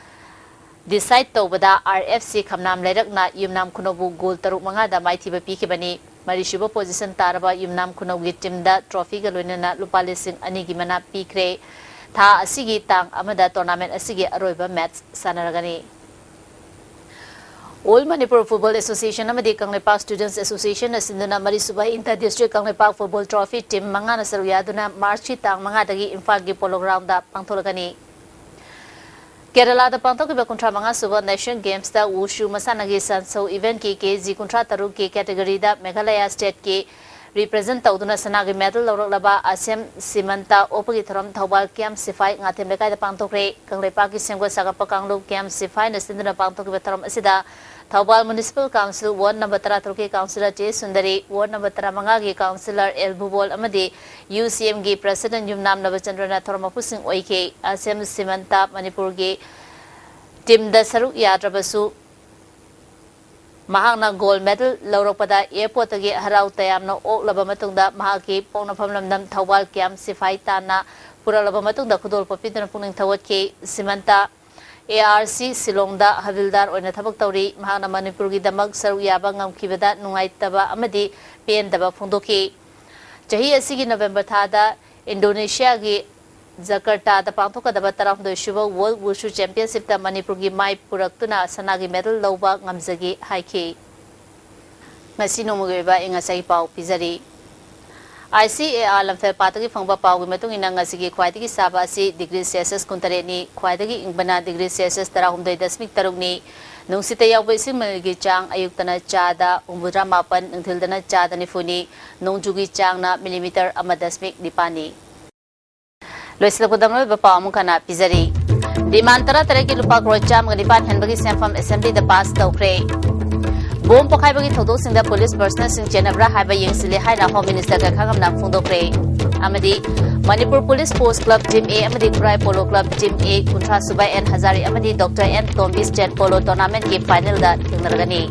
ꯗꯤꯁꯥꯏꯠ ꯇꯧꯕꯗ ꯑꯥꯔ ꯑꯦꯐ ꯁꯤ ꯈꯝꯅꯥꯝ ꯂꯩꯔꯛꯅ ꯌꯨꯝꯅꯥꯝ ꯈꯨꯅꯧꯕꯨ ꯒꯣꯜ ꯇꯔꯨꯛ ꯃꯉꯥꯗ ꯃꯥꯏꯊꯤꯕ ꯄꯤꯈꯤꯕꯅꯤ꯫ ꯃꯔꯤꯁꯨꯕ ꯄꯣꯖꯤꯁꯟ ꯇꯥꯔꯕ ꯌꯨꯝꯅꯥꯝ ꯈꯨꯅꯧꯒꯤ ꯇꯤꯝꯗ ꯇ꯭ꯔꯣꯐꯤꯒ ꯂꯣꯏꯅꯅ ꯂꯨꯄꯥ ꯂꯤꯁꯤꯡ ꯑꯅꯤꯒꯤ ꯃꯅꯥ ꯄꯤꯈ꯭ꯔꯦ꯫ ꯊꯥ ꯑꯁꯤꯒꯤ ꯇꯥꯡ ꯑꯃꯗ ꯇꯣꯔꯅꯥꯃꯦꯟꯠ ꯑꯁꯤꯒꯤ ꯑꯔꯣꯏꯕ ꯃꯦꯠꯆ ꯁꯥꯟꯅꯔꯒꯅꯤ꯫ ꯑꯣꯜ ꯃꯅꯤꯄꯨꯔ ꯐꯨꯠꯕꯣꯜ ꯑꯦꯁꯣꯁꯤꯌꯦꯁꯟ ꯑꯃꯗꯤ ꯀꯪꯂꯩꯄꯥꯛ ꯁ꯭ꯇꯨꯗꯦꯟꯠꯁ ꯑꯦꯁꯣꯁꯤꯌꯦꯁꯟꯅ ꯁꯤꯟꯗꯨꯅ ꯃꯔꯤꯁꯨꯕ inter district Kangleipak football trophy team ꯃꯉꯥꯅ ꯁꯔꯨꯛ ꯌꯥꯗꯨꯅ ꯃꯥꯔꯆꯀꯤ ꯇꯥꯡ ꯃꯉꯥꯗꯒꯤ ꯏꯝꯐꯥꯜꯒꯤ ꯄꯣꯂꯣ ꯒ꯭ꯔꯥꯎꯟꯗ ꯄꯥꯡꯊꯣꯛꯂꯒꯅꯤ꯫ ꯀꯦꯔꯂꯥꯗ ꯄꯥꯡꯊꯣꯛꯈꯤꯕ ꯀꯨꯟꯊ꯭ꯔꯥ ꯃꯉꯥ ꯁꯨꯕ ꯅꯦꯁꯅꯦꯜ ꯒꯦꯝꯁꯇ ꯋꯨꯁꯨ ꯃꯁꯥꯟꯅꯒꯤ ꯁꯟꯁꯧ ꯏꯚꯦꯟꯠꯀꯤ ꯀꯦ ꯖꯤ ꯀꯨꯟꯊ꯭ꯔꯥ ꯇꯔꯨꯛꯀꯤ ꯀꯦꯇꯦꯒꯣꯔꯤꯗ ꯃꯦꯘꯥꯂꯌꯥ ꯁ꯭ꯇꯦꯠꯀꯤ ꯔꯤꯄ꯭ꯔꯦꯖꯦꯟꯠ ꯇꯧꯗꯨꯅ ꯁꯅꯥꯒꯤ ꯃꯦꯗꯜ ꯂꯧꯔꯛꯂꯕ ꯑꯁꯦꯝ ꯁꯤꯃꯟꯇ ꯑꯣꯛꯄꯒꯤ ꯊꯧꯔꯝ ꯊꯧꯕꯥꯜ ꯀꯦ ꯑꯦꯝ ꯁꯤꯐꯥꯏ ꯉꯥꯊꯦꯝ ꯂꯩꯀꯥꯏꯗ ꯄꯥꯡꯊꯣꯛꯈ꯭ꯔꯦ꯫ ꯀꯪꯂꯩꯄꯥꯛꯀꯤ ꯁꯦꯝꯒꯠ ꯁꯥꯒꯠꯄ ꯀꯥꯡꯂꯨꯞ ꯀꯦ ꯑꯦꯝ ꯁꯤꯐꯥꯏꯅ ꯁꯤꯟꯗꯨꯅ ꯄꯥꯡꯊꯣꯛꯈꯤꯕ ꯊꯧꯔꯝ ꯑꯁꯤꯗ Thoubal municipal council ward number ꯇꯔꯥꯇꯔꯨꯛꯀꯤ ꯀꯥꯎꯟꯁꯤꯂꯔ ꯇꯦ ꯁꯨꯟꯗꯔꯤ, ꯋꯥꯔꯗ ꯅꯝꯕꯔ ꯇꯔꯥꯃꯉꯥꯒꯤ ꯀꯥꯎꯟꯁꯤꯂꯔ ꯑꯦꯜ ꯚꯨꯕꯣꯜ ꯑꯃꯗꯤ ꯌꯨ ꯁꯤ ꯑꯦꯝꯒꯤ ꯄ꯭ꯔꯦꯁꯤꯗꯦꯟꯠ ꯌꯨꯝꯅꯥꯝ ꯅꯕꯆꯟꯗ꯭ꯔꯅ ꯊꯧꯔꯝ ꯃꯄꯨꯁꯤꯡ ꯑꯣꯏꯈꯤ꯫ ꯑꯁꯦꯝ ꯁꯤꯃꯟꯇ ꯃꯅꯤꯄꯨꯔꯒꯤ ꯇꯤꯝꯗ ꯁꯔꯨꯛ ꯌꯥꯗ꯭ꯔꯕꯁꯨ ꯃꯍꯥꯛꯅ ꯒꯣꯜ ꯃꯦꯗꯜ ꯂꯧꯔꯛꯄꯗ ꯑꯦꯌꯔꯄꯣꯔꯠꯇꯒꯤ ꯍꯔꯥꯎ ꯇꯌꯥꯝꯅ ꯑꯣꯛꯂꯕ ꯃꯇꯨꯡꯗ ꯃꯍꯥꯛꯀꯤ ꯄꯣꯛꯅꯐꯝ ꯂꯝꯗꯝ ꯊꯧꯕꯥꯜ ꯀꯦ ꯑꯦꯝ ꯁꯤꯐꯥꯏ ꯇꯥꯟꯅ ꯄꯨꯔꯛꯂꯕ ꯃꯇꯨꯡꯗ ꯈꯨꯗꯣꯜꯄꯣꯠ ꯄꯤꯗꯨꯅ ꯄꯨꯛꯅꯤꯡ ꯊꯧꯒꯠꯈꯤ꯫ ꯁꯤꯃꯟꯇ ꯑꯦ ꯑꯥꯔ ꯁꯤ ꯁꯤꯂꯣꯡꯗ ꯍꯕꯤꯜꯗꯥꯔ ꯑꯣꯏꯅ ꯊꯕꯛ ꯇꯧꯔꯤ꯫ ꯃꯍꯥꯛꯅ ꯃꯅꯤꯄꯨꯔꯒꯤꯗꯃꯛ ꯁꯔꯨꯛ ꯌꯥꯕ ꯉꯝꯈꯤꯕꯗ ꯅꯨꯡꯉꯥꯏꯇꯕ ꯑꯃꯗꯤ ꯄꯦꯟꯗꯕ ꯐꯣꯡꯗꯣꯛꯈꯤ꯫ ꯆꯍꯤ ꯑꯁꯤꯒꯤ ꯅꯕꯦꯝꯕꯔ ꯊꯥꯗ ꯏꯟꯗꯣꯅꯦꯁꯤꯌꯥꯒꯤ ꯖꯀꯔꯇꯥꯗ ꯄꯥꯡꯊꯣꯛꯀꯗꯕ ꯇꯔꯥꯍꯨꯝꯗꯣꯏ ꯁꯨꯕ ꯋꯥꯔꯜꯗ ꯋꯨꯁꯨ ꯆꯦꯝꯄꯤꯌꯟꯁꯤꯞꯇ ꯃꯅꯤꯄꯨꯔꯒꯤ ꯃꯥꯏ ꯄꯨꯔꯛꯇꯨꯅ ꯁꯅꯥꯒꯤ ꯃꯦꯗꯜ ꯂꯧꯕ ꯉꯝꯖꯒꯦ ꯍꯥꯏꯈꯤ꯫ ꯉꯁꯤ ꯅꯣꯡꯃꯒꯤ ꯑꯣꯏꯕ ꯑꯏꯪ ꯑꯁꯥꯒꯤ ꯄꯥꯎ ꯄꯤꯖꯔꯤ꯫ ꯑꯥꯏ ꯁꯤ ꯑꯦ ꯑꯥꯔ ꯂꯝꯐꯦꯜ ꯄꯥꯠꯇꯒꯤ ꯐꯪꯕ ꯄꯥꯎꯒꯤ ꯃꯇꯨꯡ ꯏꯟꯅ ꯉꯁꯤꯒꯤ ꯈ꯭ꯋꯥꯏꯗꯒꯤ ꯁꯥꯕ ꯑꯁꯤ ꯗꯤꯒ꯭ꯔꯤ ꯁꯦꯜꯁꯤꯌꯁ ꯀꯨꯟꯇꯔꯦꯠꯅꯤ, ꯈ꯭ꯋꯥꯏꯗꯒꯤ ꯏꯪꯕꯅ ꯗꯤꯒ꯭ꯔꯤ ꯁꯦꯜꯁꯤꯌꯁ ꯇꯔꯥꯍꯨꯝꯗꯣꯏ ꯗꯁꯃꯤꯛ ꯇꯔꯨꯛꯅꯤ꯫ ꯅꯨꯡꯁꯤꯠꯇ ꯌꯥꯎꯕ ꯏꯁꯤꯡ ꯃꯅꯤꯜꯒꯤ ꯆꯥꯡ ꯑꯌꯨꯛꯇꯅ ꯆꯥꯗ ꯍꯨꯝꯐꯨꯇꯔꯥ ꯃꯥꯄꯟ, ꯅꯨꯡꯊꯤꯜꯗꯅ ꯆꯥꯗ ꯅꯤꯐꯨꯅꯤ, ꯅꯣꯡꯖꯨꯒꯤ ꯆꯥꯡꯅ ꯃꯤꯂꯤꯃꯤꯇꯔ ꯑꯃ ꯗꯁꯃꯤꯛ ꯅꯤꯄꯥꯟꯅꯤ꯫ ꯂꯣꯏꯁꯤꯜꯂꯛꯄꯗ ꯃꯔꯨꯑꯣꯏꯕ ꯄꯥꯎ ꯑꯃꯨꯛ ꯍꯟꯅ ꯄꯤꯖꯔꯤ꯫ ꯗꯤꯃꯥꯟ ꯇꯔꯥ ꯇꯔꯦꯠꯀꯤ ꯂꯨꯄꯥ ꯀ꯭ꯔꯣꯔ ꯆꯥꯝꯃꯒ ꯅꯤꯄꯥꯟ ꯍꯦꯟꯕꯒꯤ ꯁꯦꯟꯐꯝ ꯑꯦꯁꯦꯝꯕ꯭ꯂꯤꯗ ꯄꯥꯁ ꯇꯧꯈ꯭ꯔꯦ꯫ ꯕꯣꯝ ꯄꯣꯈꯥꯏꯕꯒꯤ ꯊꯧꯗꯣꯛꯁꯤꯡꯗ ꯄꯨꯂꯤꯁ ꯄꯔꯁꯅꯦꯜꯁꯤꯡ ꯆꯦꯟꯅꯕ꯭ꯔꯥ ꯍꯥꯏꯕ ꯌꯦꯡꯁꯤꯜꯂꯦ ꯍꯥꯏꯅ ꯍꯣꯝ ꯃꯤꯅꯤꯁꯇꯔ ꯒꯥꯏꯈꯥꯉꯝꯅ ꯐꯣꯡꯗꯣꯛꯈ꯭ꯔꯦ꯫ ꯑꯃꯗꯤ Manipur police sports club team A ꯑꯃꯗꯤ Khurai polo club team A Kunthra Suba N Hazari ꯑꯃꯗꯤ doctor N Tombi state polo ꯇꯣꯔꯅꯥꯃꯦꯟꯠꯀꯤ ꯐꯥꯏꯅꯦꯜꯗ ꯊꯦꯡꯅꯔꯒꯅꯤ꯫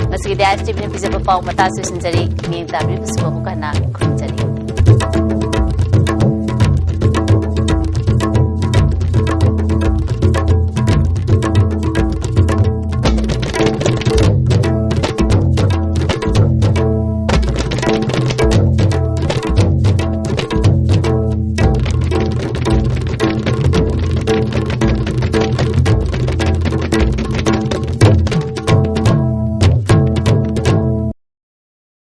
ꯉꯁꯤꯒꯤꯗꯤ ꯑꯥꯏ ꯑꯦꯁ ꯇꯤ ꯚꯤꯅ ꯄꯤꯖꯕ ꯄꯥꯎ ꯃꯇꯥꯡ ꯂꯣꯏꯁꯤꯟꯖꯔꯤ꯫ ꯃꯤꯠꯌꯦꯡ ꯇꯥꯕꯤꯔꯤꯕꯁꯤꯕꯨ ꯑꯃꯨꯛ ꯍꯟꯅ